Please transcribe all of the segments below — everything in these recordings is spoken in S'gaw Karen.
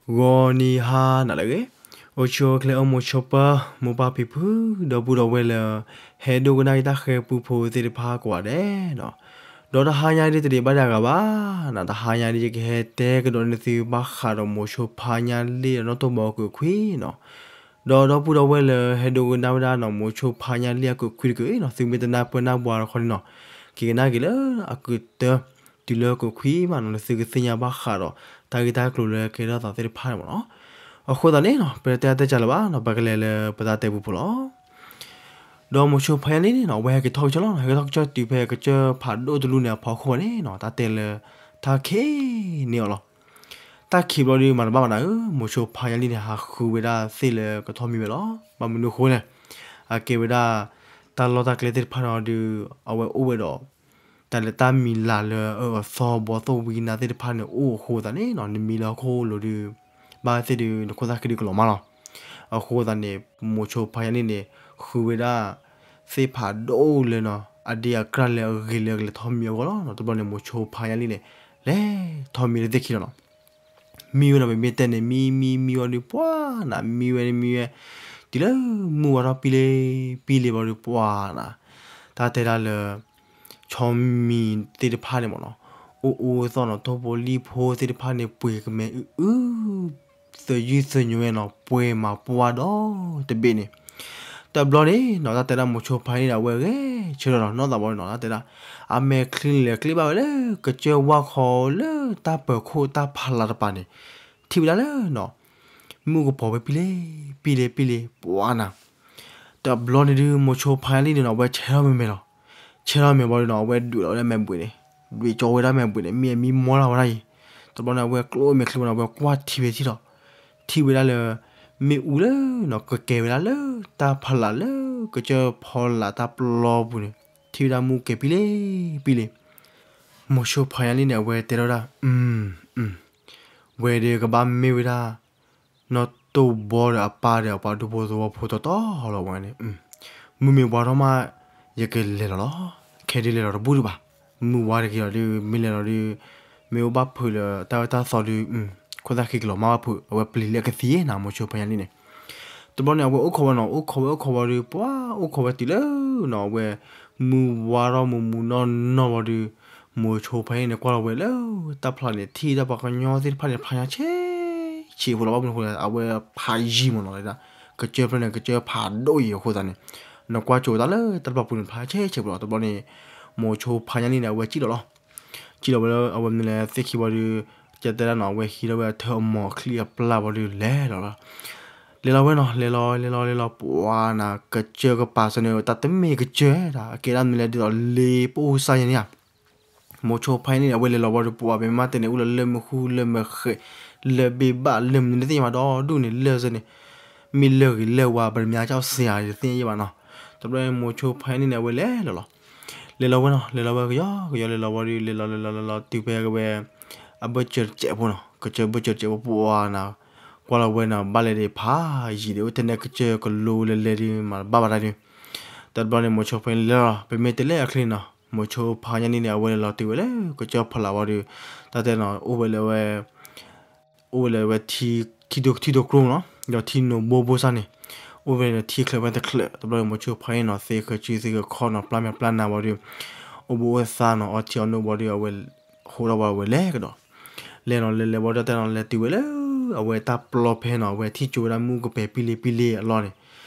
ဂီၤနံၤဟါနၤလၢအဂ့ၤ, အိၣ်ဆူၣ်အိၣ်ချ့အိၣ်မုာ်ဆိးပၢၤ မိၢ်ပၢ်ဖံဖု ဒီပုၢ်ဒီဝဲၢ်လၢ ဟဲဒိကနၣ်က့ၤတၢ်ဃဲၤပူဖိသ့ၣ်တဖၣ်ကိးဂၤဒဲးနီၤ, ဒီးတဟါညါဒ်တဒံးဘၣ်ဒၣ်ဂၤဘၣ်နီၤ, တဟါညါဒ်ယကဟဲတဲကဒီးန့ၢ်သုဘၣ်ဃးဒီးမိၤဆိဖါညါလံၣ်ဒီးနီၣ်တိၢ်ဘီအခိၣ်ခွံနီၤ, ဒီးဒီပုၢ်ဒီဝဲၢ်လၢဟဲဒိကနၣ်ဝဲဒၣ်နီၤ မိၤဆိဖါညါလံၣ်အခိၣ်ခွံတက့ၢ်နီၤ, သုမ့ၢ်တနၢ်ပၢၢ်နၢ်ဘှါဒီးခီန့ၣ်နီၤ, က့ၤကနၣ်က့ၤလၢအကတၢၢ် တုၤလၢအခိၣ်ခွံမးနီၤ, လၢသုကသ့ၣ်ညါဘၣ်ဃးဒီး တၢ်ဂ့ၢ်တၢ်ကျိၤလၢကဲထီၣ်သးသ့ၣ်တဖၣ်န့ၣ်မးနီၤ. အဃိသတးန့ၣ်နီၤ, ပတဲအါတဲကၢ်လၢၤဘၣ်နီၤ, ပကလဲၤလၢပတၢ်တဲပူဖိလီၤ. ဒီးမိၤဆိဖါညါလံၣ်န့ၣ်နီၤ, အဝဲဟဲက့ၤထီၣ်ကစၢၢ်လီၤနီၤ, ဟဲက့ၤထီၣ်ကစၢၢ်တုၤဖဲကစၢၢ်ဖးဒိၣ်တလူၢ်န့ၣ်အဖီခိၣ်န့ၣ်နီၤ, တၢ်တဲလၢ တၢ်ခံးန့ၢ်အီၤလီၤ. တၢ်ခံးဘျီဒုးမၤတဘၣ်မးနၤဧၢ, မိၤဆိဖါညါလံၣ်န့ၣ် ဟးဃုဝဲဒၣ်သ့ၣ်လၢကထီၣ်မံဝဲလီၤ. ဘၣ်မနုၤအဃိလဲၣ်, အကဲဝဲဒၣ် တၢ်လီၢ်တၢ်ကျဲသ့ၣ်တဖၣ်န့ၣ်ဒီး အဝဲအိၣ်ဝဲဒီး တၢ်လၢတၢ်မံၤလၤလၢအအၢအသီဘီသိၣ်ဝံနါသ့ၣ်တဖၣ်န့ၣ် အိၣ်အဃိသတးန့ၣ်နီၤ, နမံလၢဟီၣ်ခိၣ်လိၤဒုး ဘၣ်သ့ၣ်ဒုး နခိၣ်သၣ်ခံဒုးကလီၤမးလီၤ. အဃိသတးန့ၣ် မိၤဆိဖါညါလံၣ်န့ၣ် ဃုဝဲဒၣ် သ့ၣ်ဖးဒိၣ်လၢနီၤ, အဒ့အကြၢ်လၢအဂ့ၤလၢအကလဲၤထီၣ်မံအဂီၢ်လီၤနီၤ. တဘျီန့ၣ် မိၤဆိဖါညါလံၣ်န့ၣ် လဲၤထီၣ်မံလၢသ့ၣ်ခံလီၤနီၤ. မံဝဲနီၤ, ပမ့ၢ်တဲန့ၣ် မံမံမံဝဲဒီး ပှၤနၤ မံဝဲန့ၣ်မံဝဲ, တုၤလၢမုၢ်ဝါထီၣ်ပံလ့ပံလ့ဘျီဒီး ပှၤနၤ တၢ်တဲဒၣ်လၢ ဆီမံၤသ့ၣ်တဖၣ်န့ၣ်မးနီၤ, အိၣ်အိၣ်သီၣ်နီၤ, ထိၣ်ဖိလံၣ်ဖိသ့ၣ်တဖၣ်န့ၣ် ပှ့ၤကမဲအု သယုၢ်သညိဝဲနီၤ, ပှဲၤမးပှၢ်ဒီတဘ့ၣ်န့ၣ်. တဘျီန့ၣ်နီၤ, တၢ်တဲဒၣ်မိၤဆိဖါညါလံၣ်န့ၣ် အဝဲဂဲၤဆၢထၢၣ်လီၤ, နီၢ်သးဘီန့ၣ်နီၤ, တၢ်တဲဒၣ် အမဲာ်ချံန့ၣ်လဲၤကျ့ဘၣ်ဝဲလၢ ကစၢၢ်ဝၣ်ခီလၢတၢ်ပၢၤခိၣ်တၢ်ဖးလးတပၤန့ၣ်, ထံၣ်ဝဲဒၣ်လၢနီၤ, မုၢ်ကပီၤဝဲပံလ့ပံလ့ပံလ့ ပှၤနၤ တဘျီန့ၣ်ဒုး မိၤဆိဖါညါလံၣ်န့ၣ်နီၤ, အဝဲဆဲးထီၣ်မဲာ်မဲာ်လီၤ. ဆဲးထီၣ်မဲာ်ဘျီဒုးနီၤ, အဝဲဒွဲၣ်လီၤဝဲဒၣ်မဲာ်ဘှံးန့ၣ်, ဒွဲၣ်ကၠီဝဲဒၣ်မဲာ်ဘှံးန့ၣ်, မ့ၢ်အမံမီၢ်လၢ်ဝဲဒၣ်အံၤ. တဘျီန့ၣ် အဝဲကျိၣ်မဲာ်ချံဘၣ်န့ၣ် အဝဲကွၢ်ထံဝဲထံၣ်လီၤ. ထံၣ်ဝဲဒၣ်လၢ မ့ၣ်အူလၢနီၤ ကကဲဝဲဒၣ်လၢတၢ်ဖးလးလၢ ကစၢၢ်ဖီလာ်တၢ်ပျီပူၤန့ၣ်, ထံၣ်ဝဲဒၣ်မုၢ်ကဲၤပံလ့ပံလ့ မိၤဆိဖါညါလံၣ်န့ၣ် အဝဲတဲထီၣ်ဝဲဒၣ်, ဝဲဒၣ်ကဘၣ်မ့ၢ်ဝဲဒၣ် နီၢ်တိၢ်ဘီဒီးအပၢ်ဒီးအပှၤဒူဖိသဝီဖိတီတီလီၤဝဲန့ၣ်, မုၢ်မ့ၢ်ဝါထီၣ်မး ယကလဲၤလီၤလီၤ. ခဲဒုးလဲၤလီၤတဘူၣ်ဒံးဘၣ်. မုၢ်ဝါတက့ၢ်လီၤဒုး မ့ၢ်လဲၤလီၤဒုး မ့ၢ်အိၣ်ဘၣ်ဖုးလၢတၢ်အၢတၢ်သီဒုး ခိၣ်သၣ်ခံကလီၤမးဘၣ်ဖုး အဝဲပျံၤလၢအကသံနီၤ မိၤဆိဖါညါလံၣ်န့ၣ်. တဘျီန့ၣ် အဝဲအိၣ်ခိးဝဲနီၤ အိၣ်ခိးဝဲအိၣ်ခိးဝဲဒုး ပှၤအိၣ်ခိးဝဲတုၤလၢနီၤ အဝဲ မုၢ်ဝါထီၣ်မုၢ်မုၢ်နီၢ်နီၢ်ဝံၤဒီး မိၤဆိဖါညါလံၣ်န့ၣ် ကွၢ်လီၤဝဲလၢတၢ်ဖျါန့ၣ် ထံၣ်တၢ်ပှၤကညီသ့ၣ်တဖၣ်န့ၣ် ဖျါညါဆဲးဆဲးဖိလီၤ. ဘၣ်မနုၤအဃိလဲၣ် အဝဲဖးယံာ်မးနီၤ လၢဒၣ် ကစၢၢ်ဖျၢၣ်န့ၣ် ကစၢၢ်ဖးဒိၣ်အံၤအဃိသတးန့ၣ် နကွၢ်ကၠိတၢ်လၢတၢ်တပၤပူၤန့ၣ် ဖျါဆဲးဆဲးဖိလီၤ. တဘျီန့ၣ် မိၤဆိဖါညါလံၣ်န့ၣ် အဝဲစံၣ်လီၤလီၤ. စံၣ်လီၤဝဲလၢအဝဲမနုၤလဲၣ်သ့ၣ်ခံဝံၤဒီး ကတဲဒၣ်နီၤ အဝဲဟံးထီၣ်ဝဲအထၢအမီၤအချံအပျၢ်ဝံၤဒီး လဲၤလီၤလီၤ. လဲၤလီၤဝဲနီၤ လဲၤလီၤလဲၤလီၤလဲၤလီၤ ပှၤနၤ ကစၢၢ်ကပၤစၢၤန့ၣ် တၢ်တမ့ၢ်ကစၢၢ်ဒၣ် အကဲဒၣ်မနုၤလဲၣ်ဒ်သိးလ့ပအိၣ်စၢ်ယဲၢ်န့ၣ်ဧါ. မိၤဆိဖါညါလံၣ်န့ၣ် အဝဲလဲၤလီၤဝံၤဒီး ပှၤပမ့ၢ်တဲန့ၣ် အိၣ်လၢလၢၢ်မုၢ်ဃု လၢၢ်မုၢ်ဃဲး လၢၢ်ဘ့ၣ်ဘၣ် လၢၢ်မနုၤတသ့ၣ်ညါဘၣ်ဒီဒူၣ်န့ၣ် လၢၢ်စ့ၢ်န့ၣ် မ့ၢ်လၢၢ်ဂ့ၤလၢၢ်ဝါ ပတမ့ၢ်ကၠီစ့ၢ်ဧါ တသ့ၣ်ညါယဲၢ်ဘၣ်နီၤ. တဘျီန့ၣ် မိၤဆိဖါညါလံၣ်န့ၣ် အဝဲလဲၤလီၤလီၤ. လဲၤလီၤဝဲနီၤ လဲၤလီၤဝဲကယီကယီ လဲၤလီၤဝံၤဒီး လဲၤလီၤလဲၤလီၤလဲၤလီၤ တုၤဖဲကဝဲ အဘၢၣ်စၢၤတစဲးဖိနီၤ ကစၢၢ်ဘၢၣ်စၢၤတစဲးဖိပှၤနၤ ကွၢ်လီၤဝဲနီၤ ဘၣ်လဲၤဒံးဖးယံာ်ဒီး အိၣ်ထဲန့ၣ်ကစၢၢ်ကလိလဲၤလဲၤဒီး မၤဘၣ်ဘၣ်တၢ်ဒီး တဘျီန့ၣ် မိၤဆိဖါညါလံၣ်လဲၤလီၤ ပမ့ၢ်တဲလၢအချ့န့ၣ်နီၤ မိၤဆိဖါညါလံၣ်န့ၣ် အဝဲလဲၤလီၤတုၤဝဲလၢ ကစၢၢ်ဖီလာ်ဝံၤဒီး တၢ်တဲနီၤ အိၣ်ဝဲလၢဝဲ အိၣ်ဝဲလၢဝဲထံ ထံဒိၣ်ထံဒိၣ်ကျိနီၤ ဒီးထံနိးဘိဘိစၢ်န့ၣ် အိၣ်ဝဲလၢထံချၢဝဲတချၢ တဘျီန့ၣ် မိၤဆိဖါညါလံၣ်နီၤ သ့ဃၢၤစုသ့ဃၢၤခီၣ်နီၤ ပျၢ်မဲာ်ပျၢ်နါဝံၤဒီး အိၣ်ဘှံးအိၣ်သါနီၤ အီထံအီနိဘၣ်ဒီး အဝဲ ဟိးထီၣ်ဝဲ အဝဲလဲၤကဒီး လဲၤနီၤ လဲၤလဲၤဘၣ်ဒီးတဲနီၤ လဲၤတုၤဝဲလၢ အဝဲတၢ်ပျီဖဲနီၤ အဝဲထံၣ်ကၠိဝဲဒၣ်မုၢ်ကပၤပံလ့ပံလ့အလီၢ်န့ၣ်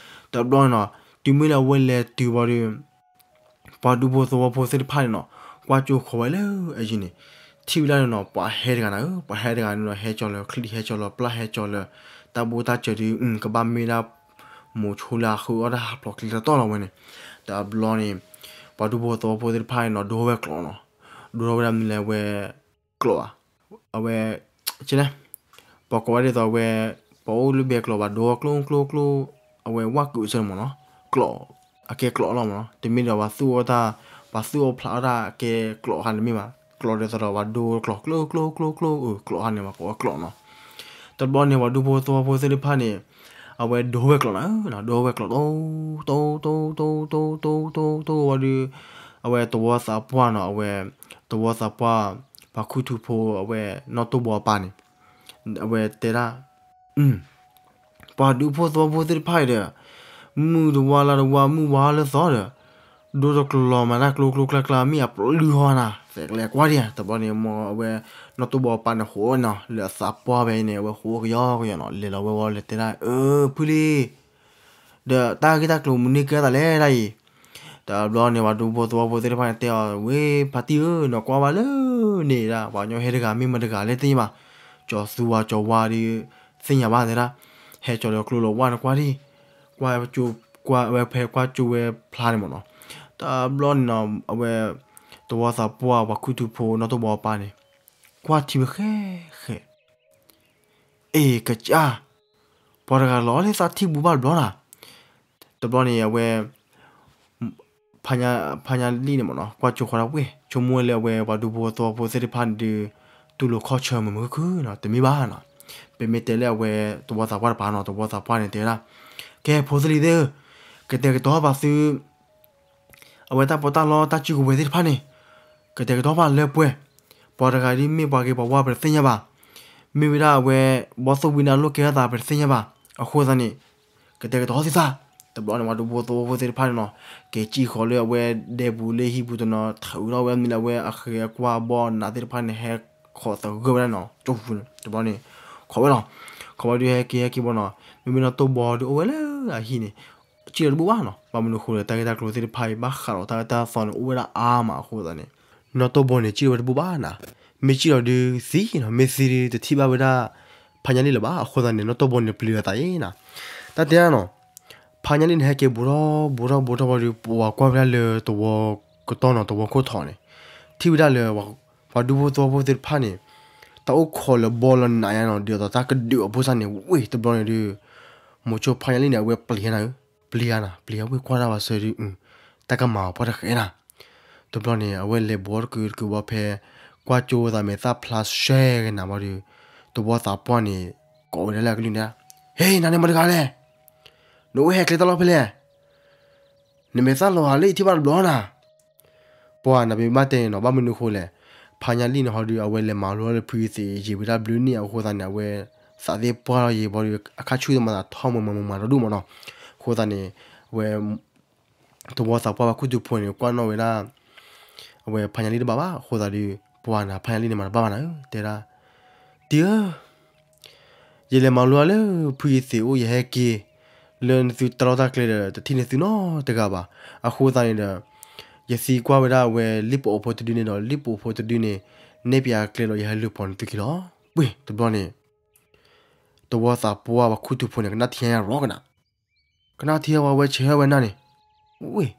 တဘျီန့ၣ်နီၤ တုၤမ့ၢ်လၢအဝဲလဲၤတုၤဘၣ်ဒီး ပှၤဒူဖိသဝီဖိသ့ၣ်တဖၣ်န့ၣ်နီၤ ကွၢ်ကၠိဃီၤဝဲလၢအယံၤန့ၣ် ထံၣ်ဝဲဒၣ်န့ၣ်နီၤ ပှၤဟဲတဂၤနၤဧၢ ပှၤဟဲတဂၤန့ၣ်နီၤ ဟဲကၠီၤလၢချံဟဲကၠီၤလၢပျၢ်ဟဲကၠီၤလၢ တၢ်ဘိတၢ်စၢၤဒီး ကဘၣ်မ့ၢ်ဒၣ် မိၤဆိလၢအဃုအီၣ်တၢ်ဟးဖျိးကျိၤတတီၢ်လီၤဝဲန့ၣ် တဘျီန့ၣ် ပှၤဒူဖိသဝီဖိသ့ၣ်တဖၣ်န့ၣ်နီၤ ဒိဝဲကျိးနီၤ ဒိထီၣ်ဝဲဒၣ်မနုၤလဲၣ်ဝဲ ကျိးဧါ အဝဲ ကဲန့ၣ် ပှၤကိးဝဲဒ်သိးဝဲ ပှၤအိၣ်လၢဘဲကျိးဘၣ်ဒိဝဲကျိကျိကျိ အဝဲဝၣ်ကုာ်အဆၢမ့ၢ်နီၤ ကျိး အကဲကျိးအလီၢ်မ့ၢ်နီၤ တမ့ၢ်ဒီးပှၤသူၣ်အီၣ်တၢ် ပှၤသူၣ်အီၣ်ဖျးအီၣ်တၢ်အကဲကျိးခါန့ၣ်မ့ၢ်ဘၣ် ကျိးဒ်သိးဒီးပှၤဒိကျိးကျိကျိကျိ အကျိးခါန့ၣ် ပှၤကိးဝဲကျိးနီၤ တဘျီန့ၣ် ပှၤဒူဖိသဝီဖိသ့ၣ်တဖၣ်န့ၣ် အဝဲဒိဝဲကျိးနၤဧၢ ဒိဝဲကျိး တိ တိ တိ တိ တိ တိ တိ တိဝံၤဒီး အဝဲသဝီသးပှၢ်နီၤ အဝဲ သဝီသးပှၢ် ပှၤခူၣ်ထူဖိ အဝဲနီၢ်တိၢ်ဘီအပၢ်န့ၣ် အဝဲတဲဒၣ် ပှၤဒူဖိသဝီဖိသ့ၣ်တဖၣ်အံၤဒီး မုၢ်တဝါလါတဝါ မုၢ်ဝါလၢသီဒီး ဒိတကျီၤမၤတၢ်ကျိကျိကျါကျါ မ့ၢ်အပျုၢ်ဟီနၤ သဲးကလဲၤကွၢ်ဒံးဧါ. တဘျီန့ၣ် မ့ၢ်အဝဲ နီၢ်တိၢ်ဘီပၢ်န့ၣ် ဃိးဝဲနီၤ လၢအသးပှၢ်ဖဲအံၤန့ၣ် အဝဲဃိးဝဲကယီကယီနီၤ လဲၤလီၤဝဲဝဲလဲၤတဲဒၣ် အၢ ဖုလံ ဒီးတၢ်ဂ့ၢ်တၢ်ကျိၤမနုၤ ကဲသးလဲၣ်ဒၣ်အံၤ. တဘျီန့ၣ် ပှၤဒူဖိသဝီဖိသ့ၣ်တဖၣ်န့ၣ်တဲအီၤ ဝ့ၢ်ဖါတံၢ်ဧၢ နီၢ်ကွၢ်ဝဲလၢန့ၣ်ဒၣ် ပှၤကညီဟဲတဂၤမ့ၢ်မတၤတဂၤလဲၣ်သ့ၣ်ညါဘၣ်, ကၠီၤသူဝါကၠီၤဝါဒီး သ့ၣ်ညါဘၣ်တဲဒၣ်, ဟဲကၠီၤလၢကျိလီၤဝါန့ၣ်ကွၢ်ဒံး, ကွၢ်ဝဲကၠိ ကွၢ်ဝဲဖဲကွၢ်ကၠိဝဲဖျါန့ၣ်မ့ၢ်နီၤ. တဘျီန့ၣ်နီၤ အဝဲ သဝီသးပှၢ်ပှၤခူသူၣ်ဖိနီၢ်တိၢ်ဘီပၢ်န့ၣ် ကွၢ်ထံဝဲဃဲဃဲ အ့ၣ် ကစၢ်, ပှၤတဂၤလီၤလၢသးထံၣ်ဘူးဘၣ်တဘျီနီၤ. တဘျီန့ၣ် အဝဲ ဖါညါလံၣ်န့ၣ်မ့ၢ်နီၤ ကွၢ်ကၠိဃီဒၣ်ဝဲ ဆိကမိၣ်ဝဲလၢအဝဲပှၤဒူဖိသဝီဖိသ့ၣ်တဖၣ်န့ၣ်ဒီး တူၢ်လိာ်ခီၣ်ဆၢမုာ်မုာ်ခုၣ်ခုၣ်နီၤ တမ့ၢ်ဘၣ်နီၤ. ပမ့ၢ်တဲလၢအဝဲသဝီသးပှၢ်တပၤနီၤ သဝီသးပှၢ်န့ၣ်တဲဝဲဒၣ်, ကဲဖိသ့ၣ်လံၤသ့ၣ်ဧၢ, ကတဲာ်ကတီၤပာ်သု အဝဲတၢ်ပီးတၢ်လီတၢ်စုကဝဲၤသ့ၣ်တဖၣ်န့ၣ် ကတဲာ်ကတီၤပာ်လၢပှဲၤ, ပှၤတဂၤဒ်မ့ၢ်ပှၤဂ့ၤပှၤဝါပတသ့ၣ်ညါဘၣ်, မ့ၢ်ဝဲဒၣ်အဝဲ ဘီသိၣ်ဝံနၤလိၣ်ကဲထီၣ်သးပတသ့ၣ်ညါဘၣ်, အဃိသတးန့ၣ် ကတဲာ်ကတီၤသုသး. တဘျီန့ၣ် ပှၤဒူဖိသဝီဖိသ့ၣ်တဖၣ်န့ၣ်နီၤ က့ၤစံၣ်ဃီၤလၢအဝဲဒဲပူၤလၢဟံၣ်ပူၤတနီၤ ထုးထီၣ်ဝဲမနုၤလၢအဝဲအဃဲၤအကွၢ်အဘီအနးသ့ၣ်တဖၣ်န့ၣ် ဟဲခိးသဂၢၢ်ဝဲဒၣ်နီၤ ကၠိပူၤန့ၣ် တဘျီန့ၣ် ခိးဝဲလီၤ. ခိးဝဲဒုးဟဲက့ၤဟဲက့ၤဘီနီၤ မ့မ့ၢ်နီၢ်တိၢ်ဘီဒုးအိၣ်ဝဲလၢအဟံၣ်န့ၣ် စံၣ်လီၤတဘူၣ်ဘၣ်နီၤ ဘၣ်မနုၤအဃိဒီး တၢ်ဂ့ၢ်တၢ်ကျိၤသ့ၣ်တဖၣ်အံၤ ဘၣ်ဃးဒီးတၢ်အၢတၢ်သီန့ၣ် အိၣ်ဝဲဒၣ်အါမးအဃိသတးန့ၣ် နီၢ်တိၢ်ဘီန့ၣ် စံၣ်လီၤဝဲတဘူၣ်ဘၣ်နီၤ, မ့ၢ်စံၣ်လီၤဒုးသံနီၤ မ့ၢ်သံဒုးတထံၣ်ဘၣ်ဝဲဒၣ် ဖါညါလံၣ်လၢၤဘၣ် အဃိသတးန့ၣ် နီၢ်တိၢ်ဘီန့ၣ်ပျံၤအသးအံၤနီၤ, တၢ်တဲဒၣ်နီၤ ဖါညါလံၣ်န့ၣ် ဟဲက့ၤဘူးထီၣ်ဘူးထီၣ်ဘူးထီၣ်ဘီဒီး ပှၤကွၢ်ဝဲဒၣ်လၢသဝီကတီၢ်နီၤ သဝီခိၣ်ထီၣ်န့ၣ် ထံၣ်ဝဲဒၣ်လၢ ပှၤဒူဖိသဝီဖိသ့ၣ်တဖၣ်န့ၣ် တၢ်အိၣ်ခိးလၢဘီလၢနးညါနီၤ ဒ်သိးတၢ်ကဒုးအီၤဖိစၢ်န့ၣ် ဝ့ၢ်တဘျီန့ၣ်ဒုး မိၤဆိဖါညါလံၣ်န့ၣ် အဝဲပျံၤနၤဧၢ, ပျံၤနၤ ပျံၤအဝ့ၢ်ကွၢ်တၢ်ဘၣ်ဆၢဒုး တၢ်ကမၤအီၤပှၢ်တဃဲနၤ တဘျီန့ၣ် အဝဲလဲၤဘူးတကုာ်တကုာ်ဘီဖဲ ကွၢ်ကၠိသးမဲာ်သၣ်ဖျါရှဲကနၤဘီဒီး သဝီသးပှၢ်န့ၣ် ကိးဝဲဒၣ်လၢအကလုၢ်န့ၣ်, ဟ့ နၤန့ၣ်မတၤတဂၤလဲၣ်, နအိၣ်ဟဲကျဲတၢ်လီၢ်ဖဲလဲၣ်, နမဲာ်သၣ်လီၤဟးလၢယထံၣ်ဘၣ်တဘျီနၤ ပှၤနၤပမ့ၢ်ဘၣ်တဲန့ၣ်နီၤ ဘၣ်မနုၤအဃိလဲၣ်, ဖါညါလံၣ်န့ၣ်ဟီဒီး အဝဲလဲၤမၤလိလၢဖုယသံးယံာ်ဝဲဒၣ်ဘျုးနံၣ်အဃိသတးန့ၣ် အဝဲသးသ့ၣ်ပှၢ်လီၤယံာ်ဘီဒီး အခါဆူၣ်သမၤသးထီၣ်မုာ်မုာ်မုာ်မုာ်တဒူၣ်မးနီၤ, အဃိသတးန့ၣ် အဝဲ သဝီသးပှၢ်ပှၤခူသူၣ်ဖိန့ၣ် ကွၢ်နီၣ်ဝဲဒၣ် အဝဲဖါညါလံၣ်တဘၣ်ဘၣ် အဃိသတးဒီး ပှၤနၤဖါညါလံၣ်န့ၣ်မၤတဘၣ်ဘၣ်နၤဧၢ တဲဒၣ်, တံၤဧၢ ယလဲၤမၤလိလၢဖုယသံးအိၣ် ယဟဲက့ၤ လၢနသုတၢ်လီၢ်တၢ်ကျဲဒီး တထံၣ်န့ၢ်သုနီတဂၤဘၣ်. အဃိသတးန့ၣ်ဒီး ယသံကွၢ်ဝဲဒၣ်အဝဲလံာ်ပအိၣ်ဖိတဒုန့ၣ်ဒီး လံာ်ပအိၣ်ဖိတဒုန့ၣ် နဲၣ်ပယၤကျဲလီၤ ယဟဲလုၢ်ဖီၣ်နသုခံလီၤ. ပှ့ၤ တဘျီန့ၣ် သဝီသးပှၢ်ပှၤခူသူၣ်ဖိန့ၣ် ကနၣ်ထံညါရီကနၣ် ကနၣ်ထံဝဲဝဲဆဲးဝဲနၤန့ၣ်, ဝ့ၢ်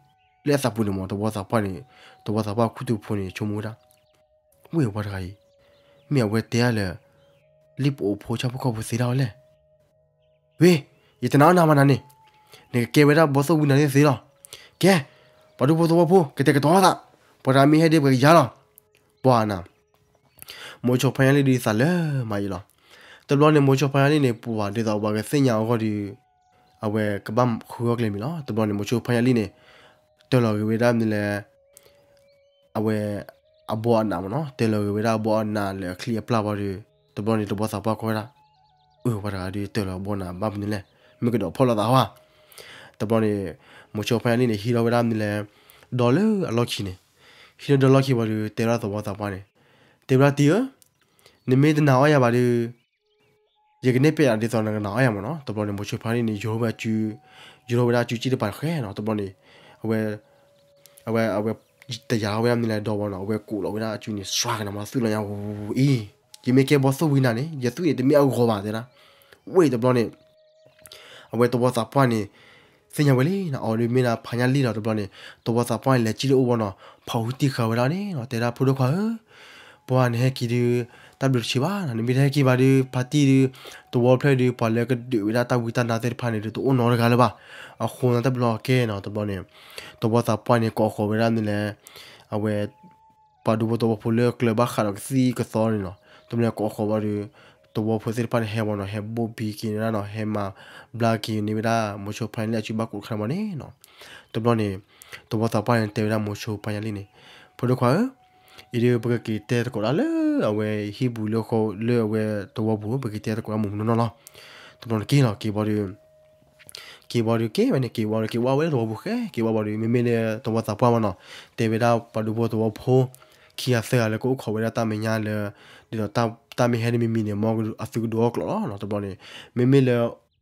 လၢအသးပူၤန့ၣ်မ့ၢ် သဝီသးပှၢ်န့ၣ် သဝီသးပှၢ်ခူသူၣ်ဖိန့ၣ် ဆိကမိၣ်ဝဲဒၣ်, ဝ့ၢ်ပှၤတဂၤအံၤ မ့ၢ်အဝဲတဲဒၣ်လၢ လံာ်ပအိၣ်ဖိဆၣ်ဖိကီၢ်ဖိသ့ဒၣ်ဝဲလဲၣ်. ဝ့ၢ် ယတနာ်အီၣ်နၤမးနၤန့ၣ်, နကကဲဝဲဒၣ်ဘီသိၣ်ဝံနၤသ့ၣ်သ့လီၤ. ကဲ ပှၤဒူဖိသဝီဖိ ကတဲာ်ကတီၤသး, ပှၤတဂၤမ့ၢ်ဟဲဒ်ပှၤကယၤလီၤ. ပှၤနၤ မိၤဆိဖါညါလံၣ်ဒုးသးလၢမၤအံၤလီၤ. တဘျီန့ၣ် မိၤဆိဖါညါလံၣ်န့ၣ် ပှၤဒ်သိးပှၤကသ့ၣ်ညါအဂီၢ်ဒီး အဝဲကဘၣ်ဃုအီၣ်ကျဲမံၤလီၤ. တဘျီန့ၣ် မိၤဆိဖါညါလံၣ်န့ၣ် တၢၢ်လီၤဂ့ၤဝဲဒၣ်မနုၤလဲၣ် အဝဲ အဘီအနးမ့ၢ်နီၤ, တၢၢ်လီၤဂ့ၤဝဲဒၣ်အဘီအနးလၢအချံအပျၢ်ဘီဒီး တဘျီန့ၣ် သဝီသးပှၢ်ကွၢ်ဝဲဒၣ်, အၢ ပှၤတဂၤဒုးတၢၢ်လီၤအဘီအနးဘၣ်မနုၤလဲၣ်, မ့ၢ်ကဒီးဖီၣ်လိာ်သးဟါ. တဘျီန့ၣ် မိၤဆိဖါညါလံၣ်န့ၣ် ဟံးထီၣ်ဝဲဒၣ်မနုၤလဲၣ် ဒီလၢအလီၢ်ခံန့ၣ်, ဟံးထီၣ်ဒီလီၢ်ခံဘီဒီး တဲဝဲဒၣ်သဝီသးပှၢ်န့ၣ်, တဲဝဲဒၣ်တံၤဧၢ, နမ့ၢ်တနာ်အီၣ်ယၤဘၣ်ဒီး ယကန့ၢ်ပဲာ်ယၤဒ်သိးနကနာ်အီၣ်ယၤမ့ၢ်နီၤ. တဘျီန့ၣ် မိၤဆိဖါညါလံၣ်န့ၣ် ယိၤထီၣ်ဝဲအစု, ယိၤထီၣ်ဝဲဒၣ်အစုစ့ၣ်တပၤတဃဲနီၤ. တဘျီန့ၣ် အဝဲ အဝဲ အဝဲ တယာ်ထီၣ်ဝဲဒၣ်မနုၤလဲၣ်ဒီဘီနီၤ, အဝဲကိးလီၤဝဲဒၣ်အစုန့ၣ် စှၤကနၤမး သူၣ်လီၤညါအံၤ, ယမ့ၢ်ကဲဘီသိၣ်ဝံနၤန့ၣ် ယသူၣ်န့ၣ်တမ့ၢ်အဂီၤဘၣ်တဲဒၣ်. ဝဲတဘျီန့ၣ် အဝဲသဝီသးပှၢ်န့ၣ် သ့ၣ်ညါဝဲလံနီၤ, အီၤဒုးမ့ၢ်ဒၣ်ဖါညါလံၣ်လီၤ. တဘျီန့ၣ် သဝီသးပှၢ်န့ၣ် လဲၤစံၣ်လၢအအိၣ်ဘီနီၤ, ဖီၣ်ဟုတံၢ်ဃာ်ဝဲဒၣ်န့ၣ်နီၤ, တဲဒၣ်ဖိဒိၣ်ခွါဧၢ, ပှၤနဟဲက့ၤဒုး တၢ်ဘျုးတဆံးဘၣ်နီၤ, နမ့ၢ်တဟဲက့ၤဘၣ်ဒုး ဖါတံၢ်ဒုး သဝီဖျၢၣ်ဒုး ပှၤလၢကဒုးဝဲဒၣ်တၢ်ဝံတၢ်နါသ့ၣ်တဖၣ်န့ၣ်ဒုး တအိၣ်နီတဂၤလၢၤဘၣ်. အဃိန့ၣ်တၢ်ဘျီကဲနီၤ, တဘျီန့ၣ် သဝီသးပှၢ်န့ၣ် ကိးဃီၤဝဲဒၣ်မနုၤလဲၣ်, အဝဲ ပှၤဒူဖိသဝီဖိလၢကျၢၤဘၣ်ဃးဒီးကသံၣ်ကသီန့ၣ်နီၤ, တဘျီန့ၣ်ကိးဃီၤဝဲဒီး သဝီဖိသ့ၣ်တဖၣ်န့ၣ်ဟဲဝဲနီၤ, ဟဲဘိၣ်ဘံက့ၤန့ၢ်ဝဲဒၣ်နီၤ, ဟဲမၤဘျါက့ၤန့ၢ်ဝဲဒၣ် မိၤဆိဖါညါလံၣ်အစုဘၣ်ကိးတခါန့ၣ်ဘၣ်န့ၣ်နီၤ. တဘျီန့ၣ် သဝီသးပှၢ်န့ၣ်တဲဝဲဒၣ်မိၤဆိဖါညါလံၣ်န့ၣ်, ဖိဒိၣ်ခွါဧၢ, အံၤဒုး ပကက့ၤတဲသကိးဒၣ်လၢအဝဲဟံၣ်ပူၤလၢဃီလၢအဝဲသဝီပူၤ ပက့ၤတဲသကိးဒၣ်မုၢ်မုၢ်နီၢ်နီၢ်လီၤ. တဘျီန့ၣ်က့ၤလီၤ က့ၤဘီဒုး က့ၤဘီဒုးက့ၤဝဲန့ၣ် က့ၤဘီဒုး က့ၤဝါဝဲလၢသဝီပူၤဃဲ က့ၤဝါဘီဒုး မ့မ့ၢ်လၢသဝီသးပှၢ်မးနီၤ တဲဝဲဒၣ်ပှၤဒူဖိသဝီဖိ ခံဂၤသၢဂၤလၢကအိၣ်ခိးဝဲဒၣ်တၢ်မဲာ်ညါလၢ ဒ်သိးတၢ်မ့ၢ်ဟဲန့ၣ်မံၤမံၤန့ၣ် မ်အသုကဒုးအီၣ်ကျိးလီၤနီၤ တဘျီန့ၣ် မ့မ့ၢ်လၢ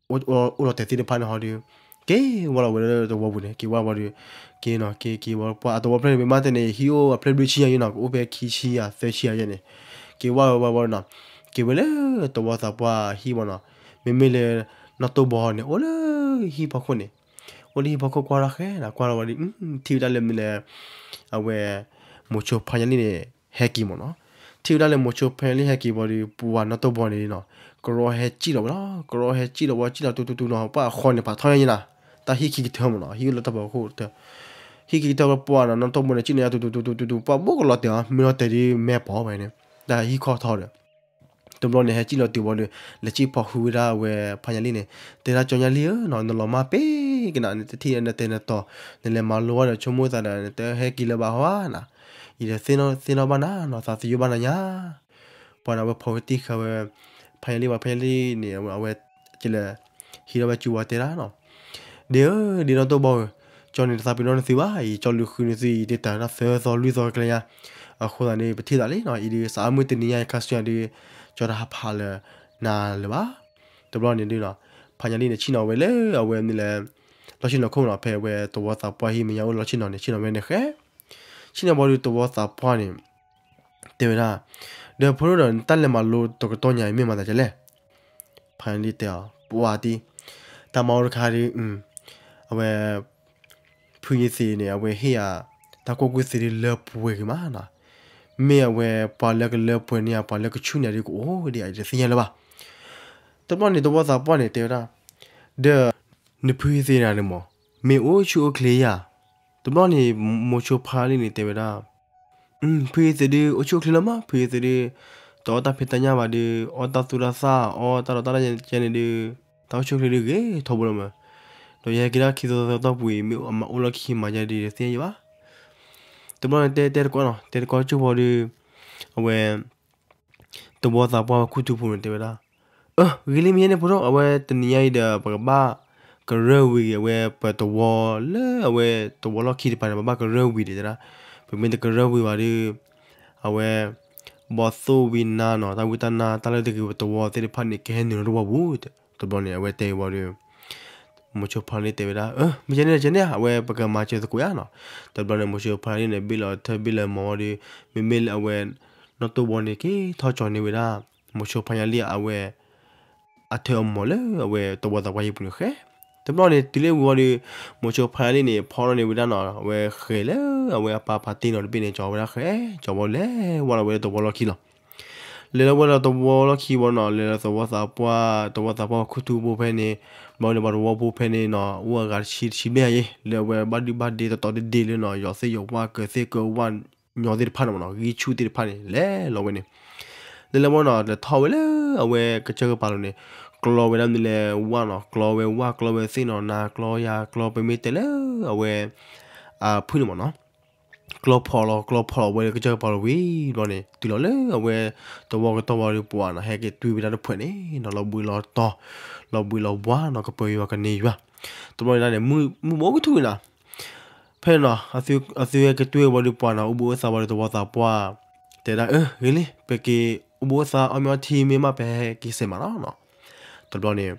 အိၣ်လီၤတဲာ်သ့ၣ်တဖၣ်န့ၣ်ဟီဒုး က့ၤဝါလီၤဝဲလၢသဝီပူၤန့ၣ် က့ၤဝါဘီဒုး က့ၤနီၤ က့ၤက့ၤဝါ ပှၤအသဝီဖျၢၣ်န့ၣ် မ့ၢ်မးတဲန့ၣ် ဟံၣ်အိၣ်အဖျၢၣ်ဘျုးဆံညါယဲနီၤ ကအိၣ်ဖဲခံဆံယဲ သၢဆံယဲန့ၣ် က့ၤဝါဝဲဝါဝါနီၤ က့ၤဝဲလၢသဝီသးပှၢ်ဟံၣ်မးနီၤ မ့မ့ၢ်လၢ နီၢ်တိၢ်ဘီန့ၣ် အိၣ်လၢဟံၣ်ဖီခိၣ်န့ၣ် အိၣ်လၢဟံၣ်ဖီခိၣ်ကွၢ်ထီၣ်ဃဲနီၤ ကွၢ်ထီၣ်ဝဲဒုး ထံၣ်ဝဲဒၣ်လၢမ့ၢ်လၢ အဝဲ မိၤဆိဖါညါလံၢ်န့ၣ် ဟဲက့ၤမးနီၤ ထံၣ်ဝဲဒၣ်လၢမိၤဆိဖါညါလံၢ်ဟဲက့ၤဘီဒုး ပှၤနီၢ်တိၢ်ဘီန့ၣ်နီၤ ကရီဟဲစံၣ်လီၤဝဲလီၤ ကရီဟဲစံၣ်လီၤဝဲ စံၣ်လီၤတူတူတူနီၤ ပှၤအဃီန့ၣ် ပာ်ထီၣ်ညါယဲနီၤ တၢ်ဟံၣ်ခံကတၢၢ်မးနီၤ ဟံၣ်အိၣ်လၢတၢ်ဖီခိၣ်တၢၢ် ဟံၣ်ခံကတၢၢ်ပှၤနီၤ နီၢ်တိၢ်ဘီန့ၣ် စံၣ်လီၤညါတူတူတူတူတူ ပှၤဘိၣ်ကလီၤတဲာ်အီၤ မ့ၢ်လီၤတဲာ်ဒုးမဲာ်ပီၤဝဲန့ၣ် တၢ်ဟံၣ်ခီၣ်ထီၣ်ဒီး တဘျီန့ၣ် ဟဲစံၣ်လီၤတုၤဘီဒုး လဲၤစံၣ်ဖီၣ်ဟုဝဲဒၣ်အဝဲဖါညါလံၢ်န့ၣ် တဲဒၣ်ကၠီညါလံၢ်ဧၢနီၤ နလီၤမၢ်ပ့ၤကနၣ် နတထံၣ်နတဲနတီၤ နလဲၤမၤလိဝဲဒီးဆိကမိၣ်သးဒီး နတဟဲက့ၤလၢၤဘၣ်ဟီဧါနီၤ ယတသ့ၣ်နီၣ်ဘၣ်နၤနီၤ သးသယုၢ်ဘၣ်နၤညါ ပှၤန့ၣ် အဝဲဖီၣ်ဝဲတံၢ်ဃာ်ဝဲ ဖါညါလံၢ် ပှၤဖါညါလံၢ်န့ၣ် အဝဲကလဲၤ ဟံးထီၣ်ဝဲစုဝဲတဲဒၣ်နီၤ ဒ့ဧၢ ဒ့နီၢ်တိၢ်ဘီဧၢ ကၠီန့ၣ်တသးပ့ၤနီၣ်နသုဘၣ် အံၤကၠီလူၤဃုနသုအံၤ တတၢ်တၢ်သၢသီလွံၢ်သီကျဲယါ အဃိသတးန့ၣ် ပထံၣ်သးလံနီၤ အံၤဒုးစးအမုၢ်တနံၤညါအံၤခါဆူညါဒုး ကၠီတဟးဖးလၢနၤလၢၤဘၣ် တဘျီန့ၣ်ဒုးနီၤ ဖါညါလံၢ်န့ၣ် ဆ့ၣ်နီၤဝဲလၢအဝဲမ့ၢ်လၢ လီၢ်ဆ့ၣ်နီၤခိၣ်မးနီၤ ဖဲအဝဲသဝီသးပှၢ်ဟံၣ်မဲာ်ညါအိၣ်လီၢ်ဆ့ၣ်နီၤန့ၣ် ဆ့ၣ်နီၤဝဲန့ၣ်ဃဲ ဆ့ၣ်နီၤဘီဒုးသဝီသးပှၢ်န့ၣ် တဲဝဲဒၣ် ဒီးဖိဒိၣ်ဒီး နတၢ်လဲၤမၤလိတကတီၢ်ညါအံၤ မ့ၢ်မၤသးဒ်လဲၣ် ဖါညါလံၢ်တဲအီၤ ပှၤတံၢ် တၢ်မၤအိၣ်တခါဒုး အဝဲ ဖုယသ့ၣ်န့ၣ် အဝဲဟ့ၣ်ယၤ တၢ်ကိၢ်ကူၣ်သ့ဒုးလၢပှဲၤဂ့ၤမးနီၤ မ့ၢ်အဝဲပှၤလၢကလၢပှဲၤန့ၢ်ယၤ ပှၤလၢကဆူၣ်န့ၢ်ယၤဒုးကအိၣ်ဒံး ယတသ့ၣ်ညါလၢၤဘၣ် တဘျီန့ၣ် သဝီသးပှၢ်န့ၣ် တဲဝဲဒၣ် ဒီး နဖုယသ့ၣ်တဂၤန့ၣ်မး မ့ၢ်အိၣ်ဆူၣ်အိၣ်ချ့ဧါ တဘျီန့ၣ် မိၤဆိဖါလံၢ်န့ၣ် တဲဝဲဒၣ် ဖုယသ့ၣ်ဒုး အိၣ်ဆူၣ်အိၣ်ချ့လီၤမး ဖုယသ့ၣ်ဒုး တအီၣ်တၢ်ဖံးတၢ်ညၣ်ဘၣ်ဒုး အီၣ်တၢ်သူတၢ်သၣ် အီတၢ်ဒီးတၢ်လၢယဲန့ၣ်ဒုး တၢ်အိၣ်ဆူၣ်အိၣ်ချ့ဒုးဂ့ၤထီဘိလီၤမး ဒီးယဟဲက့ၤတၢ်ခံသီသီတီၢ်ပူၤအံၤ မ့ၢ်အမၤအိၣ်လီၢ်ခံမၤယဲဒုး တသ့ၣ်ညါယဲဘၣ် တဘျီန့ၣ် တဲတဲတကိးနီၤ တဲတကိးကၠိဖိဒီး အဝဲ သဝီသးပှၢ်ဝဲခူၣ်ထူဖိန့ၣ် တဲဝဲဒၣ် အၢ ဂ့ၤလံ မ့ၢ်ယဲန့ၣ်ဖိဒိၣ် အဝဲတနံၤညါအံၤဒီး ပကဘၣ်ကရၢဝံၤဂ့ၤ အဝဲပသဝီလၢအဝဲသဝီလီၢ်ခံတပၤန့ၣ် ပဘၣ်ကရၢဝံၤဒံးတဲဒၣ် ပမ့ၢ်တကရၢဝံၤဘၣ်ဒီး အဝဲ ဘီသိၣ်ဝံနါနီၤ တၢ်ဝံတၢ်နါ တၢ်လၢတဂ့ၤပသဝီသ့ၣ်တဖၣ်န့ၣ် ကဟဲနုာ်လီၤတဝီပူၤ တဘျီန့ၣ် အဝဲတဲဝံၤဒီး မိၤဆိဖါလံၢ်တဲဝဲဒၣ် အၢ မ့ၢ်ကဲန့ၣ်ကဲန့ၣ် အဝဲပကမၤစၢၤသကိးယါနီၤ တဘျီန့ၣ် မိၤဆိဖါလံၢ်န့ၣ် ဘ့ၣ်လီၤထၢဘ့ၣ်လီၤမၤဝံၤဒီး မ့မ့ၢ်လၢအဝဲ နီၢ်တိၢ်ဘီန့ၣ် က့ၤထီၣ်ကၠီန့ၢ်ဝဲဒၣ် မိၤဆိဖါလံၢ်အဝဲ အထၢအမီၤလၢအဝဲသဝီသးပှၢ်ဟံၣ်ပူၤန့ၣ်ဃဲ တဘျီန့ၣ် တုၤလၢဝံၤဝံၤဒီး မိၤဆိဖါလံၢ်န့ၣ် ဖီထီၣ်န့ၢ်ဝဲဒၣ်နီၤ အဝဲဃဲၤလၢအဝဲအပၢ်ဖါတ့ၢ်နီၤတဘ့ၣ်န့ၣ် ကၠီဝဲဒၣ်ဃဲ ကၠီဝဲလဲၤဝဲလီၤဝဲလၢသဝီလီၢ်ခံလီၤ လဲၤလီၤဝဲလီၤသဝီလီၢ်ခံဝံၤနီၤ လဲၤလီၤသဝီသးပှၢ် သဝီသးပှၢ်ခူၣ်ထူဖိဖဲန့ၣ် ဘၣ်ဝဲန့ၣ် ပှၤသဝီဖိဖဲန့ၣ်နီၤ အိၣ်အဂၤတဆံတဆံဘျဲၣ်ယဲ လၢအဝဲဘၣ်ဒုဘၣ်ဒ့တတီတဒ့လၢနီၤ ယီၤသ့ၣ်ယီၤဝၣ် ကၢၤသ့ၣ်ကၢၤဝၣ် ညီသ့ၣ်တဖၣ်န့ၣ်မးနီၤ ဂံၢ်ဆူၣ်သ့ၣ်တဖၣ်န့ၣ် လဲၤလီၤဝဲန့ၣ် လဲၤလီၤဝဲနီၤ လဲၤထီၣ်ဝဲလၢအဝဲကစၢၢ်ကပၤလိၤန့ၣ် ကျီဝဲဒၣ်မနုၤလဲၣ် ဝၣ်နီၤ ကျီဝဲဝၣ် ကျီဝဲသ့ၣ်နီၤ နၤကျီယၤကျီ ပမ့ၢ်တဲလၢအဝဲ အဖုၣ်န့ၣ်မးနီၤ ကျီဖီၣ်လီၤ ကျီဖီၣ်လီၤဝဲလၢကစၢၢ်ကပၤလိၤဝံၤဘျီန့ၣ် တုၤလီၤလၢအဝဲ သဝီကတီၢ်ဝံၤဒီးပှၤနီၤ ဟဲက့ၤတွံၢ်ဝဲဒၣ်တဖုန့ၣ်နီၤ လီၤဘှံးလီၤတီၤ လီၤဘှံးလီၤဘှါနီၤ ကပၢၤယွၤကန့ၢ်ယွၤ တဘျီန့ၣ်ဒၣ်န့ၣ် မုၢ်မုၢ်ဘိကထူၣ်နီၤ ဖဲန့ၣ်နီၤ အသုဟဲက့ၤတွံၢ်ဝံၤဒီးပှၤနီၤ အိၣ်ဘှံးအိၣ်သါဝံၤဒီးသဝီသးပှၢ် တဲဒၣ် အၢ ဂ့ၤလံ ပက့ၤအိၣ်ဘှံးအိၣ်သါအီၣ်မ့ၤအီထံမ့ၢ်ဘၣ် ပဟဲက့ၤစဲးမးလီၤနီၤ တဘျီန့ၣ်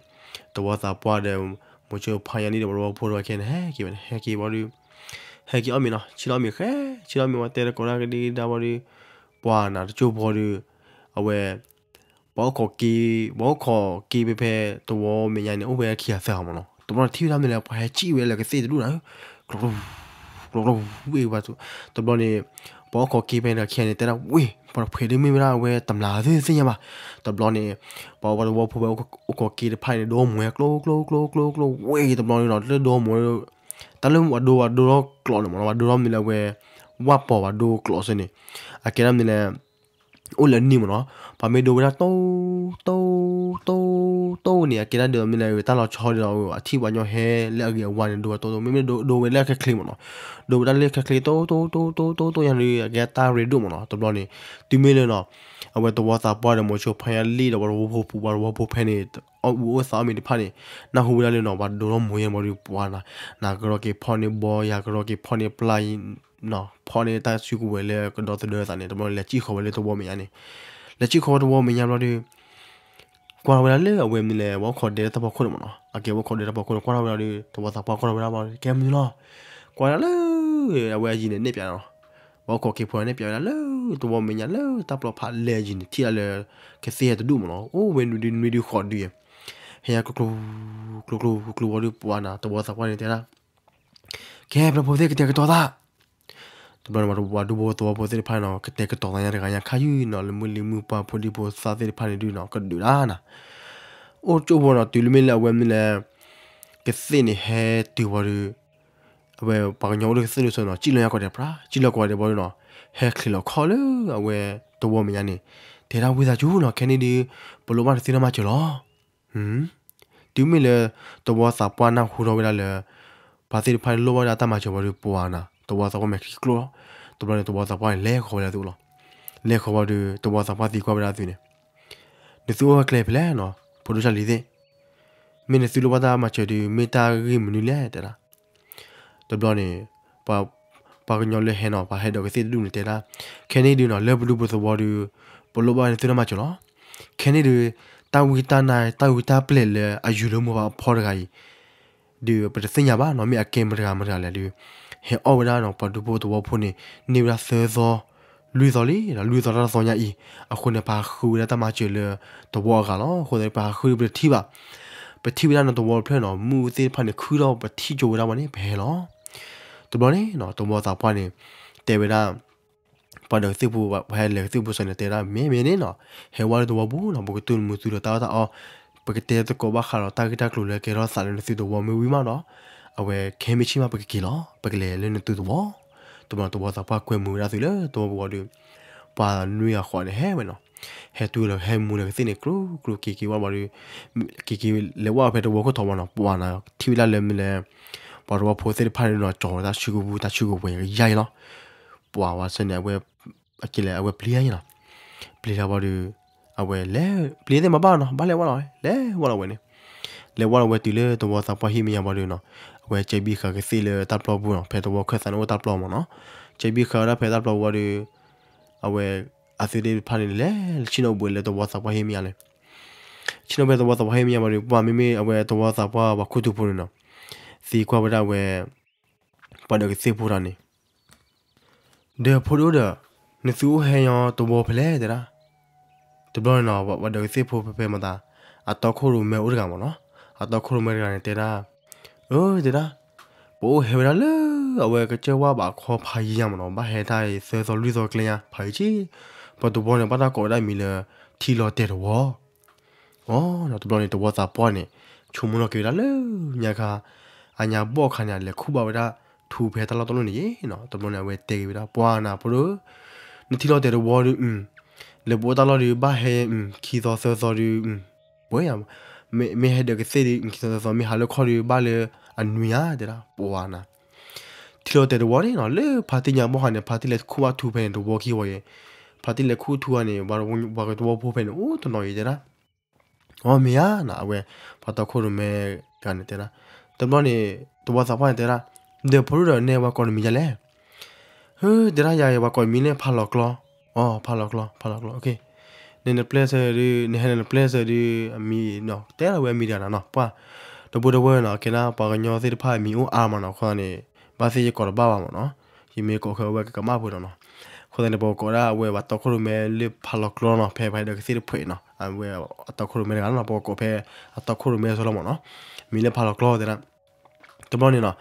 သဝီသးပှၢ်ဒီး မိၤဆိဖါညါလံၢ်ဒီးပှၤသဝီဖိဒီးခဲန့ၣ် ဟဲက့ၤဝဲန့ၣ် ဟဲက့ၤဝံၤဒီး ဟဲက့ၤအီၣ်မ့ၤနီၤ ဆ့ၣ်နီၤအီၣ်မ့ၤဃဲ ဆ့ၣ်နီၤအီၣ်မ့ၤဝံၤ တဲတကိးတၢ်ကဒံကဒါဝံၤဒီး ပှၤနီၤတကၠိဖိဒီး အဝဲ ပှၤအိၣ်ခိးက့ ပှၤအိၣ်ခိးက့ဖဲဖဲသဝီမဲာ်ညါန့ၣ် အိၣ်ဝဲခံဂၤသၢဂၤမးနီၤ တဘျီန့ၣ်ထံၣ်ဝဲဒၣ်မနုၤလဲၣ် ပှၤဟဲစံၣ်ဝဲလၢကသ့ၣ်တဒူၣ်နီၤ ကျီကျီ ကျီကျီ ဝ့ၢ်ဘၣ် တဘျီန့ၣ် ပှၤအိၣ်ခိးက့ဖဲန့ၣ်ခံဂၤန့ၣ် တဲဒၣ်ဝ့ၢ် ပှၤတဖုဒုးမ့ၢ်ဝဲဒၣ်အဝဲတမျၢ်သ့ၣ်ညါဘၣ် တဘျီန့ၣ် ပှၤသဝီဖိဖဲအိၣ်ခိးက့တဖၣ်န့ၣ် ဒိမိၢ်ဝဲကျိကျိကျိကျိကျိ ဝ့ၢ်တဘျီန့ၣ်နီၤ လၢဒိမိၢ် တၢ်လၢပှၤဒိပှၤဒိထီၣ်ကျိးန့ၣ်မးနီၤ ပှၤဒိထီၣ်မနုၤလဲၣ်ဝဲ ဝၣ်ပီၤပှၤဒိကျိးစ့ၢ်န့ၣ် အကဲဒၣ်မနုၤလဲၣ် အိၣ်လၢအနံၣ်မးနီၤ ပှၤမ့ၢ်ဒိဝဲဒၣ်တိၢ် တိၢ် တိၢ် တိၢ်န့ၣ် အကဲဒၣ်ဒ်သိးမနုၤလဲၣ် တၢ်လီၤဆီဒ်သိး အထံၣ်ပှၤညီဟဲလၢအဂ့ၤအဝါန့ၣ် ဒိဝဲတိၢ်တိၢ် မ့မ့ၢ်ဒိဝဲလၢခဲချ့မးနီၤ ဒိဝဲဒၣ်လၢခဲချ့တိၢ် တိၢ် တိၢ် တိၢ် တိၢ် တိၢ်ညါန့ၣ် အကဲတၢ်ရ့ဒိၣ်မးနီၤ တဘျီန့ၣ် တုၤမ့ၢ်လၢနီၤ အဝဲသဝီသးပှၢ်ဒီးမိၤဆိဖါညါလံၢ်ဒီးပှၤသဝီဖိပူၤ ပှၤသဝီဖိဖဲန့ၣ် အီၣ်အူအီၣ်သးအီၣ်မ့ၤတဖၣ်န့ၣ် နၢ်ဟူဝဲဒၣ်လၢနီၤ ပှၤဒိးထီၣ်မိၢ်ယဲၢ်ဘီဒီး ပှၤနၤ နၤကရီက့ၤဖီၣ်န့ၢ်ဘီ ယၤကရီက့ၤဖီၣ်န့ၢ်ပျၢ် ဖီၣ်န့ၢ်တၢ်စုကဝဲၤလၢကဒီသဒၢသးန့ၣ် တဘျီန့ၣ် လဲၤစံၣ်ဃီၤဝဲလၢသဝီမဲာ်ညါန့ၣ်, လဲၤစံၣ်ဃီၤဝဲသဝီမဲာ်ညါဘျီဒီး ကွၢ်ထီၣ်ဝဲဒၣ်လၢအဝဲမနုၤလဲၣ် ဝဲခိးဒဲးလၢတၢ်ဖီခိၣ်န့ၣ်မ့ၢ်နီၤ, အကဲဝဲခိးဒဲးတၢ်ဖီခိၣ်န့ၣ် ကွၢ်ထီၣ်ဝဲဒၣ်ဒီး သဝီသးပှၢ်ကွၢ်ထီၣ်ဝဲဒၣ်ဘၣ် ကဲမနုၤလီၤ, ကွၢ်ဒၣ်လၢ အဝဲအယံၤန့ၣ်နဲၣ်ပၠးနီၤ, ဝဲခိးက့ၤဖိန့ၣ်နဲၣ်ပၠးဝဲဒၣ်လၢ သဝီမဲာ်ညါလၢတၢ်ပျီဖးလဲၢ်အယံၤန့ၣ် ထံၣ်ဒၣ်လၢ ကသ့ၣ်ဟဲတဒူၣ်မ့ၢ်နီၤ, အိၣ်ဝဲနွံဒုနွံဒုဃိးဒုယဲၢ်, ဟဲညါကျိကျိ ကျိကျိကျိဝံၤဒီး ပှၤနၤ သဝီသးပှၢ်န့ၣ်တဲဒၣ် ကဲ ပျဲဖိသ့ၣ်ကတဲာ်ကတီၤသး တဘျီန့ၣ် ပှၤဒူဖိသဝီဖိသ့ၣ်တဖၣ်န့ၣ်နီၤ ကတဲာ်ကတီၤသးညါတဂၤညါခါယုၢ်နီၤ လၢမုၢ်လံၤမုၢ်ပှၢ်ဖိဒံဖိသၣ်သ့ၣ်တဖၣ်န့ၣ်ဒုးနီၤ ကဒုးဒၣ်နၤ, အိၣ်ကၠိဖိနီၤ တုၤလၢမ့ၢ်လၢအဝဲမနုၤလဲၣ် ကသ့ၣ်န့ၣ်ဟဲတုၤဝံၤဒီး အဝဲပှၤကညီအိၣ်လၢကသ့ၣ်ဒိၣ်ဆိနီၤ စံၣ်လီၤညါကိးဒဲးပြး စံၣ်လီၤကိးဒဲးဘီဒီးနီၤ ဟဲချ့လီၤခီၣ်လၢအဝဲသဝီမဲာ်ညါန့ၣ် တဲဒၣ်ဝံသးစူၤနီၤ ခဲန့ၣ်ဒုး ပလိၣ်ဘၣ်နသုတၢ်မၤစၢၤလီၤ တုၤမ့ၢ်လၢ သဝီသးပှၢ်နၢ်ဟူထီၣ်ဝဲဒၣ်လၢ ပှၤသ့ၣ်တဖၣ်န့ၣ်လိၣ်ဘၣ်ဝဲဒၣ်တၢ်မၤစၢၤဝံၤဒီး ပှၤနၤ သဝီသးပှၢ်မဲာ်ချံကျိၣ်လီၤ, တဘျီန့ၣ် သဝီသးပှၢ်န့ၣ် လဲၤဃီၤဝဲဒၣ်သုလီၤ, လဲၤဃီၤဝံၤဒီး သဝီသးပှၢ်သံကွၢ်ဝဲဒၣ်သုန့ၣ်, နသုအိၣ်ဟဲကျဲဖဲလဲၣ်နီၤ ဖိဒိၣ်ဆၣ်လံၤသ့ၣ်, မ့ၢ်နသုလိၣ်ဘၣ်တၢ်မၤစၢၤဒီး မ့ၢ်တၢ်ဂ့ၢ်မနုၤလဲၣ်တဲဒၣ် တဘျီန့ၣ် ပှၤကညီလၢဟဲနီၤ ပှၤဟဲဒီးကသ့ၣ်တဒူၣ်န့ၣ်တဲဒၣ်, ခဲန့ၣ်ဒုးနီၤ လၢပဒူပသဝီဒီး ပလိၣ်ဘၣ်နသုတၢ်မၤစၢၤလီၤ, ခဲန့ၣ်ဒုး တၢ်ဝံတၢ်နါ တၢ်ဝံတၢ်ပျဲၢ်လၢအယူၤလၢမိၢ်ပၢ်အဖီတဂၤအံၤ ဒီးပတသ့ၣ်ညါဘၣ်နီၤ မ့ၢ်အကဲမတၤတဂၤမတၤတဂၤလဲၣ်ဒီး ဟဲအီၣ်ဝဲဒၣ်နီၤ ပှၤဒူဖိသဝီဖိန့ၣ် န့ၢ်ဝဲဒၣ်သၢသီ လွံၢ်သီလံ လွံၢ်သီတၢ်တသီညါအံၤ အဃိန့ၣ် ပဟးဃုဝဲဒၣ်တၢ်မၤစၢၤလၢသဝီအဂၤလီၤ, အဃိသတး ပဟးဃုပတထံၣ်ဘၣ်, ပထံၣ်ဝဲဒၣ်နီၤသဝီတဖျၢၣ်နီၤ မုၢ်သ့ၣ်တဖၣ်န့ၣ်ခုၣ်ထီၣ် ပထံၣ်ကၠိဝဲဒၣ်ဘၣ်န့ၣ် ပဟဲလီၤ, တဘျီန့ၣ်နီၤ သဝီသးပှၢ်န့ၣ် တဲဝဲဒၣ် ပှၤဒီးကသ့ၣ်ဖိ ပှၤဟဲလဲၤကသ့ၣ်ဖိစၢၤန့ၣ် တဲဒၣ်မ့ၢ်မ့ၢ်န့ၣ်နီၤ ဟဲဝဲလၢသဝီပူၤနီၤ ပကတူၢ်မုာ်သုဒီးတၢ်အီၣ်တၢ်အီ, ပကတဲသကိးဘၣ်ဃးဒီးတၢ်ဂ့ၢ်တၢ်ကျိၤလၢကဲထီၣ်သးလၢနသုသဝီမ့ၢ်ဝံၤမးဒီး အဝဲခဲမ့ၢ်ဆ့ၣ်မး ပကက့ၤလီၤ ပကလဲၤလၢနသုသဝီ, တဘျီသဝီသးပှၢ်ကွဲမုာ်ဝဲဒၣ်သုလၢသဝီပူၤဝံၤဒီး ပှၤနွံဂၤဃိးန့ၣ်ဟဲဝဲနီၤ, ဟဲတုၤလီၤဟဲမူလၢကသ့ၣ်န့ၣ် ကျိကျိက့ၤက့ၤဝဲဘၣ်ဒီး က့ၤက့ၤလဲၤဝဲဖဲသဝီခိၣ်ထံးဘၣ်နီၤ ပှၤနၤထံၣ်ဝဲဒၣ်လၢမနုၤလဲၣ် ပှၤသဝီဖိသ့ၣ်တဖၣ်န့ၣ်နီၤ ကၠီၤဝဲတၢ်စုကဝဲၤ တၢ်စုကဝဲၤကယါအံၤလီၤ, ပှၤဝဲဆၢန့ၣ် အဝဲ အကလဲၣ် အဝဲပျံၤယါအံၤနီၤ, ပျံၤလီၤဘၣ်ဒီး အဝဲလဲၤ ပျံၤသ့ၣ်မၤဘၣ်နီၤ ဘၣ်လဲၤဝဲလီၤ လဲၤဝဲလီၤဝဲန့ၣ်, လဲၤဝဲလီၤဝဲတုၤလၢသဝီသးပှၢ်ဟံၣ်မဲာ်ညါဘၣ်ဒီးနီၤ, အဝဲကဲဘံဃာ်ကသ့ၣ်လၢတၢ်ပျီပူၤနီၤ ဖဲသဝီခၢၣ်သးန့ၣ်အိၣ်တၢ်ပျီမးနီၤ, ကဲဘံဃာ်ဝဲဒၣ်ဖဲတၢ်ပျီပူၤဝံၤဒီး အဝဲ အသုးသ့ၣ်တဖၣ်န့ၣ်လဲၤဆ့ၣ်နီၤဘှဲးလၢသဝီသးပှၢ်ဟံၣ်မဲာ်ညါလဲၣ်, ဆ့ၣ်နီၤဘှဲးသဝီသးပှၢ်ဟံၣ်မဲာ်ညါဘၣ်ဒီး ပှၤမ့မ့ၢ်အဝဲသဝီသးပှၢ်ပှၤခူသူၣ်ဖိန့ၣ်နီၤ, သံကွၢ်ဝဲဒၣ်ဝဲ ပှၤဒီးကသ့ၣ်ဖိတဂၤန့ၣ် ဒီးဖိဒိၣ်ဒီး နသုအိၣ်ဟဲညီသဝီဖဲလဲၣ်တဲဒၣ်, တဘျီန့ၣ်နီၤ ပှၤဒီးကသ့ၣ်ဖိဖဲဖဲမၤသး အတီခိၣ်ရိၣ်မဲအိၣ်တဂၤမးနီၤ, အတီခိၣ်ရိၣ်မဲတဂၤန့ၣ်တဲဒၣ်, အၢ တဲဒၣ်, ပအိၣ်ဟဲဝဲဒၣ်လၢ အဝဲကစၢၢ်ဝၣ်ဘးခီဖးယံၤညါမးနီၤ ဘၣ်ဟဲတၢ်သၢသီလွံၢ်သီကျဲညါ ဖးယံၤဆံ, ပသဝီန့ၣ် ဘၣ်တၢ်ကိးဝဲဒၣ်မံၤလၢ ထံလီၤတဲာ်သဝီ အီၤ တဘျီန့ၣ် သဝီသးပှၢ်န့ၣ် ဆိကမိၣ်လီၤက့ၤဝဲဒၣ်လၢညါခါ အညါဘီၣ်ခါန့ၣ် အလဲၤခူၣ်ဘၣ်ဝဲဒၣ်ထူဖဲတၢ်လီၢ်တလီၢ်န့ၣ်ယ့ၣ်နီၤ, တဘျီန့ၣ် အဝဲတဲက့ၤဝဲဒၣ် ပှၤနၤဖိဒိၣ်, နထံလီၤတဲာ်သဝီဒီး လၢပအိၣ်တၢ်လီၢ်ဒီး ဘၣ်ဟဲ ခံသီသၢသီဒီး ပှဲၤယၤ, မ့ၢ်ဟဲဒီးကသ့ၣ်ဒီး ခံသီသၢသီ မ့ၢ်ဟးလၢခီၣ်ဒီး ဘၣ်လၢအနွံဧါ တဲဒၣ် ပှၤနၤ ထံလီၤတဲာ်သဝီန့ၣ်နီၤ လၢဖါတံၢ်ညါဘီၣ်ခါန့ၣ် ဖါတံၢ်လဲၤခူၣ်ဘၣ်ထူဖဲန့ၣ် သဝီခံဝီယဲၢ်, ဖါတံၢ်လဲၤခူၣ်ထူဧါန့ၣ် ပှၤကသဝီဖိဖဲန့ၣ် အိၣ်တနီၤယဲၢ်တဲဒၣ်, အီ မ့ၢ်ဧါနီၤ အဝဲ ပှၤတီခိၣ်ရိၣ်မဲတဂၤန့ၣ်တဲဒၣ်, တဘျီန့ၣ် သဝီသးပှၢ်န့ၣ်တဲဒၣ်, ဒီးဖိဒိၣ်ဒီး နဲပှၤကိးနမံၤဒ်လဲၣ် ဟၢ တဲဒၣ်ယၤ ပှၤကိးမံၤန့ၣ် ဖးလီၤကျီ, အီ ဖးလီၤကျီ ဖးလီၤကျီ နနပျဲၢ်ဆၢဒီး နဟဲနနပျဲၢ်ဆၢဒီး အမံၤနီၤ တဲဒၣ်ဝဲအမံၤတဂၤနီၤနီၤ ပှၤ ဒီပုၢ်ဒီဝဲၢ်နီၤ ကဲနၤ ပှၤကညီသ့ၣ်တဖၣ်အမံၤအိၣ်အါမးနီၤ အဃိသတးန့ၣ် ဘၣ်သ့ၣ်ယကိးတဘၣ်ဘၣ်မးနီၤ ယမ့ၢ်ကိးဃဲဝဲကကမၣ်ပှဲၤဒီးနီၤ အဃိသတးန့ၣ် ပကိးဒၣ်အဝဲပှၤတီခိၣ်ရိၣ်မဲလၢဖးလီၤကျီနီၤ ဖဲပှၤဟဲဒီးကသ့ၣ်တဖျၢၣ်နီၤ အဝဲအတီခိၣ်ရိၣ်မဲတဂၤနီၤ ပကိးဖဲအတီခိၣ်ရိၣ်မဲအသိးလီၤမးနီၤ မံၤလၢဖးလီၤကျီတဲဒၣ် တဘျီန့ၣ်နီၤ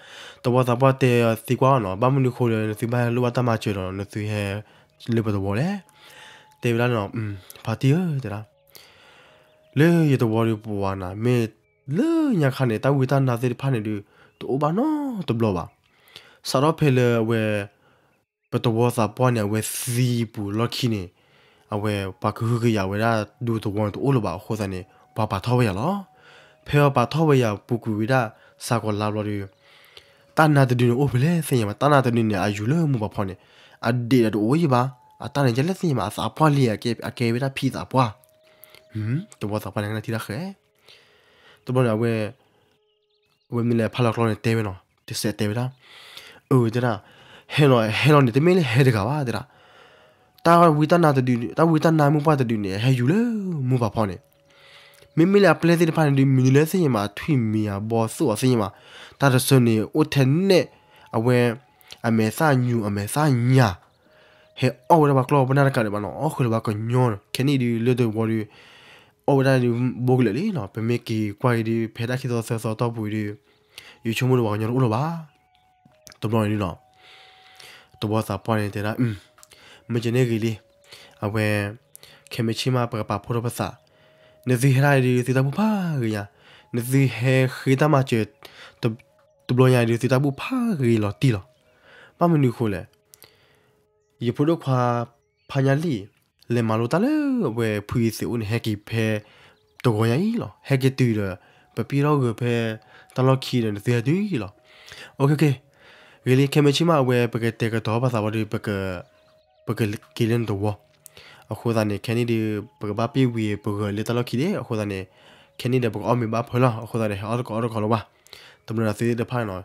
သဝီသးပှၢ်တဲသံကွၢ်အီၤနီၤ ဘၣ်မနုၤဃိလၢနသုဘၣ်ဟဲလိၣ်ဘၣ်တၢ်မၤစၢၤဒီး နသုဟဲလၢပသဝီလဲၣ် တဲဝဲဒၣ်နီၤ ဖါတံၢ်ဧၢ တဲဒၣ် လၢယသဝီဒီးပဝၤနၤ မ့ၢ်လၢညါခါန့ၣ် တၢ်ဝံတၢ်နါသ့ၣ်တဖၣ်န့ၣ်ဒီး တအိၣ်ဘၣ်နီတဘျီဘၣ်. စးထီၣ်ဖဲလၢအဝဲ ပသဝီသးပှၢ်န့ၣ် အဝဲသံပူၤလီၢ်ခံန့ၣ် အဝဲပှၤကဟုကယာ်ဝဲဒၣ်ဒူသဝီန့ၣ်တအိၣ်လၢၤဘၣ်အဃိသတးန့ၣ် ပှၤပာ်ထီၣ်ဝဲယၤလီၤ. ဖဲပှၤပာ်ထီၣ်ဝဲယၤပူၤကွံာ်ဝဲဒၣ်စးကီးလါဘျီဒီး တၢ်နါတဒုန့ၣ်အိၣ်ဖဲလဲၣ်သ့ၣ်ညါဘၣ်. တၢ်နါတဒုန့ၣ် အယူၤလၢမိၢ်ပၢ်ဖီန့ၣ် အဒ့ၣ်ဒီးတအိၣ်ယံၤဘၣ်. အတၢ်န့ၣ် ကဲလဲၣ်သ့ၣ်ညါဘၣ် အသးပှၢ်လံ အကဲဝဲဒၣ်ဖံသးပှၢ် သဝီသးပှၢ်န့ၣ် ကနၣ်ထံတၢ်ဃဲၤ တဘျီန့ၣ် အဝဲ အဝဲမ့ၢ်လဲၤဖးလီၤကျီန့ၣ်တဲဝဲနီၤ, တစဲးတဲဝဲဒၣ်, အၢ တဲဒၣ်, ဟဲလီၤ ဟဲလီၤန့ၣ် တမ့ၢ်လၢဟဲတဂၤဘၣ် တဲဒၣ်, တၢ်ဝံတၢ်နါတဒု, တၢ်ဝံတၢ်နါမုၢ်ပှၢ်တဒုန့ၣ် ဟဲယူၤလၢမိၢ်ပၢ်ဖီန့ၣ်, မ့မ့ၢ်လၢအပျဲၢ်သ့ၣ်တဖၣ်န့ၣ်ဒုး မံၤနုၤလၢသ့ၣ်ညါမး အထွံၣ်မံၤအဘီသိၣ်အီၤသ့ၣ်ညါမး, တၢ်တဆၢန့ၣ် အိၣ်ထဲနဲၣ် အဝဲ အမဲာ်သၣ်ညူ အမဲာ်သၣ်ညါ ဟဲအီၣ်ဝဲဒၣ်ပှၤကျီၢ်ပနၢ်တကးဒံးဘၣ်နီၤ, အီၣ်ဃုာ်လၢပှၤကညီနီၤ, ခဲန့ၣ်ဒုး လၢတဝီဒုး အီၣ်ဝဲဒၣ်ဒုး ဘိကလၢာ်လံနီၤ, ပမ့ၢ်က့ၤကွၢ်အံၤဒုး ဖဲတၢ်ခံသီသၢသီတီၢ်ပူၤအံၤဒုး ယဆိကမိၣ်ဒီးပှၤကညီတအိၣ်လၢၤဘၣ်. တဘျီန့ၣ်နီၤ, တဝီသးပှၢ်န့ၣ်တဲဒၣ်, မ့ၢ်ကဲန့ၣ်ဂ့ၤလံ, အဝဲ ခဲမုၢ်ဆ့ၣ်မး ပကပာ်ဖှိၣ်ထီၣ်ပသး, နသုဟဲဒၣ်အံၤဒုး သုတၢ်ဘူၣ်ဖးဂ့ၤညါ, နသုဟဲဃ့တၢ်မၤစၢၤ တဘျီညါအံၤဒုး သုတၢ်ဘူၣ်ဖးဂ့ၤလီၤတံၢ်လီၤ. ဘၣ်မနုၤအဃိလဲၣ်, ယဖိဒိၣ်ခွါ ဖါညါလံၣ် လဲၤမၤလိတၢ်လၢအဝဲဖုအံၤသ့ၣ်အိၣ်န့ၣ် ဟဲက့ၤဖဲတဂီၤညါအံၤလီၤ. ဟဲက့ၤတုၤဒီး ပပံၢ်ထီၣ်ဂၢၤဖဲတၢ်လီၢ်ခံဒီး နသုဟဲတုၤလီၤ. ဂ့ၤလံ, ခဲမုၢ်ဆ့ၣ်မး အဝဲပကတဲာ်ကတီၤပသးဝံၤဒီး ပကက့ၤလၢနတဝီ, အဃိသတးန့ၣ် ခဲန့ၣ်ဒီး ပကဘၣ်ပ့ၢ်ဝံၤပဂၢၤလၢတၢ်လီၢ်ခံဒံး, အဃိသတးန့ၣ် ခဲန့ၣ်ဒီး ပကအီၣ်မ့ၤဘၣ်ဖၢလီၤ, အဃိသတးန့ၣ် ဟဲအီၣ်တကိးအီၣ်တကိးလၢၤဘၣ်. တဘျီန့ၣ်သုသ့ၣ်တဖၣ်န့ၣ်နီၤ,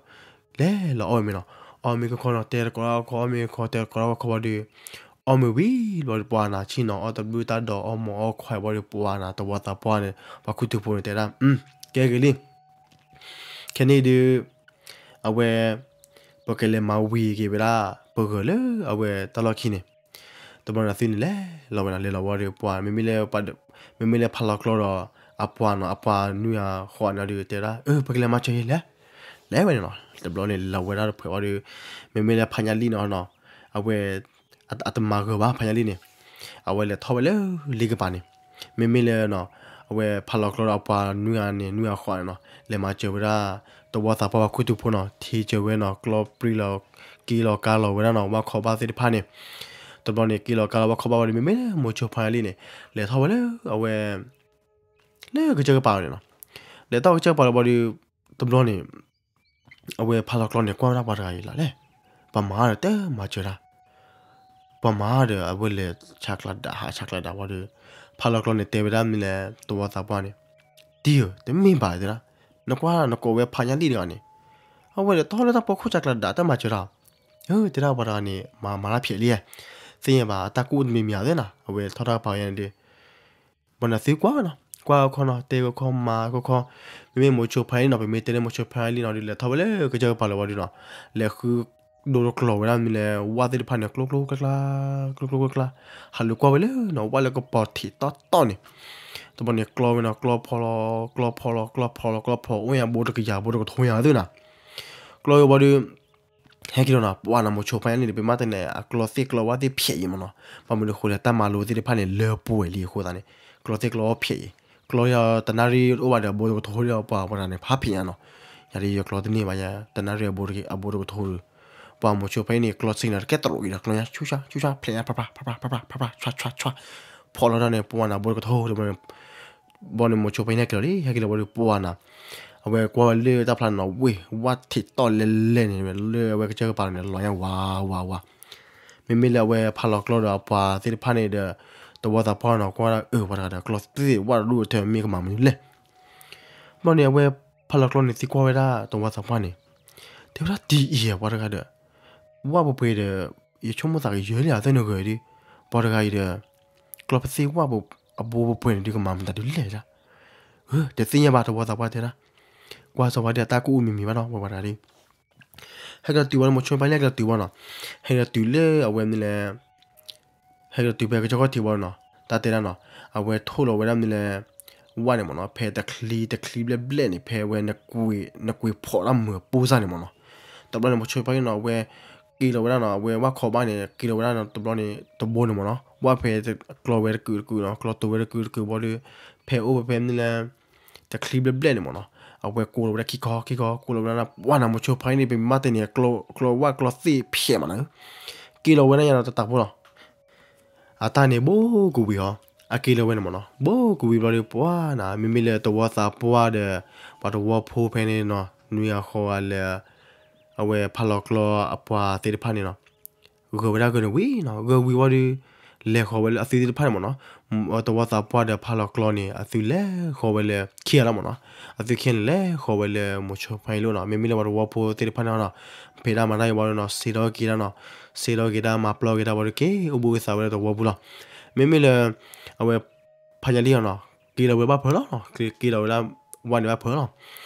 လဲၤလီၤအီၣ်ဝဲမ့ၤနီၤ, အီၣ်မ့ၤခီခီနီၤ, တဲတကိးလၢအခီ အီၣ်မ့ၤခီ တဲတကိးလၢအခီဘၣ်ဒီး အီၣ်မ့ၤဝံၤဘျီဒီး ပှၤနၤဆ့ၣ်နီၤ အီၣ်တဘျုးတၢ်ဒီး အီၣ်မ့ၤအီၣ်ခွါဘၣ်ဒီး ပှၤနၤတဝီသးပှၢ်န့ၣ် ပှၤခူသူၣ်ဖိန့ၣ်တဲဒၣ်, ကဲဂ့ၤလံ, ခဲန့ၣ်ဒုး အဝဲ ပကလဲၤမၤဝံၤက့ၤဝဲဒၣ် ပဂၢၤလၢအဝဲတၢ်လီၢ်ခံန့ၣ်, တဘျီန့ၣ်သုန့ၣ် လဲၤလီၤဝဲနီၤ, လဲၤလီၤဝံၤဒီး ပှၤ မ့မ့ၢ်လၢဖးလီၤကျီဒီး အပှၤနီၤ, အပှၤနွံဂၤဃိးဂၤန့ၣ်ဒီး တဲဝဲဒၣ်, အၢ ပကလဲၤမၤစၢၤယဲလဲၣ်, လဲၤဝဲန့ၣ်နီၤ. တဘျီန့ၣ် လဲၤလီၤဝဲဒၣ်တဖုဘၣ်ဒီး မ့မ့ၢ်လၢဖါညါလံၣ်နီၤနီၤ, အဝဲ အတမၤဂၢၤဘၣ် ဖါညါလံၣ်န့ၣ်, အဝဲလဲၤထီၣ်ဝဲလၢလ့ကပၤန့ၣ်, မ့မ့ၢ်လၢ အဝဲဖးလီၤကျီဒီးအပှၤနွံဂၤန့ၣ် နွံဂၤဃိးဂၤန့ၣ်နီၤ, လဲၤမၤစၢၤဝဲဒၣ် တဝီသးပှၢ်ပှၤခူသူၣ်ဖိနီၤ, ထံၣ်စၢၤဝဲနီၤ, ကျီပြံလီၤ က့ၤလီၤကါလီၤဝဲဒၣ်နီၤ, ဝၣ်ခီဘၣ်သ့ၣ်တဖၣ်န့ၣ်, တဘျီန့ၣ် က့ၤလီၤကါလီၤဝၣ်ခီဘၣ်ဝံၤဒီး မ့မ့ၢ်လၢမိၤဆိဖါညါလံၣ်န့ၣ် လဲၤထီၣ်ဝဲလၢအဝဲ လၢကစၢၢ်ကပၤန့ၣ်နီၤ, လဲၤထီၣ်ကစၢၢ်ကပၤလၢၤဘၣ်ဒီး တဘျီန့ၣ် အဝဲဖးလီၤကျီန့ၣ် ကွၢ်ဝဲဒၣ်ပှၤတဂၤအံၤလီၤလဲၣ်, ပှၤမၤဒီးတမၤစၢၤတၢ်, ပှၤမၤဒီးအဝဲလဲၤဆးကျးဒး ဟးဆးကျးဒးဝံၤဒီး ဖးလီၤကျီန့ၣ်တဲဝဲဒၣ်မ့ၢ်လဲၣ် တဝီသးပှၢ်န့ၣ်, တံၢ်ဧၢ တမ့ၢ်ဘၣ်တဲဒၣ်, နကွၢ်နကိးဝဲဖါညါလံၣ်တဂၤန့ၣ်, အဝဲလဲၤထီၣ်လၢတၢ်ပိာ်ခိၣ်ဆးကျးဒးတမၤစၢၤတၢ်, အၢ တဲဒၣ်ပှၤတဂၤန့ၣ် မၤမၤတၢ်ဖျဲးလံ, သ့ၣ်ညါဘၣ် အတၢ်ကူၣ်တမံၤမံၤဧါသ့ၣ်နီၤ, အဝဲထီၣ်တၢ်ကပၤညါန့ၣ်ဒီး ဘၣ်န့ၣ်သုကွၢ်ဝဲနီၤ, ကွၢ်ခီနီၤ, တဲဝဲခီမၤခီခီ, မ့မ့ၢ်မိၤဆိဖါညါလံၣ်နီၤ, ပမ့ၢ်တဲလၢမိၤဆိဖါညါလံၣ်နီၤဒီး လဲၤထီၣ်ဝဲလၢကစၢၢ်ကပၤလၢၤဘၣ်ဒီးနီၤ, လဲၤဃုဒိတကျိၤဝဲဒၣ်မ့ၢ်လဲၣ် ဝၣ်သ့ၣ်တဖၣ်န့ၣ် ကျိကျိကျါကျါ, ကျိကျိကျါကျါ, ဟးလူၤကွၢ်ဝဲလၢနီၤ ဝၣ်လၢကပီၤထံးတီတီန့ၣ်, တဘျီန့ၣ်ကျီဝဲနီၤ, ကျီဖီလီၤ ကျီဖီလီၤ ကျီဖီလီၤ ကျီဖီ အိၣ်ညါဘိတကယၤဘိတကထိညါသ့ၣ်နီၤ, ကျီဝဲဘၣ်ဒီး ဟဲက့ၤလီၤနီၤ, ပှၤနီၤမိၤဆိဖါညါလံၣ်န့ၣ် ပမ့ၢ်တဲန့ၣ် အကျီသ့ၣ်ကျီဝၣ်သ့ၣ်ဖျဲးအံၤမ့ၢ်နီၤ, ဘၣ်မနုၤအဃိလဲၣ် တၢ်မၤလိသ့ၣ်တဖၣ်န့ၣ် လၢပှဲၤလံအဃိသတးန့ၣ် ကျီသ့ၣ်ကျီဝၣ်ဖျဲးအံၤ, ကျီယၤတနၣ်ရံၣ်အိၣ်ဘၣ်ဒီးအဘိတကထိဒီးပှၤဝဲဒၣ်န့ၣ် ဖးဖျဲးညါနီၤ, ယၤဒ်ယကျီတန့ၢ်ဘၣ်ယၤ တနၣ်ရံၣ်အဘိတကထိဒီး, ပှၤမိၤဆိဖါညါလံၣ်န့ၣ် ကျီစ့ၢ်ကီးနီၤ တကဲတရိးအံၤဒီး ကျီညါဆူၣ်ဆါ ဆူၣ်ဆါ ဖျဲးညါ ဖျါ ဖျါ ဖျါ ဖျါ ဆှါ ဆှါ ဆှါ, ဖီလီၤတၢ်န့ၣ် ပှၤနီၤဘိတကထိဒီး ဘၣ်န့ၣ်မိၤဆိဖါညါလံၣ်ဟဲက့ၤလီၤလံ, ဟဲက့ၤလီၤဝံၤဒီးပှၤနီၤ, အဝဲကွၢ်ဝဲလၢတၢ်ဖျါနီၤ ဝ့ၢ်ဝၣ်ထံးတီလဲလဲန့ၣ် လၢအဝဲကစၢၢ်ကပၤန့ၣ် လီၤညါဝးဝးဝး, မ့မ့ၢ်လၢအဝဲဖးလီၤကျီဒီးအပှၤသ့ၣ်တဖၣ်န့ၣ်ဒီး တဝီသးပှၢ်နီၤ ကွၢ်ဒၣ်အၢ ပှၤတဂၤဒီး ကျီသ့ၣ်ဝၣ်တဒူၣ်အထၢမ့ၢ်ကမၤမနုၤလဲၣ်, ဘၣ်န့ၣ် အဝဲဖးလီၤကျီန့ၣ်သံကွၢ်ဝဲဒၣ်တဝီသးပှၢ်န့ၣ်, တဲဝဲဒၣ်တံၢ်အံၤပှၤတဂၤဒီး ဝၣ်ပှဲၤပှဲၤဒီး ယဆိကမိၣ်သးကယၢလံအသ့ၣ်နဂၢၢ်ဒီး ပှၤတဂၤအံၤဒီး ကျီပသ့ၣ်ဝၣ်အဘိပှဲၤပှဲၤန့ၣ်ဒီးကမၤမတၤဒုးလဲၣ်ဒၣ်, တသ့ၣ်ညါဘၣ်တဝီသးပှၢ်တဲဒၣ်, ကွၢ်စီၤပၤဒ်အတၢ်ကူၣ်အူမံၤမံၤဘၣ်နီၤ ပှၤပှၤတဂၤဒီး ဟဲက့ၤလီၤတုၤဝဲလၢမိၤဆိဖါညါလံၣ် ဟဲက့ၤလီၤတုၤဝဲနီၤ, ဟဲက့ၤလီၤတုၤလၢအဝဲမ့ၢ်လဲၣ် ဟဲက့ၤလီၤတုၤဖဲကစၢၢ်ခီၣ်ထံးဝံၤနီၤ, တၢ်တဲဒၣ်နီၤ, အဝဲထိၣ်လီၤဝဲဒၣ်မ့ၢ်လဲၣ် ဝၣ်န့ၣ်မ့ၢ်နီၤ, ဖဲတချံတချံဘျဲၣ်ဘျဲၣ်န့ၣ် ဖဲအဝဲ နကွံာ်ဖီးတၢ်မုာ်အပူၤစၢ်န့ၣ်မ့ၢ်နီၤ, တဘျီန့ၣ်မိၤဆိဖါညါလံၣ်နီၤ အဝဲ က့ၤလီၤဝဲဒၣ်နီၤ, အဝဲဝၣ်ခီဘၣ်န့ၣ် က့ၤလီၤဝဲဒၣ်နီၤ တဘျီန့ၣ် တဘိန့ၣ်မ့ၢ်နီၤ, ဝၣ်ဖဲကျီဝဲတကုာ်တကုာ်နီၤ, ကျီတိၤဝဲတကုာ်တကုာ်ဘၣ်ဒီး ဖဲအိၣ်ဖဲဖဲမ့ၢ်လဲၣ် တချံဘျဲၣ်ဘျဲၣ်န့ၣ်မ့ၢ်နီၤ, အဝဲကိးလီၤဝဲဒၣ်ခံခီ ခံခီ ကိးလီၤဝဲဒၣ် ပှၤနီၤမိၤဆိဖါညါလံၣ်န့ၣ် ပမ့ၢ်တဲန့ၣ် ကျီဝၣ်ကျီသ့ၣ်ဖျဲးမးနီၤ, က့ၤလီၤဝဲဒၣ်ညါနီၤ တတးဖိလီၤ အတၢ်န့ၣ်ဘိကူဝံၤဟီ, အက့ၤလီၤဝဲန့ၣ်မ့ၢ်နီၤ, ဘိကူဝံၤဘျီဒီး ပှၤနီၤ မ့မ့ၢ်လၢတဝီသးပှၢ်ဒီး ပှၤတဝီဖိဖဲန့ၣ်နီၤ နွံဂၤဃိးဂၤလၢ အဝဲဖးလီၤကျီအပှၤသ့ၣ်တဖၣ်န့ၣ်နီၤ, ဂၢၤဝဲဒၣ်ဂၢၤန့ၣ်ဝံၤနီၤ, ဂၢၤဝံၤဝံၤဒီး လဲၤဃီၤဝဲလၢအသုသ့ၣ်တဖၣ်န့ၣ်မ့ၢ်နီၤ, သဝီသးပှၢ်ဒီးဖးလီၤကျီန့ၣ် အသုလဲၤဃီၤဝဲလၢခံဂၤလီၤမ့ၢ်နီၤ. အသုခံဂၤန့ၣ်လဲၤဃီၤဝဲလၢမိၤဆိဖါယါလံနီၤ. မ့မ့ၢ်လၢပှၤသဝီဖိသ့ၣ်တဖၣ်န့ၣ်နီၤ, ဖံးတၢ်မၤတၢ်အံၤဝံၤဒီးနီၤ စ့ထီၣ်က့ၤတၢ်နီၤ, စ့ထီၣ်က့ၤတၢ် မၤပျီက့ၤတၢ်ဝံၤဒီး က့ၤအိၣ်ဘှံးအိၣ်သါဝဲလၢသဝီပူၤလီၤ. မ့မ့ၢ်လၢ အဝဲ ဖါယါလံနီၤ, က့ၤလီၤဝဲဘၣ်ဖၢလီၤ, က့ၤလီၤဝဲလၢဝၣ်န့ၣ်ဘၣ်ဖၢလီၤ.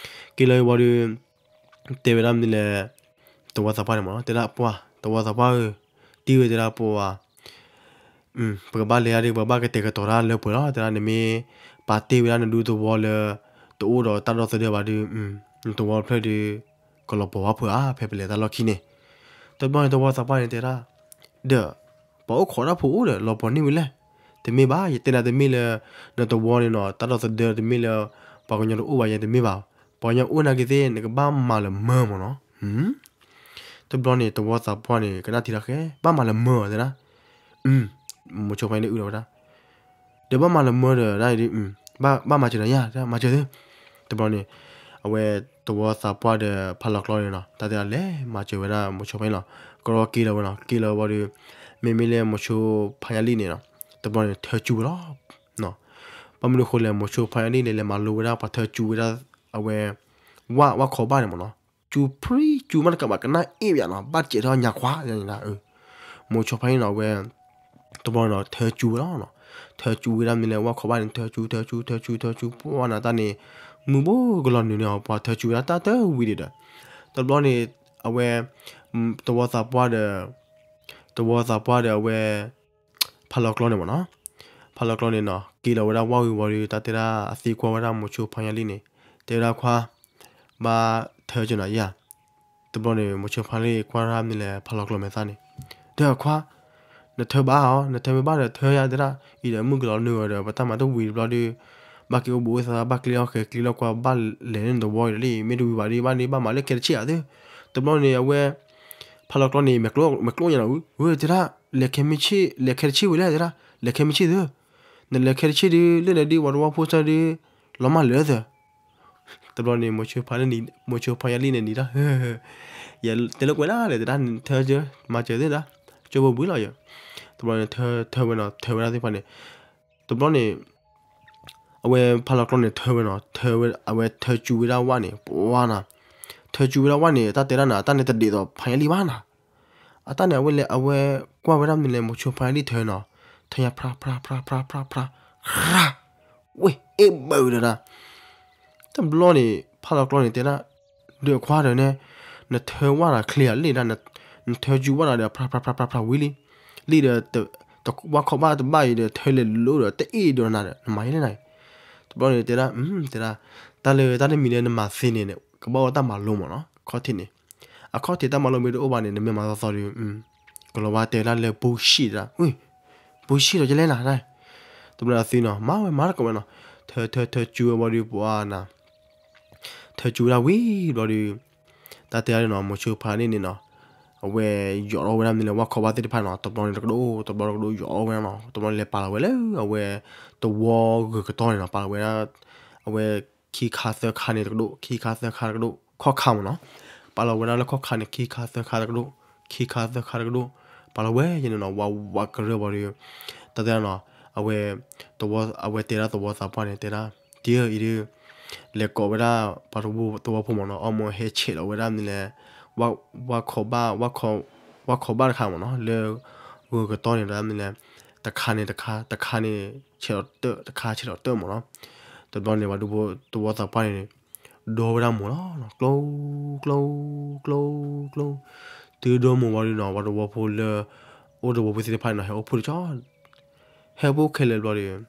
က့ၤလီၤဝံၤဝံၤဒီး တဲဝဲဒၣ်မနုၤလဲၣ်, သဝီသးပှၢ်န့ၣ်မ့ၢ်နီၤ, တဲဒၣ်ပှၢ်, သဝီသးပှၢ်ဧၢ, တံၢ်ဝဲတဲဒၣ်ပှၢ်, ပကဘၣ်လဲၤဒၣ်ဒီး ပကဘၣ်ကတဲာ်ကတီၤတၢ်လၢပှဲၤလီၤ. တဲဒၣ်နမ့ၢ်ပာ်တ့ၢ်ဝဲဒၣ်နဒူသဝီလၢ တအိၣ်ဒီးတၢ်ဒီသဒၢဘၣ်ဒီး နသဝီတဖျၢၣ်ဒီး ကလီၤပှီၤဘၣ်ဖုးဧါ ဖဲပလဲၤတၢ်လီၢ်ခံန့ၣ်. တဘျီန့ၣ်သဝီသးပှၢ်န့ၣ်တဲဒၣ်, ဒီး ပှၤအိၣ်ခိးတၢ်ဖိအိၣ်ဒီး လီၤပှီၤန့ၢ်ဝံၤလဲၣ်. တမ့ၢ်ဘၣ်, ယတဲနၤတမ့ၢ်လၢ နသဝီန့ၣ်နီၤ တၢ်ဒီသဒၢတမ့ၢ်လၢ ပှၤကညီတအိၣ်ဘၣ်ယဲ တမ့ၢ်ဘၣ်. ပှၤကညီအိၣ်နာ်က့သ့ၣ် နကဘၣ်မၤလၢၤမၢမ့ၢ်နီၤ. တဘျီန့ၣ် သဝီသးပှၢ်န့ၣ် ကနၣ်ထံၣ်တၢ်ဃဲ ဘၣ်မၤလၢၤမၢတဲဒၣ်. မိၤဆိဖါယါလံအုၣ်လီၤဝဲဒၣ်, ဒီးဘၣ်မၤလၢၤမၢဒီးဒ်အံၤဒီး ဘၣ်မၤစၢၤနၤယါ မၤစၢၤသု. တဘျီန့ၣ် အဝဲသဝီသးပှၢ်ဒီးဖးလီၤကျီန့ၣ်နီၤ တၢ်တဲဒၣ်လဲၤမၤစၢၤဝဲဒၣ်မိၤဆိဖါယါလံနီၤ, ကရီက့ၤလီၤဝဲနီၤ, က့ၤလီၤဝံၤဒီး မ့မ့ၢ်လၢမိၤဆိဖါယါလံန့ၣ်နီၤ တဘျီန့ၣ် ထၢကၠူဝဲလီၤ. ဘၣ်မနုၤအဃိလဲၣ် မိၤဆိဖါယါလံန့ၣ် လဲၤမၤလိဝဲဒၣ်ပှၤထၢကၠူဝဲဒၣ် အဝဲ ဝၣ် ဝၣ်ခီဘၣ်န့ၣ်မ့ၢ်နီၤ, ကၠူဖရံကၠူမးတကးဘၣ် ကနၣ်အ့ၣ်ပယါနီၤ ဘၣ်တစဲးထီၣ်ညါခွါန့ၣ်ဒၣ်. မိၤဆိဖါယါလံနီၤ အဝဲ တဘျီန့ၣ်ဒီး ထၢကၠူဝဲလီၤ. ထၢကၠူဝဲဒၣ်မနုၤလဲၣ် ဝၣ်ခီဘၣ်န့ၣ် ထၢကၠူ ထၢကၠူ ထၢကၠူ ထၢကၠူ ပှၢ်နၤတၢ်န့ၣ် မုၢ်ဘိကလီၤနုာ်န့ၣ် ပှၤထၢကၠူဝဲဒၣ်တၢ်တဝံၤဒံးဒီး တဘျီန့ၣ် အဝဲ သဝီသးပှၢ်ဒီး သဝီသးပှၢ်ဒီးအဝဲ ဖးလီၤကျီန့ၣ်မ့ၢ်နီၤ, ဖးလီၤကျီန့ၣ်နီၤ က့ၤလီၤဝဲဒၣ်ဝၣ်ဝံၤဝံၤဒီး တၢ်တဲဒၣ်အသံကွၢ်ဝဲဒၣ်မိၤဆိဖါယါလံန့ၣ် တဲဝဲဒၣ်ခွါ ဘၣ်ထၢကၠူနီၤယါ. တဘျီန့ၣ် မိၤဆိဖါယါလံကွၢ်ဒၣ်မနုၤလဲၣ် ဖးလီၤကျီမဲာ်သၣ်န့ၣ် ဒီးခွါ နထၢဘၣ်အီၤ နထၢမ့ၢ်ဘၣ်ဒီးထၢယါတဲဒၣ် အံၤဒီးမုၢ်ကလီၤနုာ်ဒီး ပတၢ်မၤတဝံၤတဘျီဒီး ဘၣ်က့ၤအိၣ်ဘူးအိၣ်သါ ဘၣ်ကျ့လီၤဃဲၤကျ့လီၤကွၢ် ဘၣ်လဲၤန့ၣ်သဝီအံၤဒီးလံ မ့ၢ်တဝံၤဘၣ်ဒီး ဘၣ်န့ၣ်ဘၣ်မၤလၢခဲတဆ့အီၤသု. တဘျီန့ၣ် အဝဲ ဖးလီၤကျီန့ၣ် မဲာ်ကျိညါနီၤ ဝဲတဲဒၣ် လဲၤခဲမုၢ်ဆ့ၣ် လဲၤခဲတဆ့ဝံၤလဲၣ်တဲဒၣ် လဲၤခဲမုၢ်ဆ့ၣ်သု နလဲၤခဲတဆ့ဒုး လၢန့ၣ်ဒုး ပှၤသဝီဖိစၢ်ဒုး လီၤမၢ်လၢာ်သၢ တဘျီန့ၣ် မိၤဆိဖါယါလံန့ၣ်နံၤတၢ် ယတဲလၢကွဲးလၢ်လဲၣ်တဲဒၣ် နထၢကၠူ မၤစၢၤသ့ၣ်ဒၣ် ကၠိဖိဘှံးလီၤယၤ. တဘျီန့ၣ် ထၢဝဲနီၤ ထၢဝဲဒၣ်သ့ၣ်တဖၣ်န့ၣ် တဘျီန့ၣ် အဝဲဖးလီၤကျီန့ၣ် ထၢဝဲနီၤ ထၢဝဲ အဝဲထၢကၠူဝဲဒၣ်ဝၣ်န့ၣ် ပှၢ်နၤ ထၢကၠူဝဲဒၣ်ဝၣ်န့ၣ် တၢ်တဲဒၣ်နၤ တၢ်န့ၣ်တဒ်သိးဖါယါလံဘၣ်နၤ အတၢ်န့ၣ် အဝဲလဲၤ အဝဲကွၢ်ဝဲဒၣ်မနုၤလဲၣ် မိၤဆိဖါယါလံထၢနီၤ ထၢညါဖြါ ဖြါ ဖြါ ဖြါ ဖြါ ဖြါ ဖြါ ဝ့ၢ် အ့ၣ်ဘၢဝံၤဒီးဒၣ် တဘျီန့ၣ် ဖးလီၤကျီန့ၣ်တဲဒၣ် ဒုးအခွါဒီးနဲ နထၢဝၣ်ဒီးချ့အီၤလံဒၣ် နထၢကၠူဝၣ်ဒီး ဖြါ ဖြါ ဖြါ ဖြါ ဖြါ ဝံၤလံ လံဒီး ဝၣ်ခီဘၣ်တဘၣ်အံၤဒီး ထၢလဲၤလိၤဒီး တအ့ၣ်ဒိးနၤဒီး နမၤယဲလဲၣ်နၤ တဘျီန့ၣ်တဲဒၣ် တဲဒၣ် တၢ်လၢတၢ်တမံၤလၢနမၤသ့န့ၣ် ကဘၣ်အိၣ်တၢ်မၤလိမ့ၢ်နီၤ အခီၣ်ထံးန့ၣ် အခီၣ်ထံးတၢ်မၤလိမ့ၢ်တအိၣ်ဘၣ်န့ၣ် နမ့ၢ်မၤသီသီဒီး ကလီၤဝါတဲဒၣ်လၢ bullshit တၢ် bullshit ဒီးယလဲၣ်နၤ တဘျီအသုနီၤ မၤဝဲမၤတကိးဝဲနီၤ ထၢ ထၢ ထၢကၠူဝဲဘၣ်ဒီးပှၢ်နၤ ထၢကၠူဝဲဒၣ်ဝံၤဘျီဒီး တၢ်တဲဒၣ်နီၤ မိၤဆိဖါယါလံန့ၣ်နီၤ အဝဲယီၤထီၣ်ဝဲဒၣ်မနုၤလဲၣ် ဝၣ်ခီဘၣ်သ့ၣ်တဖၣ်နီၤ တဘျီန့ၣ်တကဒိၣ် တဘျီတကဒိၣ်ယီၤထီၣ်ဝဲဒၣ်နီၤ တဘျီန့ၣ်လဲၤပာ်လီၤဝဲလၢအဝဲ သဝီဂၢၤကတီၢ်န့ၣ်နီၤ ပာ်လီၤဝဲဒၣ် အဝဲ ခံခါသၢခါန့ၣ်တကဒိၣ် ခံခါသၢခါတကဒိၣ် ခီၣ်ခါမ့ၢ်နီၤ ပာ်လီၤဝဲဒၣ်လၢခီၣ်ခါန့ၣ် ခံခါသၢခါတကဒိၣ် ခံခါသၢခါတကဒိၣ် ပာ်လီၤဝဲယဲန့ၣ်နီၤ ဝးဝးကရၢဘၣ်ဒီး တၢ်တဲဒၣ်နီၤ အဝဲ သဝီ အဝဲတဲဒၣ်သဝီသးပှၢ်န့ၣ် တဲဒၣ် တံၢ်ဧၢ အံၤဒုး လဲၤကိးဝဲဒၣ် ပှၤသဝီဖိမ့ၢ်နီၤ အီၣ်မိၢ်ဟဲဆဲးလီၤဝဲဒၣ်မနုၤလဲၣ် ဝၣ်ခီဘၣ် ဝၣ်ခီဘၣ်တခါမ့ၢ်နီၤ လၢ ဂၢၤကတီၢ်န့ၣ်ဒီးမနုၤလဲၣ် တခါန့ၣ်တခါ တခါန့ၣ် ဆဲးလီၤတၢၢ် တခါဆဲးလီၤတၢၢ်မ့ၢ်နီၤ တဘျီန့ၣ် ပှၤသဝီသးပှၢ်န့ၣ် ဒီဝဲဒၣ်မိၢ်လီၤ ကျိ ကျိ ကျိ ကျိ တုၤဒီမိၢ်ဝံၤဒီးနီၤ ပှၤသဝီဖိလၢ အိၣ်သဝီဖိသ့ၣ်တဖၣ်န့ၣ်နီၤ ဟဲအိၣ်ဖှိၣ်တကၠီ ဟဲအိၣ်ဖှိၣ်ခဲလၢာ်ဘျီဒီး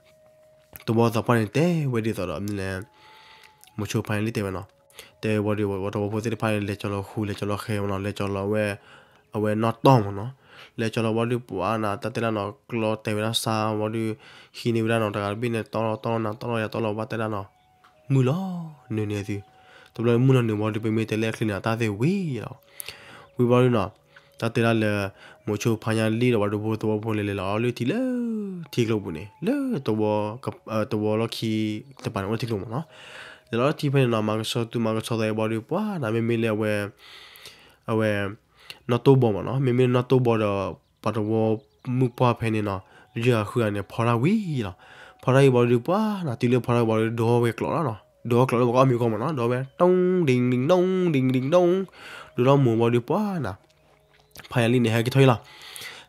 သဝီသးပှၢ်န့ၣ် တဲဝဲဒ်သိးဒီးမနုၤလဲၣ် မိၤဆိဖါယါလံတဲဝဲနီၤ တဲဝဲဒီး ပှၤသဝီဖိသ့ၣ်တဖၣ်န့ၣ် လဲၤကၠီလီၤဃု လဲၤကၠီလီၤဃဲမ့ၢ်နီၤ လဲၤကၠီလီၤဝဲ အဝဲနီၢ်တီၢ်မ့ၢ်နီၤ လဲၤကၠီလီၤဝံၤဒီး ပှၢ်နၤ တၢ်တဲဒၣ်နီၤ ကျီတဲာ်ဝဲဒၣ်စါဝံၤဒီး ဟံးန့ၢ်ဝဲဒၣ်နီၤ တဂၤတဘ့ၣ်န့ၣ် တီၢ်လီၤ တီၢ်လီၤနၤ တီၢ်လီၤယၤ တီၢ်လီၤဘၣ်တဲဒၣ်နီၤ မုၢ်လီၤနုာ်န့ၢ်သု တဘျီမုၢ်လီၤနုာ်ဝံၤဒီး ပမ့ၢ်တဲလၢအချံန့ၣ် အတၢ်သ့ၣ်ဝံၤလီၤ ဝံၤဘျီဒီးနီၤ တၢ်တဲဒၣ်လၢ မိၤဆိဖါယါလံဒီး ပှၤသဝီဖိသဝီဖိလဲၤလဲၤလီၤလၢထံလၢ ထံကျိပူၤန့ၣ် လၢ သဝီလီၢ်ခံတပၤန့ၣ် အိၣ်လၢထံကျိမ့ၢ်နီၤ လဲၤလီၤလၢထံဖဲန့ၣ်နီၤ မၤကဆှီသူ မၤကဆှီသးဘျီဒီး ပှၢ်နၤ မ့မ့ၢ်လၢအဝဲ အဝဲ နီၢ်တိၢ်ဘီမ့ၢ်နီၤ မ့မ့ၢ်နီၢ်တိၢ်ဘီဒီး ပှၤသဝီ မုၢ်ပှၢ်ဖဲန့ၣ်နီၤ, ယုၢ်အဃုဂၤန့ၣ် ဖီထီၣ်ဝံၤလီၤ. ဖီထီၣ်ဝံၤဘၣ်ဒီးပှၤနီၤ, တုၤလၢဖီထီၣ်ဝံၤဘၣ်ဒီး ဒိဝဲကျိးလီၤနီၤ, ဒိဝဲကျိးလၢပှၤကအီၣ်မ့ၤကီၢ်မးနီၤ, ဒိဝဲ တုံဒိင်းဒိင်း တုံဒိင်းဒိင်း တုံဒိင်းဒိင်း, ဒိထီၣ်မိၢ်ဘၣ်ဒီးပှၤနီၤ ဖါယါလံၣ်န့ၣ် ဟဲက့ၤထီၣ်အံၤလီၤ.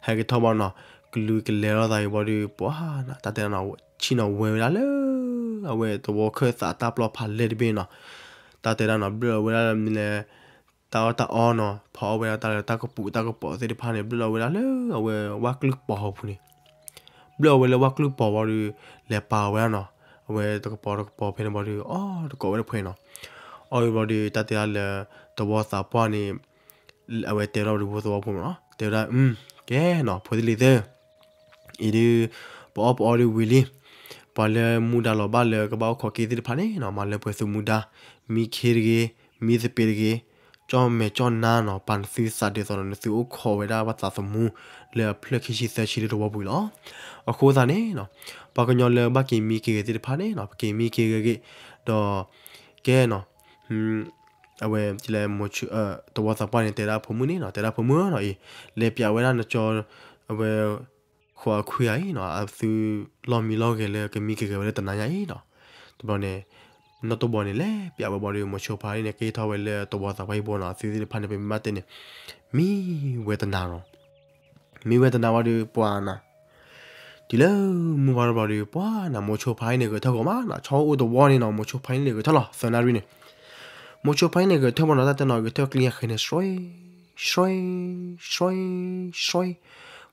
ဟဲက့ၤထီၣ်ဘၣ်နီၤ, ကလူၤကလဲၤလိာ်သးအံၤဘၣ်ဒီး ပှၤနီၤ တၢ်တဲဒၣ်နီၤ, ဆ့ၣ်နီၤဝဲဝဲဒၣ်လၢ အဝဲသဝီခၢၣ်သးတၢ်ပျီဖးလဲၢ်တဘ့ၣ်နီၤ, တၢ်တဲဒၣ်နီၤ ဘျၢၣ်ဝဲဒၣ်လၢမနုၤလဲၣ်, တၢ်အီၣ်တၢ်အီနီၤ, ဖီအီၣ်ဝဲဒၣ်တၢ်လၢတၢ်ကပူးတၢ်ကပီးသ့ၣ်တဖၣ်န့ၣ် ဘျၢၣ်လီၤဝဲဒၣ်လၢ အဝဲဝၣ်ကျုၢ်ပီၤအပူၤန့ၣ် ဘျၢၣ်အီၤဝဲလၢဝၣ်ကျုၢ်ပီၤဘၣ်ဒီး လဲၤပာ်အီၤဝဲဒၣ်နီၤ, အဝဲတကပီၤတကပီၤဖဲန့ၣ်ဘၣ်ဒီး အီၣ်တကိးဝဲတဖှဲးနီၤ, အီၣ်ဝံၤဘၣ်ဒီး တၢ်တဲဒၣ်လၢ သဝီသးပှၢ်န့ၣ် အဝဲတဲဝဲဒၣ်ဒီးဖိသဝီဖိမးနီၤ, တဲဝဲဒၣ် ကဲနီၤ ဖိသ့ၣ်လံၤသ့ၣ် အံၤဒုး ပအီၣ်ပအီဒုးဝံၤလံ, ပှၤလၢမူဒါလီၤဘၣ်လၢကဘၣ်အိၣ်ခိးက့သ့ၣ်တဖၣ်န့ၣ်နီၤ, မၤလၢပှဲၤသုမူဒါ, မံခ့တဂ့ၤ, မံသပ့းတဂ့ၤ, ကၠီၣ်မဲာ်ကၠီၣ်နါနီၤ, ပာ်နသုသးဒ်သိးဒီး နသုအိၣ်ခိးဝဲဒၣ်ဘၣ်သးသမူလၢအဖျၢၣ်ခံဆံသၢဆံလၢသဝီပူၤလီၤ. အဃိသတးန့ၣ်နီၤ, ပှၤကညီလၢဘၣ်က့ၤမံက့ၤဂ့ၤသ့ၣ်တဖၣ်န့ၣ်နီၤ, ပက့ၤမံက့ၤဂ့ၤဂ့ၤ, ဒီး ကဲနီၤ အဝဲ လဲၤ သဝီသးပှၢ်န့ၣ် တဲဒၣ်ဖိမုၣ်န့ၣ်နီၤ, တဲဒၣ်ဖိမုၣ်နီၤအံၤ, လဲၤပျးဝဲဒၣ်နကၠီ အဝဲ ဃိးအခွံဂၤအံၤနီၤ, အသုလီၢ်မံလီၢ်ဂဲၤလၢကမံက့ၤဂ့ၤဝဲလၢတနၤညါအံၤနီၤ. တဘျီန့ၣ် နီၢ်တိၢ်ဘီန့ၣ် လဲၤပျးဝဲဘၣ်ဒီး မိၤဆိဖါအံၤန့ၣ် က့ၤထီၣ်ဝဲလၢသဝီသးပှၢ်ဟံၣ်ဘိနီၤ, အသုသ့ၣ်တဖၣ်န့ၣ် ပမ့ၢ်ဘၣ်တဲန့ၣ် မံဝဲတနၤနီၤ မံဝဲတနၤဝံၤဒီး ပှၤနၤ တုၤလၢမုၢ်ဝါထီၣ်ဘျီဒီး ပှၤနၤ မိၤဆိဖါအံၤန့ၣ် ဂဲၤထၢၣ်ဂီၤမးနီၤ, ဆီအိၣ်တဝီန့ၣ်နီၤ, မိၤဆိဖါအံၤန့ၣ် ဂဲၤထၢၣ်လီၤ သၢနၣ်ရံၣ်န့ၣ်, မိၤဆိဖါအံၤန့ၣ် ဂဲၤထၢၣ်ဘၣ်နီၤ, တၢ်တဲနီၤ ဂဲၤထၢၣ်ကျ့အဃဲၤန့ၣ် ဆှဲ ဆှဲ ဆှဲ ဆှဲ,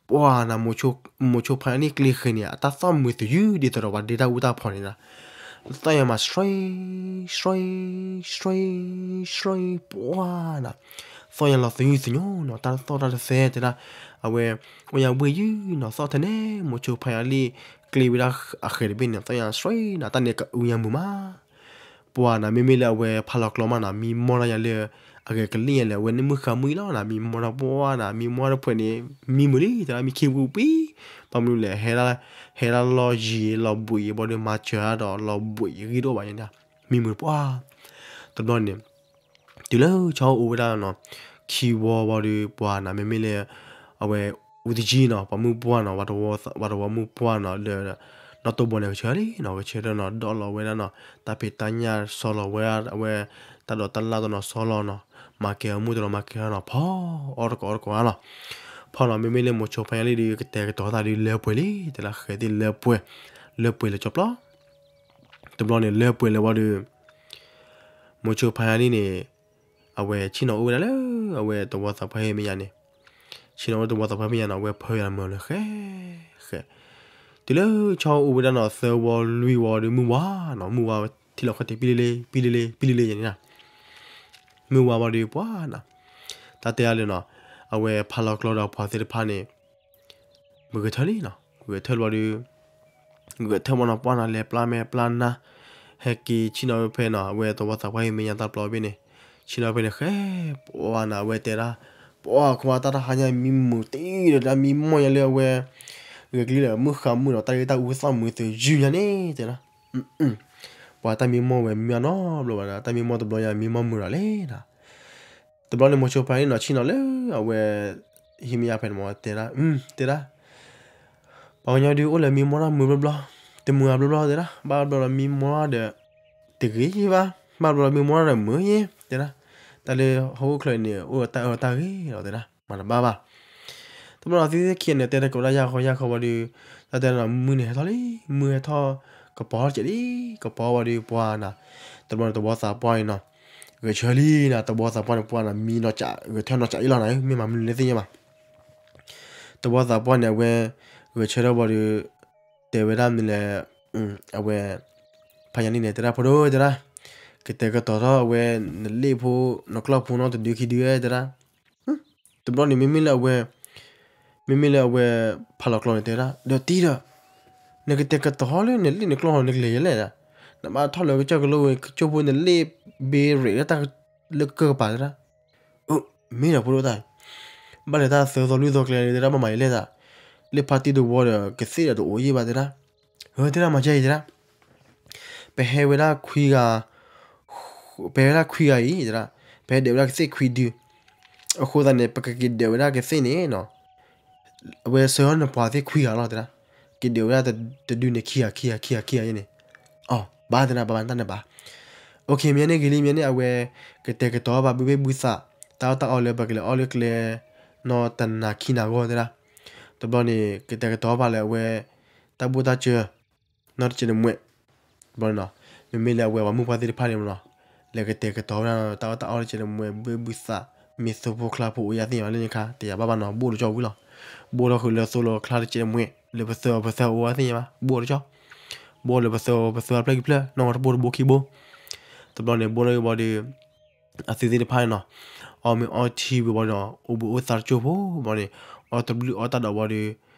ပှၤနၤ မိၤဆိဖါအံၤန့ၣ် ကျ့ဃဲၤန့ၣ် အတၢ်သီၣ်မုာ်သယုၢ်ဒ်သိးဒီးပှၤဒ့တၢ်အူတၢ်ဖီန့ၣ်နီၤ, သီၣ်ညါမး ဆှဲ ဆှဲ ဆှဲ ဆှဲ, ပှၤနၤ သီၣ်ညါလီၤသယုၢ်သညိနီၤ, တၢ်သီၣ်တၢ်တသဲတဲဒၣ်, အဝဲ အိၣ်ညါဘှ့ၣ်ယုၢ်နီၤ, သီၣ်ထဲန့ၣ် မိၤဆိဖါအံၤလံ ကျ့ဝဲဒၣ်အဃဲၤတဘ့ၣ်န့ၣ် သီၣ်ညါဆှဲနီၤ, တၢ်န့ၣ်ကအူညါမုာ်မး ပှၤနၤ မ့မ့ၢ်လၢအဝဲဖးလီၤကျီမးနီၤ, မံမီၢ်တၢ်ညါလၢ အဂဲၤကလံၣ်ညါလၢအဝဲန့ၣ်မုၢ်ဃါမုၢ်အံၤလီၤနၤ, မံမီၢ်တၢ်ပှၤနၤ, မံမီၢ်တၢ်တဖှဲးန့ၣ် မံမုာ်လံ တဲဒၣ်, မံခံပူၤပံ, ဘၣ်မနုၤလဲၣ်, ဟဲဒၣ်လီၢ်ယံၤလီၤဘှံးအံၤဘၣ်ဒီး မၤစၢၤဒီးလီၤဘှံးအံၤဂံၢ်တအိၣ်ဘၣ်ညါ, မံမုာ်ပှၤ, တဘျီန့ၣ် တုၤလၢဆီအိၣ်ဝဲဒၣ်နီၤ, ခံဝီဘၣ်ဒီး ပှၤနၤ မ့မ့ၢ်လၢ အဝဲ အူတကံနီၤ, ပှၤမုၣ်ပှၢ်နီၤ, ပှၤတဝီမုၣ်ပှၢ်နီၤ လၢ နီၢ်တိၢ်ဘီန့ၣ် ကဆၢလံနီၤ, ကဆၢထၢၣ်နီၤ, ဒီးလီၤဝဲဒၣ်နီၤ, တၢ်ဖံးတၢ်ညၣ်ဆီလီၤဝဲဒၣ် အဝဲ တၢ်ဒိးတၢ်လၣ်တနီၤဆီလီၤနီၤ, မၤကဲၤအီၣ်မုၢ်တနီၤ မၤကဲၤထီၣ်နီၤ, ဖီအီၣ်တကိးအီၣ်တကိးနီၤ, ဖီနီၤ မ့မ့ၢ်လၢမိၤဆိဖါအံၤလံဒီး ကတဲာ်ကတီၤသးဒီးလၢပှဲၤလံ, တဲဒၣ်ဃဲၤသ့ၣ်လၢပှဲၤ, လၢပှဲၤလၢကၠီပျီ တဘျီန့ၣ် လၢပှဲၤလၢဝံၤဒီး မိၤဆိဖါအံၤလံန့ၣ် အဝဲဆ့ၣ်နီၤအိၣ်ဝဲဒၣ်လၢ အဝဲသဝီသးပှၢ်ဟဲမဲာ်ညါန့ၣ်, ဆ့ၣ်နီၤအိၣ်သဝီသးပှၢ်ဟဲမဲာ်ညါန့ၣ် အဝဲဖၢယၤမုာ်လၢဃဲ ဃဲ, တုၤလၢဆီအိၣ်ဝဲဒၣ်နီၤ သၢဝီလွံၢ်ဝီဒီးမုၢ်ဝါနီၤ, မုၢ်ဝါထံၣ်လီၤခီၣ်ထံး ပံလံလံ ပံလံလံ ပံလံလံယဲန့ၣ်နီၤ, မုၢ်ဝါဘၣ်ဒီးပှၤနီၤ, တၢ်တဲအါလၢနီၤ, အဝဲဖးလီၤကျီဒီးပှၤသ့ၣ်တဖၣ်န့ၣ် မ့ၢ်ဂဲၤထၢၣ်လံနီၤ, ဂဲၤထၢၣ်လီၤဒီး ဂဲၤထၢၣ်မးနီၤ ပှၤနၤလဲၤပျၢ်မဲာ်ပျၢ်နါ, ဟဲက့ၤဆ့ၣ်နီၤဝဲဖဲနီၤ အဝဲသဝီသးပှၢ်ဟဲမဲာ်ညါတၢ်ပျီဘ့ၣ်န့ၣ်, ဆ့ၣ်နီၤဖဲန့ၣ်ဃဲ, ပှၤနၤ အဝဲတဲဒၣ်, ပှၤခွါတၢ်တဟါညါမံမုာ်တ့ၢ်ဒီး တၢ်မံမီၢ်ညါလၢအဝဲ ဂဲၤကလံၣ်လၢမုၢ်ဃါမုၢ်ဒီး တၢ်ဂ့ၢ်တၢ်အူသီၣ်မုာ်သယုၢ်ညါန့ၣ် တဲဒၣ်, ပှၤတၢ်မံမီၢ်ဝဲမံမီၢ်နီတဘျီဘၣ်ဒီး တၢ်မံမီၢ်တဘျီညါမံမီၢ်မုာ်ဒီးလဲၣ်နီၤ တဘျီန့ၣ် မိၤဆိဖါန့ၣ်နီၤ ဆ့ၣ်နီၤလၢအဝဲ ဟံးမ့ၢ်ညါဖဲန့ၣ်မး တဲဒၣ်, တဲဒၣ်, ပှၤကညီဒုးအိၣ်လၢမံမီၢ်တၢ်မုာ်ဘျီဘျီ, တမုာ်အဘျီဘျီတဲဒၣ်, ဘၣ်ဘျီဒီးမံမီၢ်ဒီး တဂ့ၤဘၣ်, ဘၣ်ဘျီဒီးမံမီၢ်ဒီးမုာ်ယဲ, တဲဒၣ်, တၢ်လၢဟီၣ်ခိၣ်ချၢန့ၣ် အိၣ်ဒီးတၢ်အၢတၢ်ဂ့ၤလီၤ တဲဒၣ်, မၤတဘၣ်ဘၣ်. တဘျီဒီးသုသ့ၣ်ခံဂၤန့ၣ် တဲတၢ်ကီးဒၣ်ယၢ်ဃီယၢ်ဃီဝံၤဒီး တၢ်တဲနီၤ မုၢ်န့ၣ်ဟဲထီၣ်လံ, မုၢ်ဟဲထီၣ် ကပီၤထီၣ်ကဲးလံ, ကပီၤဝံၤဒီးပှၤနၤ, တဘျီန့ၣ် သဝီသးပှၢ်အံၤနီၤ ဂဲၤဆၢလံနီၤ, သဝီသးပှၢ်န့ၣ်ပှၤနၤ မံနီၤကး ဂဲၤထၢၣ်နီၤကးအံၤလီၤနၤ, မ့ၢ်မၤမနုၤလဲၣ်သ့ၣ်ညါဘၣ်. သဝီသးပှၢ်န့ၣ် အဝဲ ဂဲၤဆၢထၢၣ်ဝံၤဒီး တဲဝဲဒၣ်မနုၤလဲၣ်, အဝဲ ဖါယါလံန့ၣ် တဲဒၣ်ဖိဒိၣ် တဲဒၣ်, ကတဲာ်ကတီၤထီၣ်အဝဲ နလ့ၣ်ဖိ နကျီၢ်ဖိနီတဒုခံဒု တဲဒၣ် တဘျီန့ၣ် မ့မ့ၢ်လၢအဝဲ မ့မ့ၢ်လၢအဝဲ ဖးလီၤကျီန့ၣ် တဲဒၣ် ဒီးတံၤဒီး နကတဲာ်ကတီၤထီၣ်လၢနလ့ၣ်နကျီၢ်နကလဲၤယဲလဲၣ်, နဘၣ်ထီၣ်လၢကစၢၢ်ကလိဝဲ ကစၢၢ်ဖိနလ့ၣ်ဘ့ရ့းလၢတၢ်လၢကၢၢ်ကပၤ တဲဒၣ်. မ့ၢ်ဒီးဖိဒိၣ်တၢ်, ဘၣ်လဲၤတၢ်သၢသီလွံၢ်သီကျဲန့ၣ် တဲဒၣ် ဘၣ်မၤယဲလဲၣ်တၢ်, လ့ၣ်ဖါတံၢ်တဝီဒီး ကသ့ၣ်ဒီးတအိၣ်ယဲၢ်ဘၣ် တဲဒၣ်. တဲဒၣ် မၤကဲအံၤ တဲဒၣ် ပဟဲဝဲဒၣ်ခွံဂၤ, ပဟဲဝဲဒၣ်ခွံဂၤအံၤ တဲဒၣ်, ပဟဲဒၢးဝဲဒၣ်ကသ့ၣ်ခွံဒု, အဃိသတးန့ၣ် ပကက့ၤဒၢးဝဲဒၣ်ကသ့ၣ်န့ၣ်နီၤ, အဝဲဆှၢအီၤန့ၣ်ပှၤသ့ၣ်ခွံဂၤလီၤတဲဒၣ်, ကဒုးဝဲဒၣ်တဒုန့ၣ်ခံဂၤ ခံဂၤ ခံဂၤ ခံဂၤယဲန့ၣ်, အီၤ ဘၣ်တဲဒၣ် ဘၣ်ဘၣ်တၢ်န့ၣ်ဘၣ်, အိၣ်ခ့ မ့ၢ်န့ၣ်ဂ့ၤလံ မ့ၢ်န့ၣ် အဝဲ ကတဲာ်ကတီၤဘၣ်ဘုဘ့ၣ်ဘုသး, တၢ်အီၣ်တၢ်အီလၢပကလဲၤအီၣ်လၢကျဲ နီၢ်တနၤခံနၤဂီၢ်တဲဒၣ်, တဘျီန့ၣ် ကတဲာ်ကတီၤဘၣ်လၢအဝဲ တၢ်ဘူၣ်တၢ်စၢၤ နီၢ်တစဲးတမှဲး, တဘျီန့ၣ်နီၤ, မ့မ့ၢ်လၢအဝဲပှၤမုၣ်ပှၢ်သ့ၣ်တဖၣ်န့ၣ်မ့ၢ်နီၤ, လဲၤကတဲာ်ကတီၤဝဲဒၣ်တၢ်အီၣ်တၢ်အီလၢစဲးတမှဲး ဘုဘ့ၣ်ဘုသး, မ့ၢ်သိဖိချါဖိအိၣ်ယါသ့ၣ်ညါဘၣ်လၢန့ၣ်ခါ တယၤဘၣ်ဘၣ်နီၤ ဘိၣ်တကၠီၣ်ဝံၤလီၤ, ဘိၣ်ထီၣ်ဃုာ်လၢသိလီၤချါတစဲးတမှဲး လၢပသၢပသၢအိၣ်ဝဲသ့ၣ်ညါဘၣ် ဘိၣ်တကၠီၣ်, ဘိၣ်လၢပသၢပသၢဖျၢၣ်ခံဖျၢၣ် နီၢ်တဘိၣ်တဘိခံဘိ, တဘျီန့ၣ် ဘိၣ်ထီၣ်ဘၣ်ဒီး အသုသ့ၣ်တဖၣ်န့ၣ်နီၤ, အီၣ်မ့ၤအီထံဝံၤဘၣ်ဒီး အိၣ်ဘှံးအိၣ်သါတကၠိၢ်ဖိဘၣ်န့ၣ်, အီၣ်တဘျုးအီၣ်တၢ်ဒီးဘၣ်ဒီး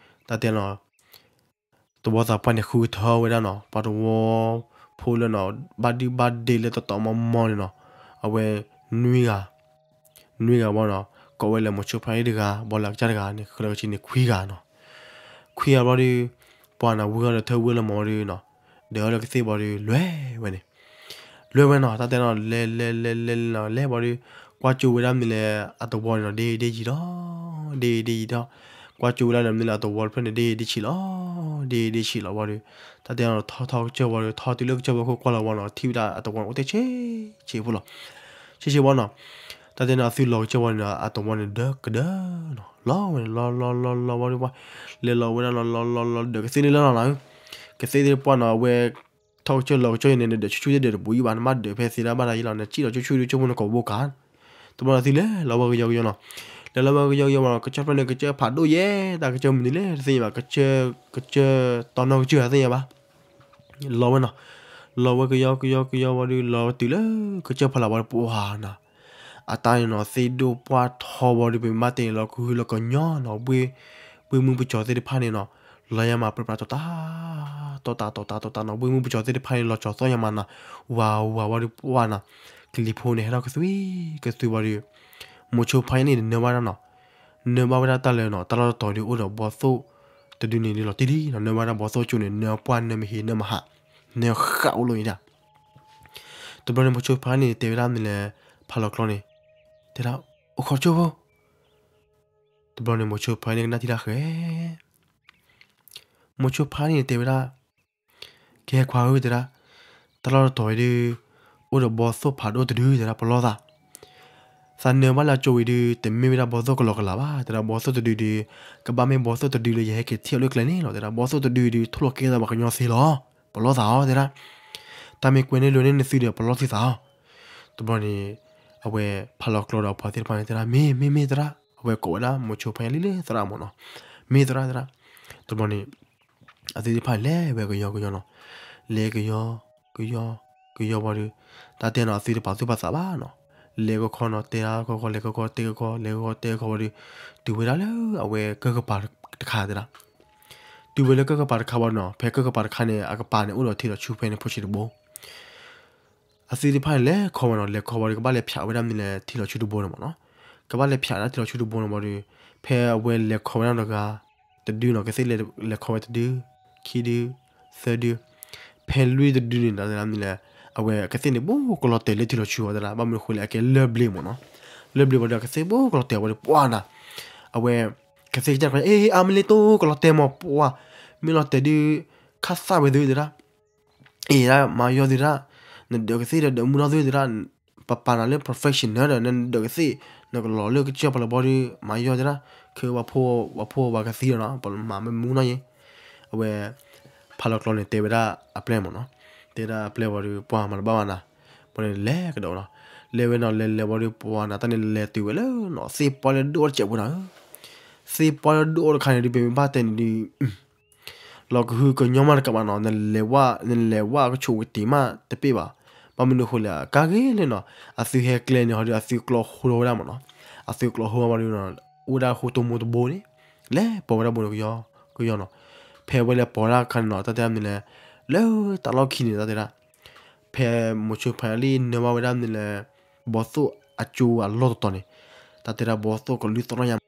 တၢ်တဲနီၤ သဝီသးပှၢ်န့ၣ်ဃုကထၢဝဲဒၣ်နီၤ, ပှၤသဝီဖိလၢနီၤ ဘၣ်ဒုဘၣ်ဒ့လၢတတီမီမီန့ၣ်နီၤ, အဝဲ နွံဂၤ, နွံဂၤဘၣ်နီၤ, ကိးဝဲလၢမိၤဆိဖါအ့ၣ်တဂၤ ဘၣ်လၢအကစၢ်တဂၤန့ၣ် ဃုလၢကဆံန့ၣ်ခွံဂၤနီၤ, ခွံဂၤဘၣ်ဒီး ပှၤနီၤ ဝံၤအီၤဒီးထၢဝံၤလၢမီၤဒီးနီၤ, ဒီးအီၤလၢကသ့ၣ်ဘၣ်ဒီး လဲၤဝဲန့ၣ် လဲၤဝဲနီၤ, တၢ်တဲနီၤ လဲၤလဲၤလဲၤလဲၤလဲၤနီၤ လဲၤဘၣ်ဒီး ကွၢ်ကၠိဝဲဒၣ်မနုၤလဲၣ် အသဝီန့ၣ်နီၤ ဒ့ဒ့ယံၤဒီး, ဒ့ဒ့ယံၤဒီး, ကွၢ်ကၠိဝဲဒၣ်မနုၤလဲၣ် အသဝီတဖျၢၣ်န့ၣ် ဒ့ဒ့ဆံးလီၤ, ဒ့ဒ့ဆံးလီၤဘၣ်ဒီး, တၢ်တဲနီၤ ထီၣ်ထီၣ်ကစၢၢ်ဘၣ်ဒီး ထီၣ်တုၤလၢကစၢၢ်ဘၣ်ခိၣ်ကွၢ်လီၤဘၣ်နီၤ ထံၣ်ဝဲဒၣ်အသဝီန့ၣ် အိၣ်တ့ၢ်ဆံးဆံးဖိလီၤ, ဆံးဆံးဘၣ်နီၤ, တၢ်တဲနီၤ အသုလီၤကစၢၢ်ဘၣ်န့ၣ်နီၤ အသဝီန့ၣ်ဒၢကဒၢနီၤ, လီၤဝဲန့ၣ် လီၤလီၤလီၤလီၤဘၣ်ဒီး ပှၤ လဲၤလီၤဝဲဒၣ်နီၤ လီၤလီၤလီၤ ဒၢးကသ့ၣ်န့ၣ်လၢလီၤနီၤ ကသ့ၣ်သ့ၣ်ပှၢ်နီၤ အဝဲ ထီၣ်ကစၢၢ်လီၤကစၢၢ်အံၤန့ၣ် နဒၢးဆူၣ်ဆူၣ်သ့ၣ်ဒၢးတဘူးယံၤဘၣ် နဘၣ်ဒၢးဖဲသ့ဒၣ်ဘၣ်ဒၣ်ယံၤလီၤ နစံၣ်လီၤဆူၣ်ဆူၣ်ဒီးကၠိဖိနကိးဘိကါ တဘျီန့ၣ်သုလဲၤလီၤဝဲကယီကယီနီၤ လဲၤလီၤဝဲကယီကယီဘၣ်နီၤ ကစၢၢ်ဖျၢၣ်န့ၣ် ကစၢၢ်ဖးဒိၣ်ယဲ တၢ်ကစၢၢ်မနုၤလဲၣ်တသ့ၣ်ညါဘၣ် ကစၢၢ် ကစၢၢ်တီနီၢ်ကစၢၢ်တသ့ၣ်ညါဘၣ် လီၤဝဲနီၤ လီၤဝဲကယီကယီကယီဝံၤဒီး လီၤဝဲတုၤလၢကစၢၢ်ဖီလာ်ဝံၤဒီး ပှၤနီၤ အတၢ်န့ၣ်နီၤ သ့ၣ်ဒိၣ်ပှၢ်ထီဝံၤဒီး ပမ့ၢ်ဘၣ်တဲန့ၣ် လီၤကဟုလီၤကညီနီၤ ဘှ့ၣ်မုၢ်ပစီၤသ့ၣ်တဖၣ်န့ၣ်နီၤ လီၤယါမးပြးပြးတီၤတၢ် တီၤတၢ်တီၤတၢ်တီၤတၢ်နီၤ ဘှ့ၣ်မုၢ်ပစီၤသ့ၣ်တဖၣ်န့ၣ် လီၤကၠီၤသီၣ်ယါမးနီၤ ဝၤဝၤဝံၤဒီးပှၤနီၤ ကလံၤဖိန့ၣ်ဟဲထီၣ်ကသွံကသွံဝံၤဒီး မိၤဆိဖါအ့ၣ်န့ၣ် နၢဘၣ်ဒၣ်နီၤ နၢဘၣ်ဝဲဒၣ်တၢ်လၢနီၤ တၢ်လီၢ်တတီၤဒီးအိၣ်ဒီးဘီသိၣ်တဒုန့ၣ်ဒ်လီၤတံၢ်လံနီၤ နၢဘၣ်ဒၣ်ဘီသိၣ်ကၠိန့ၣ် နၢပှၢ်နၢမ့ၢ်ဟ့ၣ်နၢမဟး နၢဃၣ်အိၣ်လီၤအံၤဒၣ် တဘျီန့ၣ် မိၤဆိဖါန့ၣ် တဲဝဲဒၣ်မနုၤလဲၣ် ဖးလီၤကျီန့ၣ် တဲဒၣ် အိၣ်ခိးကၠိဖိ တဘျီန့ၣ် မိၤဆိဖါန့ၣ်ကနၣ်ထံၣ်တၢ်ဃဲ မိၤဆိဖါန့ၣ်တဲဝဲဒၣ် ကဲခွါဧၢ တဲဒၣ် တၢ်လီၢ်တတီၤအံၤဒုး အိၣ်ဒီးဘီသိၣ်ဖးဒိၣ်တဒု တဲဒၣ် ပလီၢ်သး သးနၢဘၣ်လၢအကၠိဝံၤဒုး တမ့ၢ်ဝဲဒၣ်ဘီသိၣ်ကလီကလးဘၣ် တဲဒၣ် ဘီသိၣ်တဒုဒုး ကဘၣ်မ့ၢ်ဘီသိၣ်တဒုလၢယဟဲက့ၤထံၣ်အီၤလၢကျဲန့ၣ်လီၤ တဲဒၣ် ဘီသိၣ်တဒုဒုး ထိၣ်လီၤကဲသးပှၤကညီသ့လီၤ ပလီၢ်သးအီၤ တဲဒၣ် တၢ်မ့ၢ်ကွဲန့ၢ်လွဲန့ၢ်နသုဒီး ပလီၢ်သုသးအီၤ တဘျီန့ၣ် အဝဲဖးလီၤကျီဒီးအပှၤသ့ၣ်တဖၣ်န့ၣ် တဲဒၣ် မ့ၢ် မ့ၢ် မ့ၢ် တဲဒၣ် အဝဲကိးဝဲဒၣ် မိၤဆိဖါအ့ၣ်လံလၢသရၣ်မးနီၤ မ့ၢ်သရၣ် တဲဒၣ် တဘျီန့ၣ် အသုသ့ၣ်တဖၣ်လဲၤဝဲကယီကယီနီၤ လဲၤကယီ ကယီ ကယီဝံၤဒီး တၢ်တဲနီၤ အသုတပာ်သူၣ်ပာ်သးဘၣ်နီၤ လဲၤကခီနီၤ တဲဒၣ်ကခီ လဲၤကခီ တဲကခီ လဲၤကခီ တဲကခီဝံၤဒီး တုၤဝဲဒၣ်လၢအဝဲကၢၢ်ကပၤတခါ တဲဒၣ် တုၤဝဲလၢကၢၢ်ကပၤတခါဘၣ်နီၤ ဖဲကၢၢ်ကပၤတခါန့ၣ် အကပၤန့ၣ် အိၣ်ဒီးထံလီၤဆူဖဲန့ၣ်ဖိဆံးတဘိ အသုသ့ၣ်တဖၣ်န့ၣ် လဲၤခီဝဲနီၤ လဲၤခီဝံၤဒီး ကဘၣ်လဲၤဖျးဝဲဒၣ်မနုၤလဲၣ် ထံလီၤဆူတဘိန့ၣ်မးနီၤ ကဘၣ်လဲၤဖျးဒၣ်ထံလီၤဆူတဘိန့ၣ်ဝံၤဒီး ဖဲအဝဲလဲၤခီဝဲဒၣ်တဂၤ တဒုနီၤ ကသ့ၣ်လဲၤခီဝဲတဒု ခံဒု သၢဒု ဖဲလွံၢ်တဒုန့ၣ် တဲဒၣ်မနုၤလဲၣ် အဝဲကသ့ၣ်န့ၣ် ဘူးကလီၤတဲာ်လၢထံလီၤဆူအီၤ တဲဒၣ် ဘၣ်မနုၤဃိလဲၣ် အကဲလၢၢ်ဘျ့မးနီၤ လၢၢ်ဘျ့ဝံၤဒီး ကသ့ၣ်ဘူးကလီၤတဲာ်ဝံၤဒီး ပှၤနီၤ အဝဲ ကသ့ၣ်ကစၢ်တခီ အ့ အါမ့ၢ်လ့တိ ကလီၤတဲာ်မး ပှၤ မ့ၢ်လီၤတဲာ်ဒုး ခၣ်သၣ်ဝဲသု တဲဒၣ် အ့ ဒၣ် မၤယီၢ်သုဒၣ် နဒၢးကသ့ၣ်ဒီးဒၢးမုၢ်ထီၣ်သုတဒၣ် ပပာ်နၤလၢ professional ဒီး နဒၢးကသ့ၣ် နကလီၤလၢကစၢၢ်ဖီလာ်ဘီဒီး မၤယီၢ်တဒၣ် ခဲပှၤဖိဝဲဖိဝဲကသံဒီးနီၤ ပမၤမ့ၢ်မူနီၢ်ယဲ အဝဲ ဖးလီၤကျီန့ၣ် တဲဝဲဒၣ်အပျဲၢ်မးနီၤ တဲဒၣ်အပျဲၢ်ဝံၤဒီး ပှၤမၤတဘၣ်ဘၣ်နၤ ပှၤန့ၣ်လဲၤကဒီးနီၤ လဲၤဝဲနီၤ လဲၤလဲၤဝံၤဒီး ပှၤနၤတၢ်န့ၣ်လဲၤတုၤဝဲလၢနီၤ သ့ၣ်ပှၢ်လၢဒိၣ်တစဲးဖိနီၤ သ့ၣ်ပှၢ်လၢဒိၣ်တခါန့ၣ်ဒုး ပမ့ၢ်ဘၣ်တဲန့ၣ်ဒုး လီၤကဟုကညီမးတကးဘၣ်နီၤ နလဲၤဝဲ နလဲၤဝဲကဆိးကတံၤမးတပ့ၢ်ဘၣ် ဘၣ်မနုၤဃိလဲၣ် ကါဂ့ၤလၢနီၤ အသုဟဲကျဲန့ၣ်ဟီဒီး အသုကျီဟိထီၣ်ဝဲဒၣ်မးနီၤ အသုကျီဟိဝဲဒီး အိၣ်ဝဲဒၣ်ဃိတိၢ်မိၢ်တဘိန့ၣ် လဲၤပိာ်ဝဲဒၣ်ဘိန့ၣ်ကယီ ကယီနီၤ ဖဲဝဲလဲၤပိာ်ဝဲဒၣ်အခါန့ၣ်နီၤ တၢ်တဲဒၣ်မနုၤလဲၣ် လၢတၢ်လီၢ်ခံန့ၣ် တၢ်တဲဒၣ် ဖဲမိၤဆိဖါလံနၢဘၣ်ဝဲဒၣ်မနုၤလဲၣ် ဘီသိၣ်အကၠိအလီၢ်တတီၤန့ၣ် တၢ်တဲဒၣ်ဘီသိၣ်ကလုၢ်သီၣ်ထီၣ်ညါ ဝ့ၢ်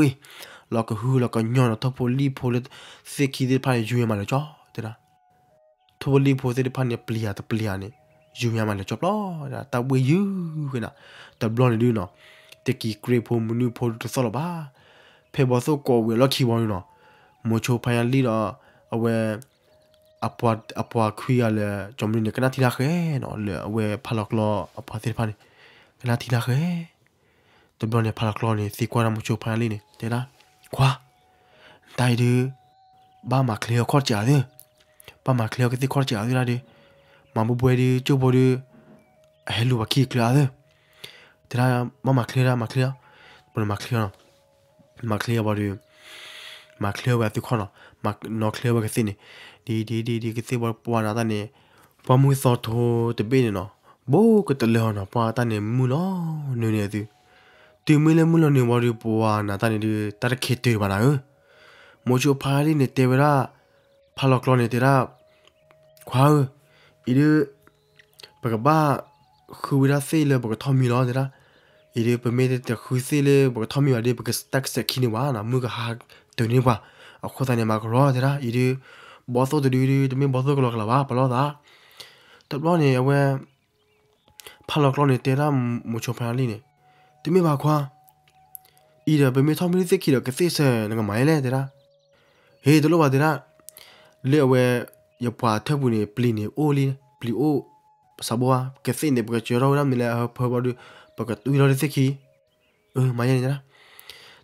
လီၤကဟုလီၤကညီနီၤ ထိၣ်ဖိလံၣ်ဖိလၢ သ့ၣ်ခံသ့ၣ်တဖၣ်န့ၣ် ယူၤညါမးလၢာ်ကၠီ တဲဒၣ် ထိၣ်ဖိလံၣ်ဖိသ့ၣ်တဖၣ်န့ၣ် ပျံၤဧါတပျံၤဧါန့ၣ် ယူၤညါမးလၢာ်ကၠီပျီ တၢ်ဘှ့ၣ်ယုၢ်ဃဲနၤ တဘျီန့ၣ်ဒုးနီၤ တကံၤကြ့ဖိမနုၤဖိတသီၣ်လၢၤဘၣ်. ဖဲဘီသိၣ်ကိးဝံၤအလီၢ်ခံဘီန့ၣ်နီၤ, မိၤဆိဖါညါလံဒီး အဝဲ အပှၤခွံဂၤလၢ ကၠီမနုၤန့ၣ် ကနၣ်ထံတၢ်ဃဲနီၤ, လၢအဝဲဖးလီၤကျီအပှၤသ့ၣ်တဖၣ်န့ၣ် ကနၣ်ထံတၢ်ဃဲ. တဘျီန့ၣ် ဖးလီၤကျီန့ၣ် သံကွၢ်ဒီးမိၤဆိဖါညါလံန့ၣ် တဲဒၣ်, ခွါ, နတၢ်အံၤဒုး ဘၣ်မၤချ့အီၤခီၣ်စးသ့, ဘၣ်မၤချ့အီၤကသ့ၣ်ခီၣ်စးသ့ဒၣ်ဒုး, မၤဘိဘိဒုး ကၠိဖိဒုး အဟဲလူၤပှၤခံချၢအသ့, တဲဒၣ်, ဘၣ်မၤချ့ဒၣ် မၤချ့အီၤ, ပမၤချ့အီၤနီၤ, မၤချ့အီၤဘီဒုး မၤချ့အီၤဝဲအသုခီၣ်နီၤ, နီၤချ့အီၤဝဲကသ့ၣ်န့ၣ်, ဒ်ဒ်ဒ်ဒ်ကသ့ၣ်ဘီပှၤနၤတၢ်န့ၣ်, ပှၢ်မုၢ်သီထိတဘ့ၣ်န့ၣ်နီၤ, ဘိကတလၢအီၤနီၤ, ပှၤတၢ်န့ၣ်မုၢ်လီၤနုာ်န့ၣ်အသု, တုၤမ့ၢ်လၢမုၢ်လီၤနုာ်ဘီဒုး ပှၤနၤတၢ်န့ၣ်ဒုး တၢ်တခ့တုၤဘၣ်နၤဧၢ, မိၤဆိဖါညါလံန့ၣ် တဲဝဲဒၣ်, ဖးလီၤကျီန့ၣ် တဲဒၣ်, ခွါဧၢ, အံၤဒုး ပကဘၣ်ဃုဝဲဒၣ်သ့ၣ်လၢပကထီၣ်မံလီၤ တဲဒၣ်, အံၤဒုး ပမ့ၢ်တဃုသ့ၣ်လၢပကထီၣ်မံဘၣ်ဒီး ပကတၢ်ကစဲးခံန့ၢ်ပှၤနီၤ, မုၢ်ကဟါတုၤန့ၢ်ပှၤ, အဃိသတးန့ၣ် မၤကရီ တဲဒၣ်, အံၤဒုး ဘီသိၣ်တဒုဒုး တမ့ၢ်ဘီသိၣ်ကလီကလီဘၣ် ပလီၢ်သး, တဘျီန့ၣ် အဝဲ ဖးလီၤကျီန့ၣ် တဲဒၣ်မိၤဆိဖါညါလံန့ၣ်, တမ့ၢ်ဘၣ်ခွါ, အံၤဒီး ပမ့ၢ်ထီၣ်မံသ့ၣ်ခံဒီး ကသ့ၣ်ဆၢနကမၤယဲလဲၣ် တဲဒၣ်, ဟ့ၣ် တလိၣ်ဘၣ် တဲဒၣ်, လၢအဝဲ ယပှၤထၢၣ်ပူၤန့ၣ် ပျံၤန့ၣ်အိၣ်လံ, ပျံၤအိၣ်, ပစးဘိဧါ, ကသ့ၣ်န့ၣ် ပကစၢထီၣ်ဝဲဒၣ်မ့ၢ်လၢအဟၢဖၢဘီဒုး ပကတွံၢ်ထီၣ်လၢသ့ၣ်ခံ, အၢ မၤယဲန့ၣ်တဲဒၣ်,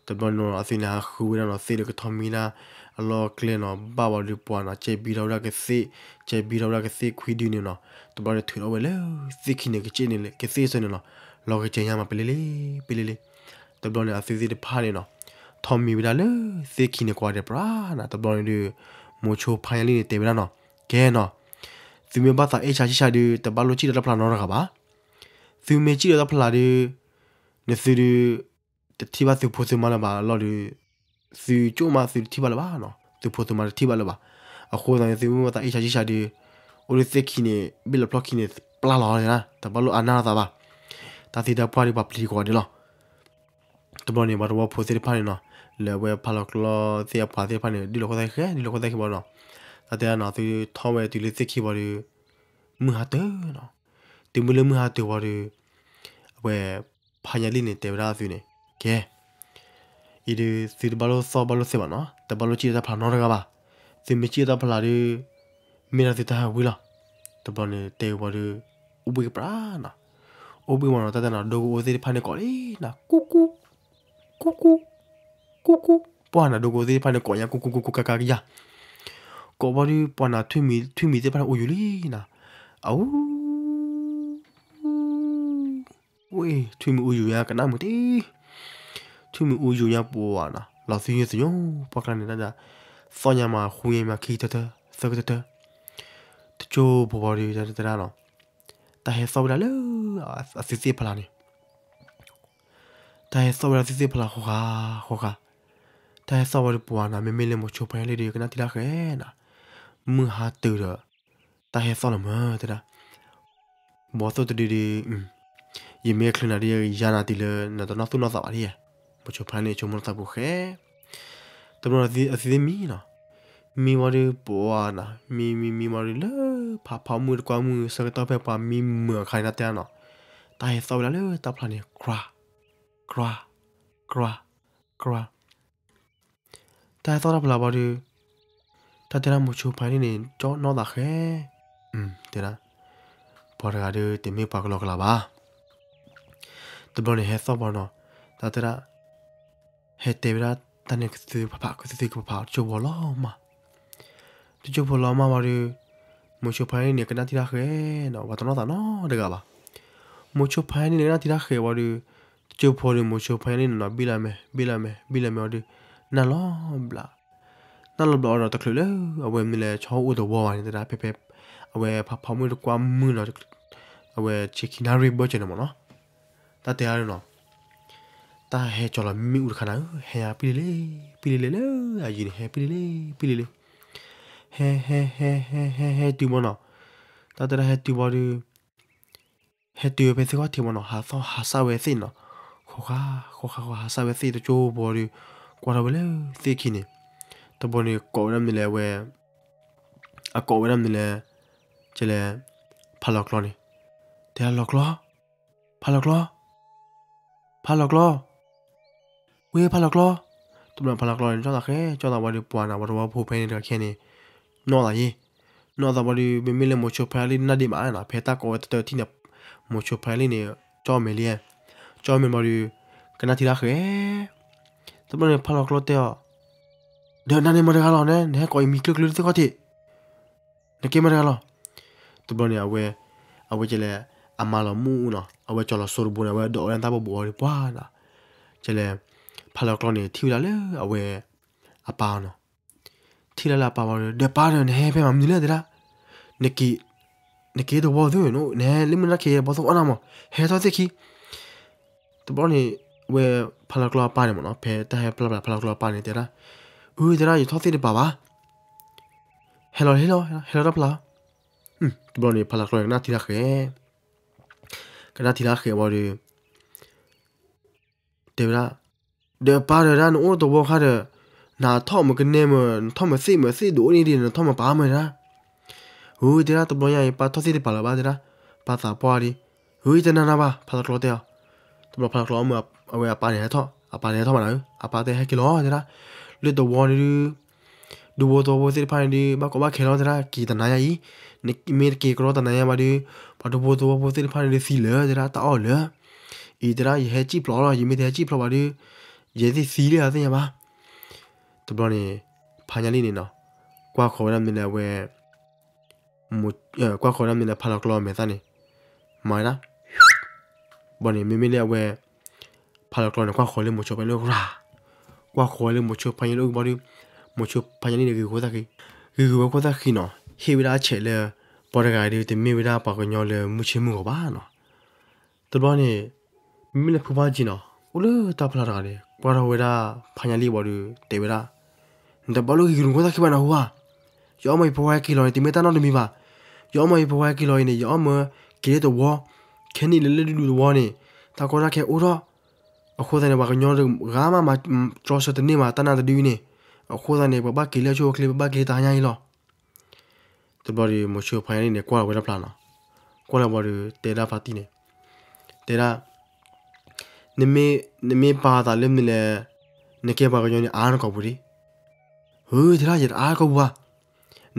တဘျီန့ၣ်နီၤ အသုန့ၣ်ဟးဃုဝဲဒၣ်နီၤ သ့ၣ်လၢကထီၣ်မံဒၣ် အလီၢ်ကျဲနီၤ, ဘၣ်ဝံၤဒီးပှၤနီၤ ကဲဘံထီၣ်ဝဲဒၣ်ကသ့ၣ်, ကဲဘံထီၣ်ဝဲဒၣ်ကသ့ၣ်ခွံဒုန့ၣ်နီၤ, တဘျီန့ၣ်ထုးထီၣ်ဝဲလၢသ့ၣ်ခံန့ၣ် ကစ့ၣ်န့ၣ် ကသ့ၣ်ဆၢန့ၣ်နီၤ, လီၤကစၢၤညါမး ပလ့လ့, ပလ့လ့, တဘျီန့ၣ် အသုသ့ၣ်တဖၣ်န့ၣ်နီၤ ထီၣ်မံဝဲဒၣ်လၢသ့ၣ်ခံန့ၣ် ကွၢ်ဒဲးပြးနၤ, တဘျီန့ၣ်ဒုး မိၤဆိဖါညါလံန့ၣ် တဲဝဲဒၣ်နီၤ, ကဲနီၤ, သုမ့ၢ်ဘၣ်သးအ့ၣ်ဆါဆံၣ်ဆါဒုး တဘၣ်လိၣ်စံၣ်ဒီးတၢ်ဖျါနီတဂၤဘၣ်, သုမ့ၢ်စံၣ်ဒီးတၢ်ဖျါဒုး နသုဒုး တထံၣ်ဘၣ်သုဖိသုမါလၢၤဘၣ်လီၤဒုး, သုကၠိၣ်မးသုတထံၣ်ဘၣ်လၢၤဘၣ်နီၤ, သုဖိသုမါတထံၣ်ဘၣ်လၢၤဘၣ်, အဃိသတးန့ၣ် သုမ့ၢ်ဘၣ်သးအ့ၣ်ဆါဆံၣ်ဆါဒုး, အိၣ်လၢသ့ၣ်ခံန့ၣ် ဘ့ၣ်လီၤဖျီၣ်ခံန့ၣ် ပျၢ်လီၤတဲဒၣ်, တဘၣ်လိၣ်အါနၢ်လိာ်သးဘၣ်, တၢ်သံတၢ်ပှၢ်ဒုးပှၤပျံၤကိးဂၤဒဲးလီၤ. တဘျီန့ၣ် ပှၤသဝီဖိသ့ၣ်တဖၣ်န့ၣ်နီၤ, လၢအဝဲဖးလီၤကျီသ့ၣ်အပှၤသ့ၣ်တဖၣ်န့ၣ် ဒုးလီၤခိၣ်သၣ်ဃဲ ဒုးလီၤခိၣ်သၣ်ဃဲဘၣ်နီၤ, တၢ်တဲဒၣ်နီၤ သုထီၣ်ဝဲတုၤလၢသ့ၣ်ခံဘၣ်ဒီး မုၢ်ဟါတၢၢ်နီၤ, တုၤမုၢ်လၢမုၢ်ဟါတၢၢ်ဘၣ်ဒီး အဝဲ ဖါညါလံန့ၣ် တဲဝဲဒၣ်သုန့ၣ်, ကဲ အံၤဒုး သုတဘၣ်လိၣ်သီၣ်ဘၣ်လိၣ်သဲးဘၣ်နီၤ, တဘၣ်လိၣ်စံၣ်ဒီးတၢ်ဖျါနီတဂၤဘၣ်, သုမ့ၢ်စံၣ်ဒီးတၢ်ဖျါဒုး မ့ၢ်ဒၣ်သုတၢ်ဟးဝံၤလီၤ. တဘျီန့ၣ် တဲဝဲဘၣ်ဒီး အိၣ်ဘှံးကပြးနီၤ, အိၣ်ဘှံးမးနီၤ တၢ်တဲနီၤ ဒိကအိသ့ၣ်တဖၣ်န့ၣ်ကိးလံနီၤ ကူကူ ကူကူ ကူကူ, ပှၢ်နၤ ဒိကအိသ့ၣ်တဖၣ်န့ၣ် ကိးညါကူကူကူကူ ကါကါကယၤ, ကိးဘၣ်ဒုး ပှၢ်နၤ ထွံၣ်မံၤသ့ၣ်တဖၣ်န့ၣ် အိၣ်ယူၤလံနီၤ, အူ ဝ့ၢ် ထွံၣ်မံၤအူယူၤညါ ကနၣ်မုာ်တ့ၢ်, ထွံၣ်မံၤအူယူၤညါပှၤနီၤ လီၤသညိသညိ, ပှၢ်ကျါန့ၣ် တၢ်သီၣ်ညါမး ဃူညါမး ခံကတၢၢ်တၢၢ် သၢကတၢၢ်တၢၢ်, တကၠိဖိဘၣ်ဒီး တၢ်တဲဒၣ်နီၤ, တၢ်ဟဲသီၣ်ဝဲဒၣ်လၢ အသုသ့ၣ်ဖျါန့ၣ် တၢ်ဟဲသီၣ်ဝဲဒၣ်သုသ့ၣ်ဖျါဃီဃာ်ဃီဃာ်, တၢ်ဟဲသီၣ်ဝဲဒီးပှၤနီၤ မ့မ့ၢ်လၢမိၤဆိဖါညါလံဒီး ကနၣ်ထံတၢ်ဃဲနီၤ, မုၢ်ဟါတုၤဒီး တၢ်ဟဲသီၣ်လီၤမးတဲဒၣ်, ဘီသိၣ်တဒုဒီး ယမ့ၢ်ချုးနၤဒီး ယကယၤနၤတုၤလၢ နတနီၢ်သူၣ်နီၢ်သးဘၣ်ဒ်, မိၤဆိဖါညါန့ၣ် ဆိကမိၣ်လၢသးပူၤဃဲ တဘျီဒီးအသုသ့ၣ်မံနီၤ, မံဝံၤဒီးပှၤနီၤ မံမံမံဝံၤဒီးလၢ ဖးဖီမုၢ်တကွၢ်မုၢ်ဆၢကတီၢ်ဖဲပှၤမံမုာ်အခါန့ၣ် တၢ်တဲဒၣ်နီၤ, တၢ်ဟဲသီၣ်ဝဲဒၣ်လၢတၢ်ဖျါန့ၣ် ကြွၤ ကြွၤ ကြွၤ ကြွၤ တၢ်ဟဲသီၣ်တၢ်ဖျါဘၣ်ဒီး တၢ်တဲဒၣ်မိၤဆိဖါညါန့ၣ် ကၠီနီၢ်သးဃဲ, တဲဒၣ် ပှၤတဂၤဒီးတမ့ၢ်ပှၤကလီကလီဘၣ်. တဘျီန့ၣ်ဟဲသီၣ်ဘၣ်နီၤ, တၢ်တဲဒၣ် ဟဲတဲဝဲဒၣ်တၢ်န့ၣ်ကသုဖးဖး ကသုကဖးဖး တကၠိဖိလီၤမၢ်, တကၠိဖိလီၤမၢ်ဘၣ်ဒီး မိၤဆိဖါညါန့ၣ် ကနၣ်ထံတၢ်ဃဲနီၤ ပှၤတနီၢ်သးနီတဂၤဘၣ်. မိၤဆိဖါညါန့ၣ် ကနၣ်ထံတၢ်ဃဲဝံၤဒီး တကၠိဖိဒီးမိၤဆိဖါညါန့ၣ်နီၤ ဘံၣ်လီၤမဲာ် ဘံၣ်လီၤမဲာ် ဘံၣ်လီၤမဲာ်ဝံၤဒီး နၢ်လီၤဘျး နၢ်လီၤဘျးဝံၤဒီးတချုးလၢ အဝဲမ့ၢ်လဲၤဆီအိၣ်တဝီဘၣ်န့ၣ် တၢ်တဲဒၣ် ဖဲဖဲ အဝဲဖးဖီမုၢ်တကွၢ်မုၢ်နီၤ အဝဲဆံခံနၣ်ရံၣ်ဘၢၣ်စၢၤန့ၣ်မၢ်နီၤ, တၢ်တဲဒၣ်နီၤ တၢ်ဟဲကၠီၤလီၤမ့ၣ်အူတခါနၤဧၢ ဟဲယါပံလ့လ့ ပံလ့လ့လၢအယံၤန့ၣ် ဟဲပံလ့လ့ ပံလ့လ့ ဟဲဟဲဟဲဟဲဟဲဟဲတုၤမၢ်နီၤ, တၢ်တဲဒၣ်ဟဲတုၤဘၣ်ဒီး ဟဲတုၤဝဲဖဲသ့ၣ်ခီၣ်ထံးမၢ်နီၤ ဟးသီၣ်ဟးစၢ်ဝဲသ့ၣ်နီၤ, ဃီဃာ် ဃီဃာ်ဃီဟးစၢ်ဝဲသ့ၣ်တကၠိဖိဒီး ကွၢ်ထီၣ်ဝဲလၢသ့ၣ်ခံန့ၣ်, တဘျီန့ၣ်ကိးဝဲဒၣ်မနုၤလဲၣ်ဝဲ အကိးဝဲဒၣ်မနုၤလဲၣ်, ကလဲၣ်, ဖးလီၤကျီန့ၣ်, တဲဒၣ်လီၤကျီ, ဖးလီၤကျီ, ဖးလီၤကျီ, ဝ့ၢ်ဖးလီၤကျီ, တဘျီဖးလီၤကျီန့ၣ် ကၠီသးဃဲ ကၠီသးဝံၤဒီး ပှၤနၤ ပှၤသဝီဖိဖဲန့ၣ်တဂၤခဲန့ၣ် နီၣ်သးယ့, နီၣ်သးဝံၤဒီး မ့မ့ၢ်လၢမိၤဆိဖါယါလံနၢ်ဒ့ၣ်မးနီၤ ဖဲတၢ်ကိးဝဲတတၢထံၣ်န့ၣ် မိၤဆိဖါယါလံန့ၣ် ကၠီမဲာ်လံ, ကၠီမဲာ်ဘၣ်ဒီး ကနၣ်ထံလၢဃဲ, တဘျီန့ၣ် ဖးလီၤကျီတဲအီၤ ဒီးနၤန့ၣ်မတၤတဂၤလီၤန့ၣ် နဟဲကိးအံၤမံၤကျၢၢ်ကျၢၢ်သ့ၣ်ခီၣ်ထံး, နကဲမတၤတဂၤလီၤ. တဘျီန့ၣ် အဝဲ, အဝဲကလဲၤ, အမါလီၤမူနီၤ အဝဲကၠီလီၤစိတဘိန့ၣ် အဝဲဒိးဝဲဒၣ်တၢ်ဘိးဘိးအီၤဒီးပှၤနီၤ, ကလဲၤ, ဖးလီၤကျီန့ၣ် ထံၣ်ဝဲဒၣ်လၢအဝဲ, အပၢ်နီၤ, ထံၣ်လၢလၢအပၢ်ဝံၤဒီး ဒီးပၢ်ဒီး နဟဲဖဲမၤမနုၤလဲၣ်တဲဒၣ်, နက့ၤ, နက့ၤတဝီသု, နဟဲလၢမုၢ်နၤက့ၤဘီသိၣ်အီၣ်နၤမး, ဟဲထီၣ်သ့ၣ်ခံ တဘျီန့ၣ်, ဝဲ, ဖးလီၤကျီအပၢ်န့ၣ်မ့ၢ်နီၤ ဖဲတၢ်ဟဲပျၢ်ပျၢ်ဖးလီၤကျီအပၢ်န့ၣ်တဲဒၣ်, အၢ တဲဒၣ် ယထီၣ်သ့ၣ်တပၤဘၣ်, ဟဲလီၤဟဲလီၤ ဟဲလီၤတၢ်ဖျါ, တဘျီန့ၣ် ဖးလီၤကျီန့ၣ် ကနၣ်ထံလၢဃဲ, ကနၣ်ထံလၢဃဲဝံၤဒီး တဲဝဲဒၣ်, ဒီးပၢ်ဒီးဒၣ် နအိၣ်တဝီခါဒီး, နထီၣ်မုၢ်ကနဲမုၢ် နထီၣ်မုၢ်သ့ၣ်မုၢ်သ့ၣ်ဒိၣ်န့ၣ်ဒံး နထီၣ်မုၢ်ပၢ်မုၢ်ဒၣ်, အၢ တဲဒၣ် တဘျီညါအံၤ ပၢ်ထီၣ်သ့ၣ်တပၤလၢၤဘၣ်တဲဒၣ်, ပၢ်သးပှၢ်ဒံး, အၢ ယတနာ်နၤဘၣ် ဖးလီၤကျီတဲအီၤ, တဘျီဖးလီၤကျီအီၤ အဝဲအပၢ်န့ၣ်ဟဲထီၣ် အပၢ်န့ၣ်ဟဲထီၣ်မးနၤဧၢ အပၢ်တဲဟဲက့ၤလီၤတဲဒၣ်, လၢတဝီန့ၣ်ဒုး ဒူဖိသဝီဖိသ့ၣ်တဖၣ်န့ၣ်ဒုး ဘၣ်ကီဘၣ်ခဲလီၤတဲဒၣ် က့ၤတနၤညါအံၤ, မ့ၢ်တက့ၤကရီတနၤညါဘၣ်ဒုး, ပှၤဒူဖိသဝီဖိသ့ၣ်တဖၣ်န့ၣ်ဒုးသံလၢာ်တဲဒၣ် တၢ်အီၣ်လၢာ်, အံၤတဲဒၣ် ယဟဲစံၣ်ဖျိးလီၤ ယမ့ၢ်တဟဲစံၣ်ဖျိးဘၣ်ဒုး, ယဲသ့ၣ်သံလၢာ်အသ့ၣ်ညါဘၣ်, တဘျီန့ၣ်, ဖါညါလံန့ၣ်နီၤ, ကွၢ်ဃီၤဝဲဒၣ်မနုၤလဲၣ်အဝဲ ကွၢ်ဃီၤဝဲဒၣ်မနုၤလဲၣ် ဖးလီၤကျီအမဲာ်သၣ်န့ၣ်, မၤဝဲဒၣ်, ဘၣ်န့ၣ် မ့မ့ၢ်လၢအဝဲ, ဖးလီၤကျီန့ၣ် ကွၢ်ဃီၤလၢမိၤဆိဖါလံလၢရၤ, ကွၢ်ဃီၤလၢမိၤဆိဖါလံလၢအိၣ်ဘၣ်ဒီး, မိၤဆိဖါလံန့ၣ်ဂ့ၤဂ့ၤဝဲခိၣ်သၣ်ဃံ, ဂ့ၤဂ့ၤဝဲခိၣ်သၣ်ဃံနီၤ ဟ့ၣ်ဝဲဒၣ်အဆဲးလၢ, ပှၤတဂၤဒုးတမ့ၢ်ဝဲဒၣ်ပှၤကညီလၢမုၢ်ဆ့ၣ်မုၢ်ဂီၤဘၣ်နီၤ တဘျီန့ၣ်, မ့မ့ၢ်လၢဖုဖါကံနီၤ, အိၣ်လၢတၢ်ဖျါတဂၤန့ၣ် ကွၢ်ထီၣ်ဝဲဒၣ်ဖါညါလံဝံၤဒီး တဲဝဲဒၣ်, နတဘၣ်လိၣ်ဂ့ၤဂ့ၤနခိၣ်သၣ်ခံဘၣ်နဟူဧါ, ယအီၣ်မ့ၢ်ယဖိဝါဟဲက့ၤလီၤန့ၣ် တမ့ၢ်တၢ်နီတမံၤဘၣ်, ယအီၣ်မ့ၢ်ယဖိဝါဟဲက့ၤလီၤအံၤန့ၣ် ယအီၣ်မ့ၢ်က့ၤလၢတဝီ, ခဲနံၣ်လၢလၢဒူဒူတဝီန့ၣ်, တၢ်ကီတၢ်ခဲအိၣ်ထီၣ်, အဃိသတးန့ၣ် ပှၤကညီတဂၤမးမၤတြီဆၢတန့ၢ်ဘၣ်တၢ်နါတဒုအံၤန့ၣ်, အဃိသတးန့ၣ် ပဘၣ်က့ၤလၢအဆိအချ့ ပဘၣ်က့ၤလၢတဟါညါအံၤလီၤ တဘျီဒီး မိၤဆိဖါညါလံန့ၣ် ကွၢ်လီၤဝဲဒၣ်ဖျါနီၤ, ကွၢ်လီၤဝံၤဒီး တဲဒၣ်ဖါတံၢ်န့ၣ်, တဲဒၣ်, နမ့ၢ်ပာ်သးလၢမနုၤလဲၣ်, နကဲပှၤကညီန့ၣ် အါနကိာ်ပူၤဒံး, အၢ တဲဒၣ် ယတအါနကိာ်ပူၤဘၣ်,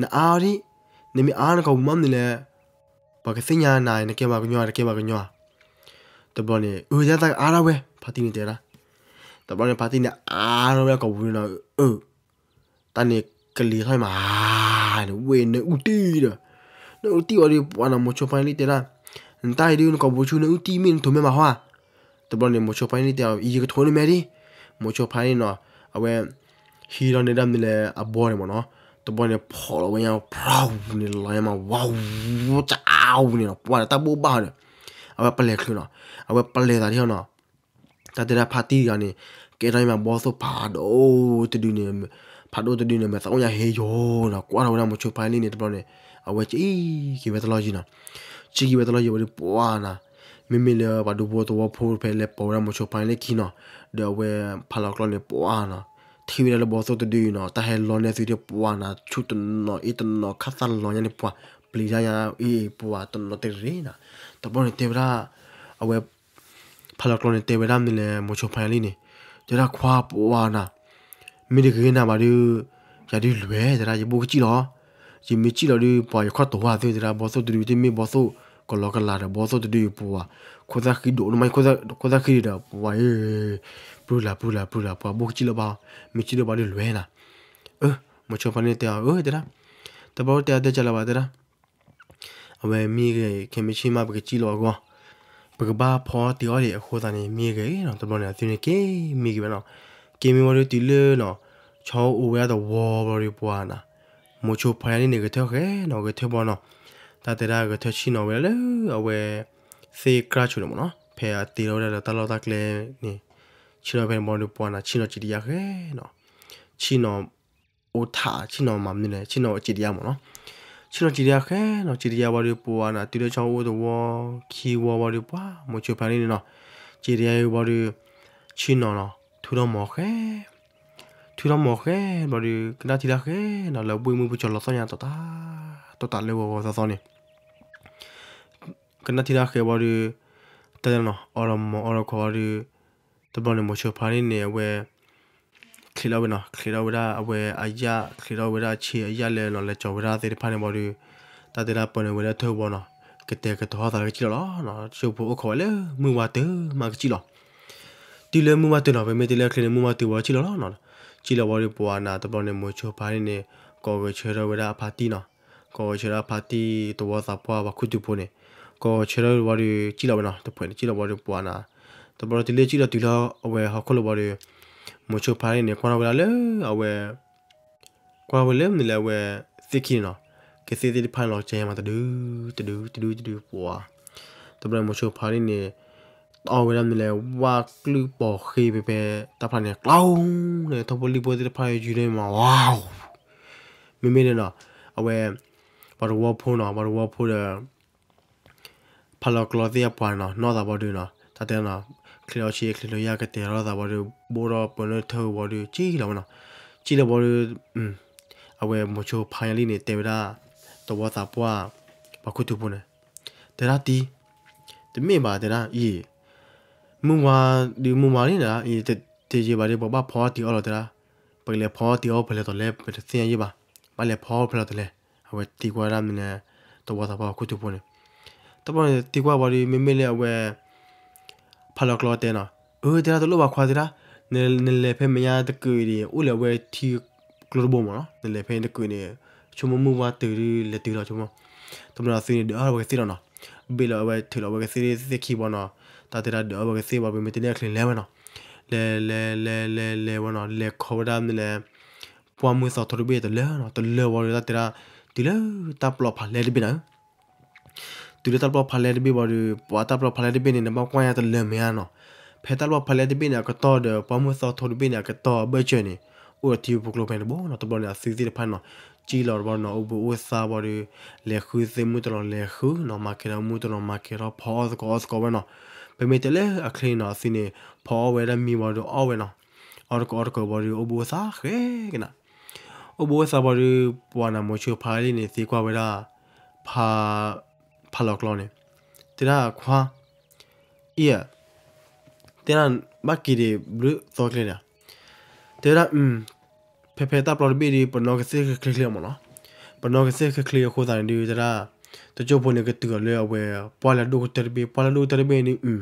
နအါအီၤဒံး, နမ့ၢ်အါနကိာ်ပူၤမးမနုၤလဲၣ်, ပှၤကသ့ၣ်ညါနၤ နကဲပှၤကညီ တကဲပှၤကညီဧါ, တဘျီန့ၣ် အၢ တဲဒၣ် သးကအါထီၣ်ဝဲ ဖါတံၢ်န့ၣ်တဲဒၣ်, တဘျီန့ၣ် ဖါတံၢ်န့ၣ် အါထီၣ်ဝဲဒၣ်ကိာ်ပူၤန့ၣ်နီၤ, အၢ တၢ်န့ၣ်ကလံၤထီၣ်မး, ဝ့ၢ်နအူတံၢ်ဒီး, နအူတံၢ်ဝံၤဒီး ပှၤနီၤ မိၤဆိဖါညါလံတဲဒၣ်, နတၢ်အံၤဒုး နကိာ်ပူၤဆူ နအူတံၢ်မ့ၢ်နထိးမဲမးဟီဧါ, တဘျီန့ၣ် မိၤဆိဖါညါလံတဲအီၤ ယကထိးန့ၢ်မဲဒံး, မိၤဆိဖါညါလံနီၤ, အဝဲ, ဟံးလီၤန့ၢ်ဒၣ်မနုၤလဲၣ် အဘီန့ၣ်မ့ၢ်နီၤ, တဘျီန့ၣ် ဖီၣ်လီၤဝဲညါ ဖြီၣ်န့ၣ်လီၤညါမး ဝါဝူ ကၠးဝူန့ၣ်နီၤ ပှၤန့ၣ် တၢ်ဘိးဘၣ်ဒီး, အဝဲပလဲၤချုးနီၤ, အဝဲပလဲၤသးဒ်ဟီနီၤ တၢ်တဲဒၣ်ဖါတံၢ်တဂၤန့ၣ် ကဲထီၣ်အံၤမးဘီသိၣ်ဖးဒိၣ်တဒုန့ၣ်, ဖးဒိၣ်တဒုန့ၣ် မ့ၢ်သးအိၣ်ညါဟ့ယိာ်နီၤ ကွၢ်ထီၣ်ဝဲဒၣ်မိၤဆိဖါညါလံန့ၣ် တဘျီန့ၣ်, အဝဲကံၣ်က့ၤဝဲတလီၢ်ယံၤနီၤ, ကံၣ်က့ၤဝဲတလီၢ်ယံၤဝံၤဒီးပှၤနီၤ, မ့မ့ၢ်လၢပှၤဒူဖိသဝီဖိဖဲလဲၤပိာ်ဝဲဒၣ်မိၤဆိဖါညါလံခံနီၤ, ဒီးအဝဲဖးလီၤကျီန့ၣ်ပှၤနီၤ, ထံၣ်ဝဲဒၣ်လၢဘီသိၣ်တဒုအံၤနီၤ တၢ်ဟဲလီၤန့ၢ်သုဒီးပှၤနီၤ ဆူတနီၤအ့ၣ်တနီၤခၣ်သၣ်လီၤညါန့ၣ်ပှၤ, ပျံၤတၢ်ညါအ့ၣ်ပှၤတနီၤတရ့နီၤ, တဘျီန့ၣ်တဲဝဲဒၣ်, အဝဲ ဖးလီၤကျီန့ၣ်တဲဝဲဒၣ်မနုၤလဲၣ် မိၤဆိဖါညါလံန့ၣ်, တဲဒၣ်ခွါပှၤနီၤ, မ့ၢ်တဂ့ၤနၤဘၣ်ဒီး, ယၤဒုးလွဲၢ်တဲဒၣ် ယဘိၣ်ကစံၣ်လီၤ, ယမ့ၢ်စံၣ်လီၤဒုး ပှၤယခီၣ်တိၤဝဲသ့ၣ်တဲဒၣ် ဘီသိၣ်တဒုတမ့ၢ်ဘီသိၣ်ကလီကလးဒီး ဘီသိၣ်တဒုပှၤ, ခိၣ်သၣ်ဃံဒိၣ်နမး ခိၣ်သၣ်ဃံဒီးပှၤ, ပုၢ်လၢ်ပုၢ်လၢ်ပုၢ်လၢ် ပှၤဘိၣ်ကစံၣ်လၢၤဘၣ်, မ့ၢ်စံၣ်လၢၤဘၣ်ဒုးလွဲၢ်နၤ, မိၤဆိဖါညါလံတဲအီၤ အၢ တဲဒၣ်, တဘျီတဲအီၤတဲကလၤဘၣ်တဲဒၣ် အဝဲမ့ၢ်ဂ့ၤ ခဲမုၢ်ဆ့ၣ်မး ပကစံၣ်လီၤအဂီၢ်, ပကဘၣ်ဖီတ့ၢ်အီၣ်ဒံးအဃိသတးန့ၣ် မ့ၢ်ဂ့ၤနီၤ တဘျီန့ၣ် အသုန့ၣ်က့ၤမ့ၢ်ဂ့ၤဝဲနီၤ, က့ၤမ့ၢ်ဝံၤဒီးတုၤလၢနီၤ, ဆီအိၣ်ဝဲဒၣ်တဝီဘျီဒီးပှၤနီၤ, မိၤဆိဖါညါလံန့ၣ် ဂဲၤထၢၣ်ဃဲနီၤ ဂဲၤထၢၣ်ဘီနီၤ, တၢ်တဲဒၣ်ဂဲၤထၢၣ်ဆ့ၣ်နီၤဝဲဒၣ်လၢအဝဲ သ့ၣ်ကြၢ်ဆိးန့ၣ်မ့ၢ်နီၤ ဖဲအတ့လီၤဝဲဒၣ်လၢတၢ်လီၢ်တၢ်ကျဲန့ၣ်, ဆ့ၣ်နီၤဖဲန့ၣ်ဘီဒီးပှၤနီၤ ဆ့ၣ်နီၤစံးတယၢ်ဃဲနီၤ, ဆ့ၣ်နီၤ အိၣ်ထး ဆ့ၣ်နီၤမၤမနုၤလဲၣ် ဆ့ၣ်နီၤစံးတယၢ်မ့ၢ်နီၤ, ဆ့ၣ်နီၤစံးတယၢ်ဃဲနီၤ စံးတယၢ်ဘီဒီးပှၤနီၤ တုၤလၢဆီအိၣ်တဝီ ခံဝီဘီဒီးပှၤ မိၤဆိဖါညါလံန့ၣ်နီၤ, စံးတယၢ်ဘီဒီး ဆ့ၣ်နီၤနီၤ ထုးထီၣ်မီၤဃဲ ထုးထီၣ်မီၤဃဲဘျီဒီး ကနၣ်ထံတၢ်ဃဲနီၤ လၢဘှ့ၣ်မုၢ်ပှၢ်ကၠီၤလီၤသီၣ်ညါ တီၤတၢ် တီၤတၢ်လၢဂီၤဂီၤသီသီန့ၣ် ကနၣ်ထံတၢ်ဃဲဘျီဒီး တၢ်နီၤ အီၣ်ဒီးမီၤအီၣ်ဒီးခွီဘျီဒီး တဘျီန့ၣ် မိၤဆိဖါန့ၣ်န့ၣ် အဝဲ ချံးထီၣ်ဝဲနီၤ, ချံးထီၣ်ဝဲဒၣ်အဝဲအယၣ်, ချံးထီၣ်ဝဲဒၣ်အဆ့အယၣ်လဲၤနီၤ, လဲၤကၠီၤဝဲဒၣ်သ့ၣ်တဖၣ်န့ၣ်ဘၣ်ဒီး တၢ်တဲဒၣ်ပၢနုာ်ဝဲလၢထၢၣ်ဘီနီၤ, ကတဲာ်ကတီၤသးလၢကစံၣ်လီၤလီၤ. တစိၢ်ဖိအိၣ်ခိးဝဲလၢမုၢ်ဝါတုၤမးကစံၣ်လီၤ. တုၤလၢမုၢ်ဝါတုၤနီၤ, ပမ့ၢ်တဲလၢအချံးန့ၣ် မုၢ်ဝါတုၤဝဲကစံၣ်လီၤလီၤနီၤ. ကစံၣ်လီၤဘၣ်ဒီး ပှၤနၤတဘျီန့ၣ် မိၤဆိဖါန့ၣ်န့ၣ် ကိးဂဲၤဆၢထၢၣ်ဝဲဒၣ်အဖါတံၢ်နီၤ, ကိးဂဲၤဆၢထၢၣ်အဖါတံၢ် သဝီသးပှၢ်ပှၤခူသူၣ်ဖိန့ၣ်, ကိးဂဲၤဆၢထၢၣ်ဘၣ်ဒီး ကစံၣ်လီၤဝဲနီၤ, တဖုန့ၣ် ကစံၣ်လီၤဘၣ်ဒီး ပှၤနၤ တဘျီတုၤလၢကစံၣ်လီၤတုၤလၢအဝဲဟီၣ်ခိၣ်လီၤဘၣ်ဒီး မိၤဆိဖါန့ၣ်န့ၣ် ကွၢ်ထီၣ်ဝဲဒၣ်လၢအဝဲ ကွၢ်ဝဲလၢမနုၤလဲၣ်အဝဲ သ့ၣ်ခံန့ၣ်နီၤ, ကသ့ၣ်သ့ၣ်တဖၣ်န့ၣ်လီၤ ကဲမးတဒု တဒု တဒု တဒု ပှၤ တဘျီမိၤဆိဖါန့ၣ်န့ၣ် တီၢ်ဝဲဒၣ်မနုၤလဲၣ် ဝၣ်ကလုၢ်ပိာ်ဃ့ဖဲဖဲတၢ်ဖျါန့ၣ် ကျီ လၢထီၣ်ဖိလံၣ်ဖိသ့ၣ်တဖၣ်ယူၤန့ၣ်မး ဝါ မ့မ့ၢ်န့ၣ်နီၤ, အဝဲ ပှၤတဝီဖိနီၤ, ပှၤတဝီဖိဒီး ဖးလီၤကျီသ့ၣ်အပှၤန့ၣ်နီၤ, နီၢ်သးဘၣ်ဒီးနီၤ, တၢ်တဲနီၤ, ချံးအီၣ်ဆ့ချံးလီယၢ်ကတဲာ်ထီၣ်သးဘၣ်ဒီး ဘိၣ်ထီၣ်ပၢနုာ်ထၢၣ်ဝံၤဘၣ်ဒီး ကစံၣ်လီၤဝဲနီၤ. ကစံၣ်လီၤဘၣ်ဒီး အဝဲမိၤဆိဖါညါလံန့ၣ် တဲဝဲဒၣ် သဝီသးပှၢ် ပှၤခူသူၣ်ဖိန့ၣ် တဲဒၣ်တံၢ်, တမ့ၢ်ဘၣ်တဲဒၣ်အံၤ, မုၢ်ဝါဒုးမုၢ်ဝါလံနၤ, အံၤတယံာ်ဘၣ်ဒီး ပဘၣ်ဖီအီၣ်တံၢ်အီၣ်လီၤတဲဒၣ်, ပကလဲၤဖီအီၣ်တံၢ်အီၣ်ဖဲလဲၣ်တီၤလဲၣ် ပတသ့ၣ်ညါယဲၢ်ဘၣ်, ဘၣ်လဲၤဖီအီၣ်ဖဲလဲၣ်တီၤလဲၣ်, အဝဲသံကွၢ်ဒၣ်မနုၤလဲၣ် သဝီသးပှၢ်ပှၤခူသူၣ်ဖိန့ၣ် တဘျီန့ၣ်သံကွၢ်ဝံၤဒီး မ့မ့ၢ်လၢအဝဲ ဖးလီၤကျီတဲနီၤ, အၢ တဲဒၣ်တလိၣ်ဘၣ်ခွါတဲဒၣ်, နလဲၤဖဲမဲာ်ညါတကုာ်အံၤန့ၣ် အိၣ်လၢအဝဲထံကျိတဘိမးနီၤ, နလဲၤဖဲတကုာ်န့ၣ် ဆိကမိၣ်မုၢ်ဝါတုၤဒုးလဲၤတုၤလီၤဆိကမိၣ်, တဘျီန့ၣ်သုန့ၣ်ဒုးအီၣ်ဝဲကသ့ၣ်လီၤနီၤ, ဘ့ၣ်လီၤအဝဲထုးလီၤဝဲကသ့ၣ်သ့ၣ်ခံဘၣ်နီၤ, တၢ်တဲဒၣ်ဒုးအီၣ်ဝဲကသ့ၣ်ဘၣ် ပမ့ၢ်တဲလၢအချံးလဲၤဝဲနီၤ, လဲၤလဲၤလဲၤလဲၤလဲၤဝဲနီၤ လဲၤခီဝဲဒၣ်မနုၤလဲၣ် ပှၢ်မုၢ်သီထိတဘ့ၣ်တလၢနီၤ, တလၢဝံၤဒီးတၢ်တဲဒၣ် တုၤလၢတၢ်ပျီဖးလဲတဘ့ၣ်နၤ တုၤလၢတၢ်ပျီဖးလဲတဘ့ၣ်ဘၣ်ဒီး ပှၤတၢ်ပျီဖးလဲတဘ့ၣ်န့ၣ် နဘၣ်ကွၢ်ညါတလၢမဲာ်ညါနီၤ, ဖဲတၢ်ပျီဖးလဲတဘ့ၣ်န့ၣ် အကတီၢ်ဒီး ပှၢ်မုၢ်သီထိတဘ့ၣ်န့ၣ် အကတီၢ်အဘၢၣ်စၢၤန့ၣ် အိၣ်ဒီးထံဖိကျိဖဲန့ၣ်တဘိနီၤ, တဘျီန့ၣ် အသုသ့ၣ်တဖၣ်နီၤ ကံၣ်လီၤတဘျီနီၤ အိၣ်ဘှံးအိၣ်သါဘၣ်ဒီး လဲၤဃုသ့ၣ်မုၢ်တနီၤလဲၤဃုနီၤ မၤကဲၤထီၣ်မုၢ်တနီၤမၤကဲၤထီၣ် ဖီအီၣ်သကိးအီၣ်သကိးဝဲနီၤ, ပမ့ၢ်တဲလၢအချံနီၤ အသုန့ၣ် ဖီအီၣ်ဝဲဒၣ်မံဘၣ်ဒီးအီၣ်ဝဲနီၤ, အီၣ်တကိးအီၣ်တကိးဘၣ်ဒီး အိၣ်ဘှံးအိၣ်သါဃဲကနၤ အိၣ်ဘှံးအိၣ်သါဘၣ်ဒီး ပှၤနၤမိၤဆိဖါလံန့ၣ် သံကွၢ်ဝဲဒၣ် ဖး ဖးလီၤကျီန့ၣ် တဲဒၣ်ခွါ အံၤ တဲဒၣ် ဘၣ်က့ၤဒံးဘျုးသီကျဲဒီး တဲဝဲဒၣ် ဖဲဖဲတၢ်ပျီတဘ့ၣ်ဒီး ပနီၢ်ကသ့ၣ်ချ့ချ့မးနီၤ, ပနီၢ်ကသ့ၣ်ချ့ချ့အဃိသတးန့ၣ်ဒုး တဲဒၣ် တစိၢ်ဖိန့ၣ်ကတုၤအီၤလၢအဝဲ ပှၢ်လၢအဒိၣ်ကတၢၢ်တဘ့ၣ်, ပှၢ်လၢအဒိၣ်ကတၢၢ်တဘ့ၣ်န့ၣ်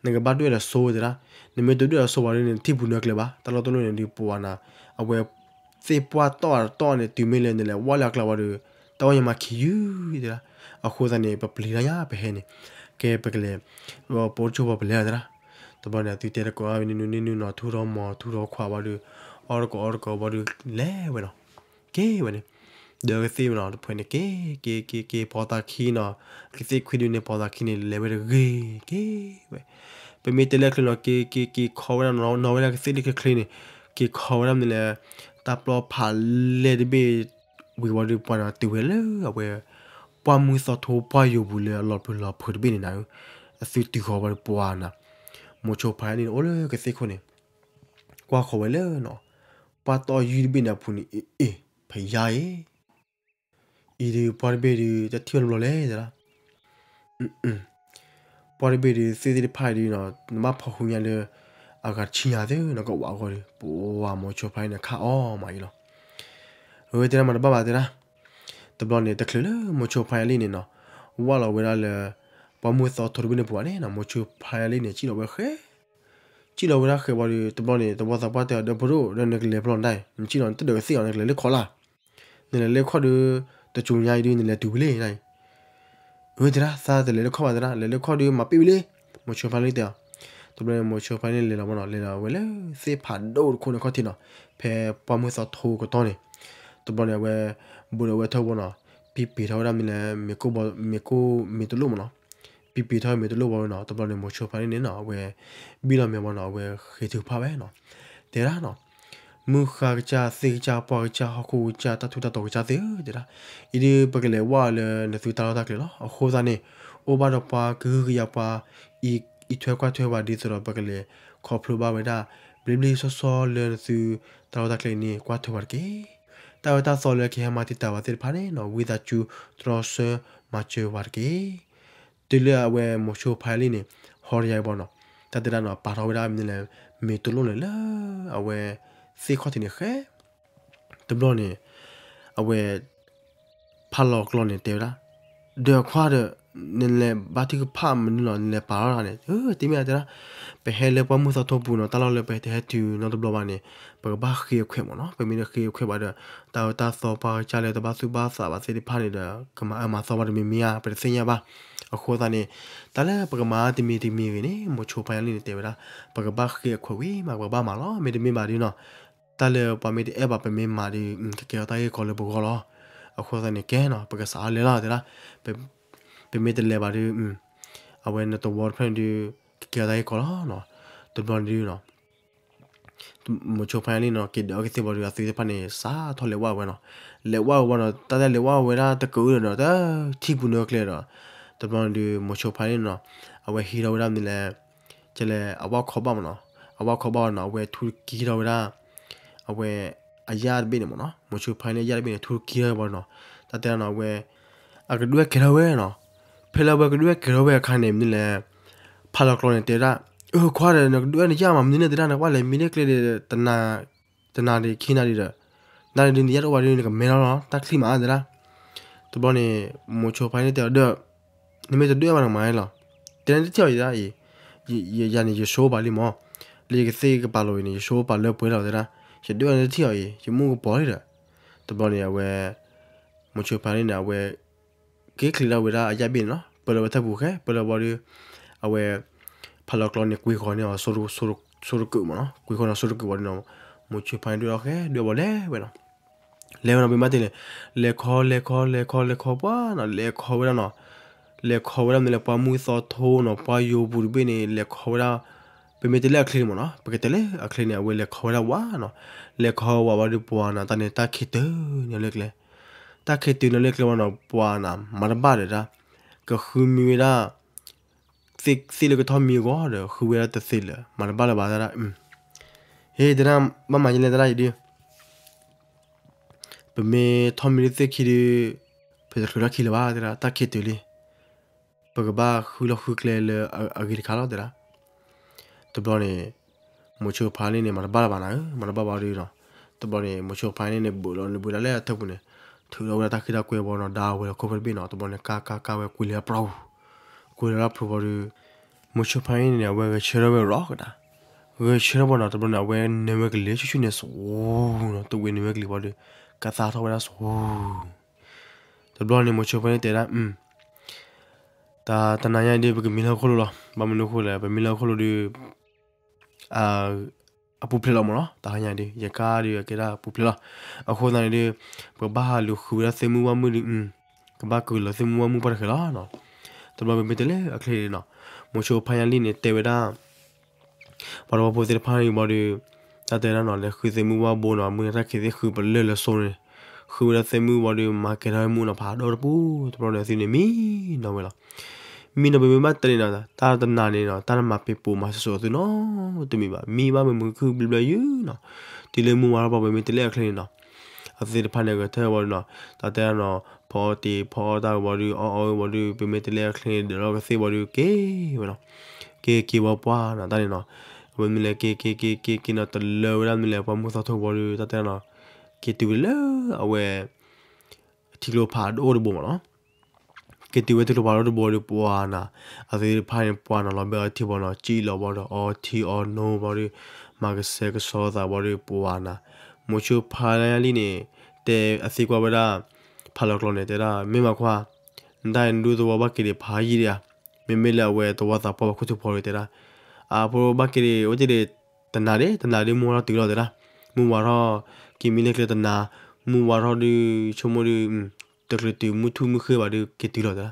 နကဘၣ်ဒွဲၣ်ဒီးစိတဲဒၣ်, နမ့ၢ်တဒွဲၣ်ဒီးစိဘၣ်ဒီး နထံၣ်ပူၤနၢကျဲဘၣ်, တၢ်လီၢ်တလီၢ်န့ၣ်ဒုး ပှၤနၤ အဝဲ သ့ၣ်ပှၢ်တီၢ်တီၢ်န့ၣ် တုၤမ့ၢ်လၢနလဲၤဝဲလၢအကျါဝံၤဒီး တၢ်ဝဲညါမၤခံးယုၢ်တဲဒၣ်, အဃိသတးန့ၣ် ပပျံၤတၢ်ညါပဟဲန့ၣ်, ကဲပကလဲၤ ပအိၣ်တစိၢ်ဖိပလဲၤတဲဒၣ်, တဘျီန့ၣ် အသုတဲတကိးအီၤန့ၣ်နုၤန့ၣ်နုၤနီၤ ထူထီၣ်မီၤထူထီၣ်ခွါဘၣ်ဒီး အီၣ်တကိးအီၣ်တကိးဘၣ်ဒီး လဲၤဝဲနီၤ, က့ၤဝဲန့ၣ် ဒီးကသ့ၣ်ဝဲနီၤ တဖုန့ၣ် က့ၤ က့ၤ က့ၤ က့ၤ ဖီသးခံနီၤ, ကသ့ၣ်ခွံဒုန့ၣ် ဖီသးခံန့ၣ် လဲၤဝဲတဂ့ၤ က့ၤဝဲ, ပမ့ၢ်တဲလၢချ့နီၤ က့ၤ က့ၤ က့ၤခီဝဲဒၣ်နီၤ နီၤဝဲဒၣ်ကသ့ၣ်လၢချ့ချ့န့ၣ်, က့ၤခီဝဲဒၣ်မနုၤလဲၣ်, တၢ်ပျီဖးလဲတဘ့ၣ် ဝံၤဝံၤဒီးပှၤနၤတုၤဝဲလၢအဝဲ ပှၢ်မုၢ်သီထိပှၢ်ယိာ်ပူၤလၢအလီၤပျံၤလီၤဖုးတဘ့ၣ်န့ၣ်နၤ, အသုတုၤဃီၤဝဲဒီးပှၤနၤ, မိၤဆိဖါန့ၣ်အိၣ်လၢကသ့ၣ်ခိၣ်န့ၣ် ကွၢ်ဃီၤဝဲလၢနီၤ, ပှၢ်တီၢ်ယုၢ်တဘ့ၣ်န့ၣ်အပူၤန့ၣ် အ့ အ့ ဖယါအံၤ အံၤဒုးပှၢ်တဘ့ၣ်ဒုး တထံၣ်ဝဲတဘျီလဲၣ်တဲဒၣ်, ပှၢ်တဘ့ၣ်ဒုး သ့ၣ်သ့ၣ်တဖၣ်ဒုးနီၤ နဘၣ်ဖီၣ်ဃုာ်ညါလၢ အဂၤတဆံညါသ့ၣ်နီၤ ကဝးအဂီၢ်ဒီး ပှၤမိၤဆိဖါန့ၣ်ခးအီၣ်မးအံၤလီၤ. အဝဲတဲဒၣ်မၤတဘၣ်ဘၣ်တဲဒၣ်, တဘျီန့ၣ် တချုးလၢမိၤဆိဖါညါလံန့ၣ်နီၤ ဝၢ်လီၤဝဲဒၣ်လၢ ပှၢ်မုၢ်သီထိတဘ့ၣ်န့ၣ်ပူၤဘၣ်န့ၣ်နီၤ မိၤဆိဖါညါလံန့ၣ် စံၣ်လီၤဝဲဃဲ စံၣ်လီၤဝဲဒၣ်ဃဲဝံၤဒီး တဘျီန့ၣ် သဝီသးပှၢ်တဲအီၤ ဒီးပဒိၣ်ဒီးနကလဲၤဖဲလဲၣ်နတၢ်အံၤ နစံၣ်လီၤနတဒၢးကသ့ၣ်အီၤ နကလဲၤလၢခီၣ်လၢ်, နလဲၤလၢခီၣ်ဒီး တစူၤညါအံၤဒုး နလဲၤတုၤဝံၤလံနတၢ်အံၤ အဝဲတဲဒၣ် သးတလဲၤလၢခီၣ်ဘၣ်တဲဒၣ် လဲၤလၢခီၣ်ဒီးမၤပ့ၣ်ဝံၤလံ, မိၤဆိဖါလံတဲအီၤ, တဘျီန့ၣ် မိၤဆိဖါလံန့ၣ် လဲၤလီၤမးနီၤ လဲၤလီၤဝဲလၢသ့ၣ်ဖးဒိၣ်တခိၣ်န့ၣ်ခီၣ်ထံးနီၤ, ဖဲပှၢ်မုၢ်သီထိကတီၢ်န့ၣ်, တဘျီန့ၣ် အဝဲ ဘူးဒီးအဝဲထၢၣ်ဘီနီၤ, ပံပ့ၤထီၣ်ဝဲဒၣ်မ့ၢ်လဲၣ် မ့ၤကိၢ်ဘီ မ့ၤကိၢ်မ့ၤတလိၣ်မးနီၤ, ပံပ့ၤထီၣ်မ့ၤတလိၣ်ဘီဝဲနီၤ, တဘျီန့ၣ် မိၤဆိဖါလံန့ၣ်နီၤ အဝဲ ဘံၣ်လီၤမဲာ်ဘီနီၤ အဝဲဃ့ထုကဖၣ်ဝဲနီၤ, တဲဒၣ်နီၤ မုၢ်ဃါကစၢ် သ့ၣ်ကစၢ် ပှၢ်ကစၢ် ဟီၣ်ခိၣ်ကစၢ် တၢ်ထူးတၢ်တီၤကစၢ်သ့ၣ်ဧၢ တဲဒၣ်, အံၤဒုး ပကလဲၤဝၢ်လၢနသုတၢ်လီၢ်တၢ်ကျဲလီၤ. အဃိသတးန့ၣ် အိၣ်ဘၣ်ဒီးပှၤကဟုကယာ်ပှၤ အံးထွဲကွၢ်ထွဲပှၤ ဒ်သိးဒီးပကလဲၤခီဖျိဘၣ်ဝဲဒၣ် ဘျ့ဘျ့ဆှီဆှီလၢနသုတၢ်လီၢ်တၢ်ကျဲအံၤန့ၣ် ကွၢ်ထွဲပှၤတက့ၢ်. တၢ်အၢတၢ်သီလၢကဟဲမၤတံာ်တာ်ပှၤသ့ၣ်တဖၣ်န့ၣ်နီၤ ဝံသးစူၤတြီဆၢမၤစၢၤပှၤတက့ၢ်. တုၤလၢအဝဲမိၤဆိဖါလံန့ၣ် ဟီတယၤအံၤဘီနီၤ, တၢ်တဲဒၣ်နီၤ ပာ်ထီၣ်ဝဲဒၣ်မနုၤလဲၣ် မ့ၤတလိၣ်န့ၣ်လၢ အဝဲ သ့ၣ်ခီၣ်ထံးန့ၣ်ဃဲ တဘျီန့ၣ် အဝဲ ဖးလီၤကျီန့ၣ်တဲဝဲဒၣ် ဒီးခွါဒီး နလဲၤဘါထုကဖၣ်မနုၤလီၤ နလဲၤပာ်လီၤတၢ်န့ၣ် တမ့ၢ်တဲဒၣ် ပဟဲလၢပှၢ်မုၢ်သီထိပူၤနီၤ တၢ်လီၢ်လၢပဟဲတုၤနီတဘျီဘၣ်န့ၣ် ပကဘၣ်ဃ့အခွဲးမ့ၢ်နီၤ ပမ့ၢ်တဃ့အခွဲးဘၣ်ဒီး တၢ်အၢတၢ်သီပှၢ်ကစၢ်လၢတဘၣ်သူၣ်ဘၣ်သးဘၣ်သ့ၣ်တဖၣ်န့ၣ်ဒီး ကမၤအၢမၤသီဘၣ်တမံၤမံၤဧါ ပတသ့ၣ်ညါဘၣ်. အဃိသတးန့ၣ် တၢ်လၢပကမၤတမံၤတမံၤဂ့ၤန့ၣ် မိၤဆိဖါညါလံန့ၣ်တဲဝဲဒၣ် ပကဘၣ်ဃ့အခွဲးဝံၤမး ပကဘၣ်မၤလီၤ မ့တမ့ၢ်ဘၣ်ဒုနီၤ တၢ်လၢပှၤမ့ၢ်တအဲၣ်ဘၣ်ပမ့ၢ်မၤဒီး ကကဲထီၣ်တၢ်ဂ့ၢ်ကီလၢပဂီၢ်လီၤ. အဃိသတးန့ၣ်ကဲနီၤ ပကစးထီၣ်လဲၤလီၤတဲဒၣ် ပမ့ၢ်တလဲၤဘၣ်ဒီး အဝဲနတဝီတဖျၢၣ်န့ၣ်ဒုး ကကဲထီၣ်တၢ်ဂ့ၢ်ကီလီၤနီၤ. တဘျီန့ၣ်ဒုနီၤ မိၤဆိဖါညါလံနီၤ က့ၤဒုးအီကသ့ၣ်ဘၣ်ဒီး အသုသ့ၣ်တဖၣ်န့ၣ် စးထီၣ်လဲၤဝဲဝဲနီၤ. လဲၤဝဲဝဲနီၤ တၢ်တဲလဲၤဝဲဝဲဒၣ်တကးအုဒီး တထံၣ်ပူၤန့ၣ်ကျဲဒီး တဘျီန့ၣ်ဒုး မိၤဆိဖါညါလံနီၤ အဝဲဟံးထီၣ်ဝဲဒၣ်မနုၤလဲၣ် ကလဲၤအဝဲခီဘၣ်မ့ၢ်နီၤ အဝဲခီဘၣ်ဝဲနီၤ အဝဲထူကံထီၣ်ဝဲဒၣ် အဝဲ အယၣ်တဘ့ၣ်န့ၣ်မ့ၢ်နီၤ မိၤဆိဖါညါလံအယၣ်တဘ့ၣ်န့ၣ် ထူကံထီၣ်ဝဲနီၤ. တၢ်တဲနီၤ အဝဲ အကဒွဲၣ်ကဲထီၣ်ဝဲနီၤ. ဖဲလၢအဝဲကဒွဲၣ်ကဲထီၣ်ဝဲအခါန့ၣ် မနုၤလဲၣ် ဖးလီၤကျီန့ၣ်တဲဒၣ် အၢခွါဒီး နကဒွဲၣ်နယၣ်မးမနုၤန့ၣ်တဲဒၣ် နကွၢ်လဲၤမံလၢကျဲဒီး တနၤဒံးခံနၤဒံးဒီး နၤဒံးနယၣ်တအိၣ်ဘၣ်ဒီး နကမဲထီၣ်လီၤ တၢ်ချံမးတဲဒၣ်. တဘျီန့ၣ် မိၤဆိဖါညါလံတဲအီၤဒီး နမ့ၢ်တဒွဲၣ်ဘၣ်နကမၤလီၤ. တဲဒၣ်တထံၣ်အီၤအံၤဒၣ်အံၤ ယၤန့ၣ် ယဆိပာ်လံမး လၢယကသ့ၣ်ကပာ်လီၤအံၤန့ၣ် ယဆိပာ်လၢပှဲၤလီၤတဲဒၣ် ယဒွဲၣ်နတထံၣ်အီၤအံၤ ယမူကပီၤလံဒီး တဘျီန့ၣ် အဝဲ မိၤဆိဖါညါလံန့ၣ် အဝဲ က့ၤချံးထီၣ်ဝဲဒၣ်အယၣ်ဘ့ၣ်န့ၣ်နီၤ ပၢလီၤဝဲထၢၣ်ပူၤဃဲ ပၢလီၤဘၣ်ဒီး အဝဲ ဖးလီၤကျီန့ၣ် ကွံာ်ဃီၤန့ၢ်အီၤ စိတကုာ်မ့ၢ်နီၤ ကွံာ်ဃီၤန့ၢ်စိတကုာ်ဘၣ်ဒီးနီၤ မိၤဆိဖါညါလံဒွဲၣ်လီၤဃဲ ဒွဲၣ်ဘၣ်လဲၤဝဲနီၤ လဲၤဝဲနီၤ ပမ့ၢ်တဲန့ၣ် လဲၤခီ လဲၤခီ လဲၤခီ လဲၤခီပှၢ်နီၤ လဲၤခီဝဲဒၣ်နီၤ လဲၤခီဝဲဒၣ်မနုၤလဲၣ် ပှၢ်မုၢ်သီထိနီၤ ပှၢ်ယိာ်ပူၤတဘ့ၣ်န့ၣ် လဲၤခီဝဲဒၣ် ပမ့ၢ်တဲလၢအချ့မ့ၢ်နီၤ ပကတဲလၢအချ့န့ၣ် အဝဲလဲၤခီဝဲဒၣ်ဝးနီၤ လဲၤခီဝးဝဲဒီးပှၢ်နၤ တၢ်န့ၣ်တၢ်ခံးတုၤန့ၣ်လၢကျဲ တၢ်ခံးတုၤန့ၣ်လၢကျဲဝဲနီၤ ပှၢ်နၤ မၤတဘၣ်ဒီးတၢ် ကဃုမံဝဲဒၣ် သ့ၣ်လၢကထီၣ်မံအဂီၢ်ဒီး ဃုဝဲဒၣ်တသ့လၢၤ မၤတဘၣ်လၢၤဘၣ်တၢ် ဟ့ၣ်တဲဒၣ် ဘၣ်မၤယလဲၣ်တၢ်အံၤဒုး ပမ့ၢ်ထီၣ်မံလၢသ့ၣ်ခံဒုး ပတချုးထီၣ်ခံလၢၤဘၣ်တဲဒၣ် တၢ်ခံးတုၤလံ ပကဘၣ်ဃုလီၢ်ဃုကျဲလၢအဂ့ၤတခါလီၤတဲဒၣ် တဘျီန့ၣ် မိၤဆိဖါညါလံန့ၣ် မၤတဘၣ်လၢၤဘၣ်နၤဧၢ မၤတဘၣ်ဘၣ်ဒီးနီၤ တဘျီန့ၣ် မိၤဆိဖါညါလံန့ၣ် ဘုးလီၤလၢဘုးဒၣ်လၢအထၢၣ်ပူၤန့ၣ် ထုးထီၣ်ဝဲဒၣ်တၢ်ဃံတၢ်ကွဲဘီနီၤ ဒါဝဲလၢခိၣ်ဖၢတဘ့ၣ်နီၤ တဘျီန့ၣ် ကါကါကါဝဲကွံာ်လၢအပျီပူၤ ကွံာ်လၢအပျီပူၤဘီဒီး မိၤဆိဖါညါလံန့ၣ် အဝဲဂဲၤဆၢထၢၣ်ဝဲရီကဒါ ဂဲၤဆၢထၢၣ်ဘီနီၤ တဘျီန့ၣ် အဝဲနၢဝဲကလံၤဆူၣ်ဆူၣ်န့ၣ် စဝူၤနီၤ တဝ့နၢဝဲကလံၤဘီဒီး ကသါထီၣ်ဝဲဒၣ်စဝူၤ တဘျီန့ၣ် မိၤဆိဖါညါလံတဲဒၣ် တၢ်တနၤညါဒုး ပကမံလၢဟီၣ်ခိၣ်လိၤလီၤ ဘၣ်မနုၤအဃိလဲၣ် ပမံလၢဟီၣ်ခိၣ်လိၤဒုး အပူၤဖျဲးလီၤမ့ၢ်နီၤ တၢ်ဟါညါဒုး ယကါဒုး အကဲဒၣ်ပူၤဖျဲးလီၤ အဃိသတးန့ၣ်ဒုး ပကဘၣ်ဟးလူၤဃုဝဲဒၣ်သ့ၣ်မုၢ်ဝၣ်မုၢ်ဒုး ကဘၣ်ကုာ်လီၤသ့ၣ်မုၢ်ဝၣ်မုၢ်ပှၢ်တဃဲၤလီၤနီၤ တဘျီပမ့ၢ်တဲလၢအချ့န့ၣ်နီၤ မိၤဆိဖါညါလံန့ၣ် တဲဝဲဒၣ် ပှၤတဝီဖိသ့ၣ်တဖၣ်န့ၣ်ဘီဒီး တၢ်တဲဒၣ်နီၤ လဲၤဃုသ့ၣ်မုၢ်ဝၣ်ဘိနီၤ မုၢ်နၤတၢ်ခံးသ့ၣ်ဃုပလၢၢ်လၢစိန့ၣ် ဃုဝဲဒၣ်သ့ၣ်မုၢ်ဘီဒီး မၤကဲၤထီၣ်ဝဲမုၢ်နီၤဖးဒိၣ်တပူၤ တဘျီန့ၣ် အသုန့ၣ်မံနီၤဝဲလီၤ မံနီၤ ပမ့ၢ်ဘၣ်တဲန့ၣ်နီၤ တၢ်တနၤန့ၣ်နီၤ တၢ်နမၤပ့ၤပိာ်မၤစၢၤစၢၤအသုနီတမံၤဘၣ် မံဘၣ်မုာ်မုာ်ခုၣ်ဘျုးဘျုးယုၢ်နီၤ တုၤလၢမုၢ်ဝါထီၣ်ဘီ ပမ့ၢ်တဲလၢအချ့န့ၣ်နီၤ အသ့ၣ်တဖၣ်န့ၣ် ဂဲၤဆၢထၢၣ်ဘီဒီးနီၤ တၢ်တဲဒၣ်နီၤ ဖီအီၣ်တ့ၢ်ဖီအီၣ်တၢ်ဘီဒီး အီၣ်အီၣ်ဝဲဘီဒီး ပမ့ၢ်တဲလၢအချ့န့ၣ် ဒၢးထီၣ်ကသ့ၣ်ဘီဒီး က့ၤဝဲနီၤ က့ၤက့ၤဝဲပှၢ်နီၤ တၢ်န့ၣ်နီၤ အဝဲမ့ၢ်လဲၤက့ၤက့ၤက့ၤက့ၤက့ၤနီၤ တလၢဝဲဒၣ်မ့ၢ်လဲၤပှၢ်မုၢ်သီထိဘီဒီး တၢ်တဲဒၣ်နီၤ က့ၤတုၤဝဲလၢအဝဲ ထံကျိဖးဒိၣ်တဘိမ့ၢ်နီၤ က့ၤတုၤဝဲထံကျိဖးဒိၣ်တဘိဒီးပှၢ်နၤ အသ့ၣ်တဖၣ်န့ၣ် ပှၢ်နၤလီၤဘဲအီၤထံဘီနီၤ ကံၣ်လီၤဘီဒီး အီထံအီနိဘီဒီး မၤကဆှဲကဆှီသးဘီဒီး ပှၢ်နၤ မိၤဆိဖါညါလံန့ၣ် တဲအသံကွၢ်ဝဲဒၣ် ဖးလီၤကျီန့ၣ် တဲဒၣ် မ့ၢ်မၤခွါ နတၢ်အံၤနဒူသဝီဘၣ်က့ၤဒံးဖးယံာ်ဒံးဧါ မ့မ့ၢ်လၢအဝဲသဝီသးပှၢ်ပှၤခိၣ်ထူၣ်ဖီဒီးတဲဒၣ် အဖိဘၣ်က့ၤဒံး အိၣ်တ့ၢ်ဒံး တနၤဒံး တနၤဒံးမုၢ်ဝါထီၣ်တုၤလီၤတဲဒၣ် မုၢ်ဝါထီၣ် က့ၤမံလၢကျဲတနၤ မုၢ်ဝါထီၣ်ဒုး ဆိကမိၣ်ဒုး တချုးတုၤမုၢ်ထူၣ်မုၢ်ဃ့ဘၣ်ဒုး က့ၤတုၤလီၤတ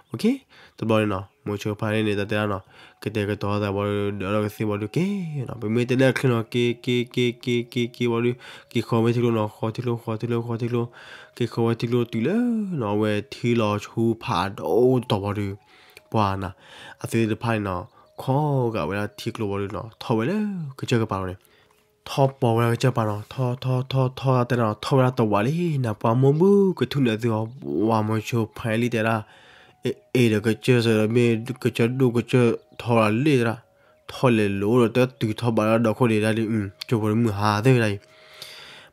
ဲဒၣ် တဘျီန့ၣ်နီၤ မိၤဆိဖါညါလံန့ၣ် တၢ်တဲဒၣ်နီၤ ကတဲာ်ကတီၤသးဘီဒီး ဒၢးထီၣ်ကသ့ၣ်ဘီဒီးက့ၤနီၤ ပမ့ၢ်တဲလၢအချ့နီၤ က့ၤက့ၤက့ၤက့ၤက့ၤက့ၤဘီဒီး က့ၤဃီၤဝဲထံကျိနီၤ ဃီၤထံကျိ ဃီၤထံကျိ ဃီၤထံကျိ က့ၤဃီၤဝဲထံကျိတုၤလၢနီၤ အဝဲထံလီၤဆူဖးဒိၣ်တတီၤဘီဒီး ပှၢ်နၤ အသ့ၣ်တဖၣ်န့ၣ်နီၤ ခီဂာ်ဝဲဒၣ်ထံကျိဘီဒီးနီၤ ထီၣ်ဝဲလၢကစၢၢ်ကပၤလီၤန့ၣ် ထီၣ်ပိာ်ဝဲဒၣ်ကစၢၢ်ပၤနီၤ ထီၣ်ထီၣ်ထီၣ်ထီၣ်တဲဒၣ်နီၤ ထီၣ်ဝဲဒၣ်တဝးလံ နပှၤမိၢ်ဘုကထုးန့ၢ်အသုအီၤ ဝၤမိၤဆိဖါညါလံတဲဒၣ် အ့ၣ်ဒီးကစၢၢ်စၢ်ဒီးမ့ၢ်ကစၢၢ်ဒိၣ်ကစၢၢ်ထီလီၤလံတဲဒၣ် ထီၣ်လဲၤလိၤဒီးတတုၤထီၣ်ဘးလၢဒီခိၣ်ဒံးဒၣ်ဒီး ကၠိဖိဒီးမုၢ်ဟါသ့ၣ်ဒၣ်အံၤ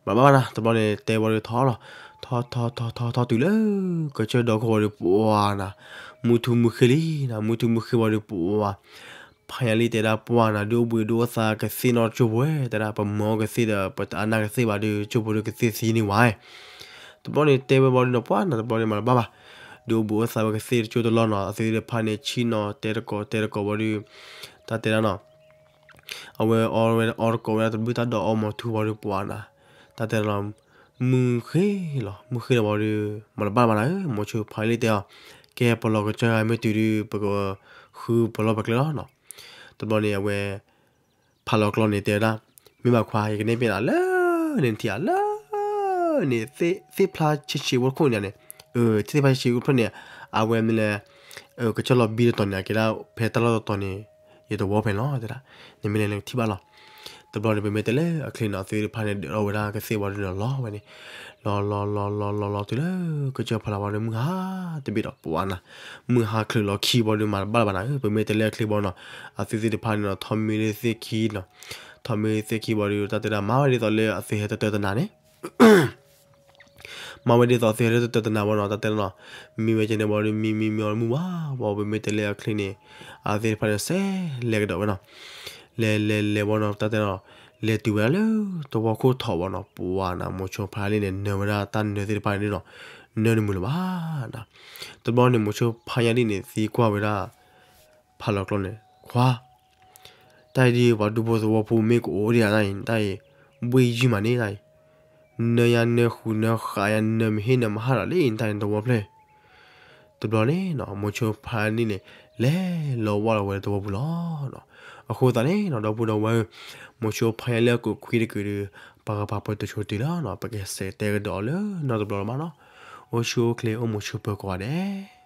မၤတဘၣ်ဘၣ်နၤ တဘျီန့ၣ် တဲဝံၤဒီးထီၣ်လီၤ, ထီၣ်ထီၣ်ထီၣ်ထီၣ်ထီၣ်တုၤလၢ ကစၢၢ်ဒီခိၣ်ဝံၤဒီး ပှၤနၤ, မုၢ်ထူမုၢ်ဃ့လံနၤ, မုၢ်ထူမုၢ်ဃ့ဝံၤဒီး ပှၤ ဖါညါလံတဲဒၣ် ပှၤနၤ ဒုးအိၣ်ဘှံးဒုးအိၣ်သါကသ့ၣ်နီၣ်ကၠိဖိဝဲ တဲဒၣ် ပမၢအီၤကသ့ၣ်ဒီး ပတအါနၢ်ကသ့ၣ်ဘၣ်ဒီး ကၠိဖိဒီးကသ့ၣ်သံန့ၢ်ဝဲ တဘျီန့ၣ်တဲဝဲဘၣ်ဒီးနီၤ ပှၤနၤ တဘျီန့ၣ်မၤတဘၣ်ဘၣ်, ဒုးအိၣ်ဘှံးအိၣ်သါဝဲကသ့ၣ်တကၠိတလီၢ်နီၤ, အသုသ့ၣ်တဖၣ်န့ၣ် ဆံၣ်နီၤတဲတကိးတဲတကိးဝံၤဒီး တၢ်တဲဒၣ်နီၤ အဝဲအီဝဲအီတကိးဝဲဒၣ်တဘျုးတၢ်ဒီးအီမီၤထူဝံၤဒီး ပှၤနၤ, တၢ်တဲဒၣ်နီၤ မုၢ်ဃ့လီၤ မုၢ်ဃ့လီၤဝံၤဒီး မၤတဘၣ်ဘၣ်နၤဧၢ, မိၤဆိဖါလံတဲအီၤ, ကဲပလီၤကစၢၢ်ဂၤမ့ၢ်တုၤဒီး ပကဃုပလီၢ်ပကျဲလီၤနီၤ, တဘျီန့ၣ်အဝဲ ဖးလီၤကျီန့ၣ်တဲဝဲဒၣ်, မ့ၢ်ဘၣ်ခွါ ယကန့ၢ်ပ့ၤနၤလၢန့ၣ်ထံၣ်ဧါ လၢန့ၣ် သ့ၣ်ဖျါဆံးဆံးဝဲခိၣ်န့ၣ်န့ၣ်, သ့ၣ်ဖျါဆံးဆံးဝဲခိၣ်န့ၣ်, အဝဲမ့ၢ်လဲၣ်, ကစၢၢ်လီၤဘံတတီၤန့ၣ် အကဲဒၣ်ဖဲတၢ်လီၢ်တတီၤန့ၣ်, ယတဝီဖဲန့ၣ်လီၤ တဲဒၣ်, နမ့ၢ်လဲၤနကထံၣ်ဘၣ်လီၤ. တဘျီန့ၣ် ပမ့ၢ်တဲလၢအချ့န့ၣ် အသုသ့ၣ်တဖၣ်န့ၣ် ဒၢးထီၣ်ဝဲဒၣ်ကသ့ၣ်ဝံၤဒီးလီၤဝဲန့ၣ်, လီၤလီၤလီၤလီၤလီၤလီၤတုၤလၢ ကစၢၢ်ဖးလီၤဝံၤဒီး မုၢ်ဟါတဘ့ၣ်ဒီး ပှၤနၤ, မုၢ်ဟါချုးလီၤခံဝံၤဒီး မၤတဘၣ်လၢၤဘၣ်နၤဧၢ, ပမ့ၢ်တဲလၢအချ့ဘၣ်နီၤ, အသုသ့ၣ်တဖၣ်န့ၣ်နီၤ ထီၣ်မ့ၢ်လၢသ့ၣ်ခံနီၤ, ထီၣ်မ့ၢ်သ့ၣ်ခံဝံၤဒီး တၢ်တဲဒၣ် မၤဝဲဒ်သိးလၢအသုဟဲတတၢတနၤန့ၣ် မၤဝဲဒ်သိးသုဟဲတတၢတနၤဝံၤနီၤ တၢ်တဲနီၤ, မံဝဲကဲန့ၣ်ဝံၤဒီး မံမံမံအီၤမုၢ်ဝါဝံၤ ပမ့ၢ်တဲလၢအချ့န့ၣ်, အသုသ့ၣ်တဖၣ်န့ၣ် စဲးလဲၤကဒီးဝဲနီၤ, လဲၤလဲၤလဲၤဝံၤနီၤ တၢ်တဲနီၤ, လဲၤတုၤဝဲဒၣ်လၢသဝီခိၣ်ထီးဝံၤနီၤ ပှၤနၤ မိၤဆိဖါလံန့ၣ် နၢၤဝဲဒၣ်တၢ်နၢသ့ၣ်တဖၣ်န့ၣ်နီၤ, နၢနမုာ်လၢၤဘၣ်နၤ, တဘျီန့ၣ် မိၤဆိဖါညါလံန့ၣ် သံကွၢ်ဝဲဒၣ် ဖးလီၤကျီန့ၣ် ခွါ တၢ်အံၤဒ်ပှၤဒူဖိသဝီဖိမ့ၢ်ကအိၣ်ဒံးဧါတၢ်အံၤ တၢ်အံၤ ဘှ့ၣ်ယုၢ်မးန့ၣ်တၢ်အံၤ, နၢယၤနၢဃုာ်နၢဃာ်ယၤ နၢမဟ့ၣ်နၢမဟၣ်ဒီးလံတၢ်အံၤ သဝီဖျၢၣ်, တဘျီန့ၣ်နီၤ မိၤဆိဖါလံန့ၣ် လဲၤလီၤဝဲလီၤဝဲသဝီပူၤလီၤ. အဃိသတးန့ၣ်နီၤ ဒီပုၢ်ဒီဝဲၢ်ဧၢ, မိၤဆိဖါညါလံအခိၣ်ခွံတကုာ်ဒီး ပှၤကပာ်ပှၤတဆိတ့ၢ်လီၤနီၤ ပကစးတဲကဒီးအီၤလၢနီတဘျီလီၤမးနီၤ, အိၣ်ဆူၣ်အိၣ်ချ့အိၣ်မုာ်ဆိးပၢၤကိးဂၤဒဲး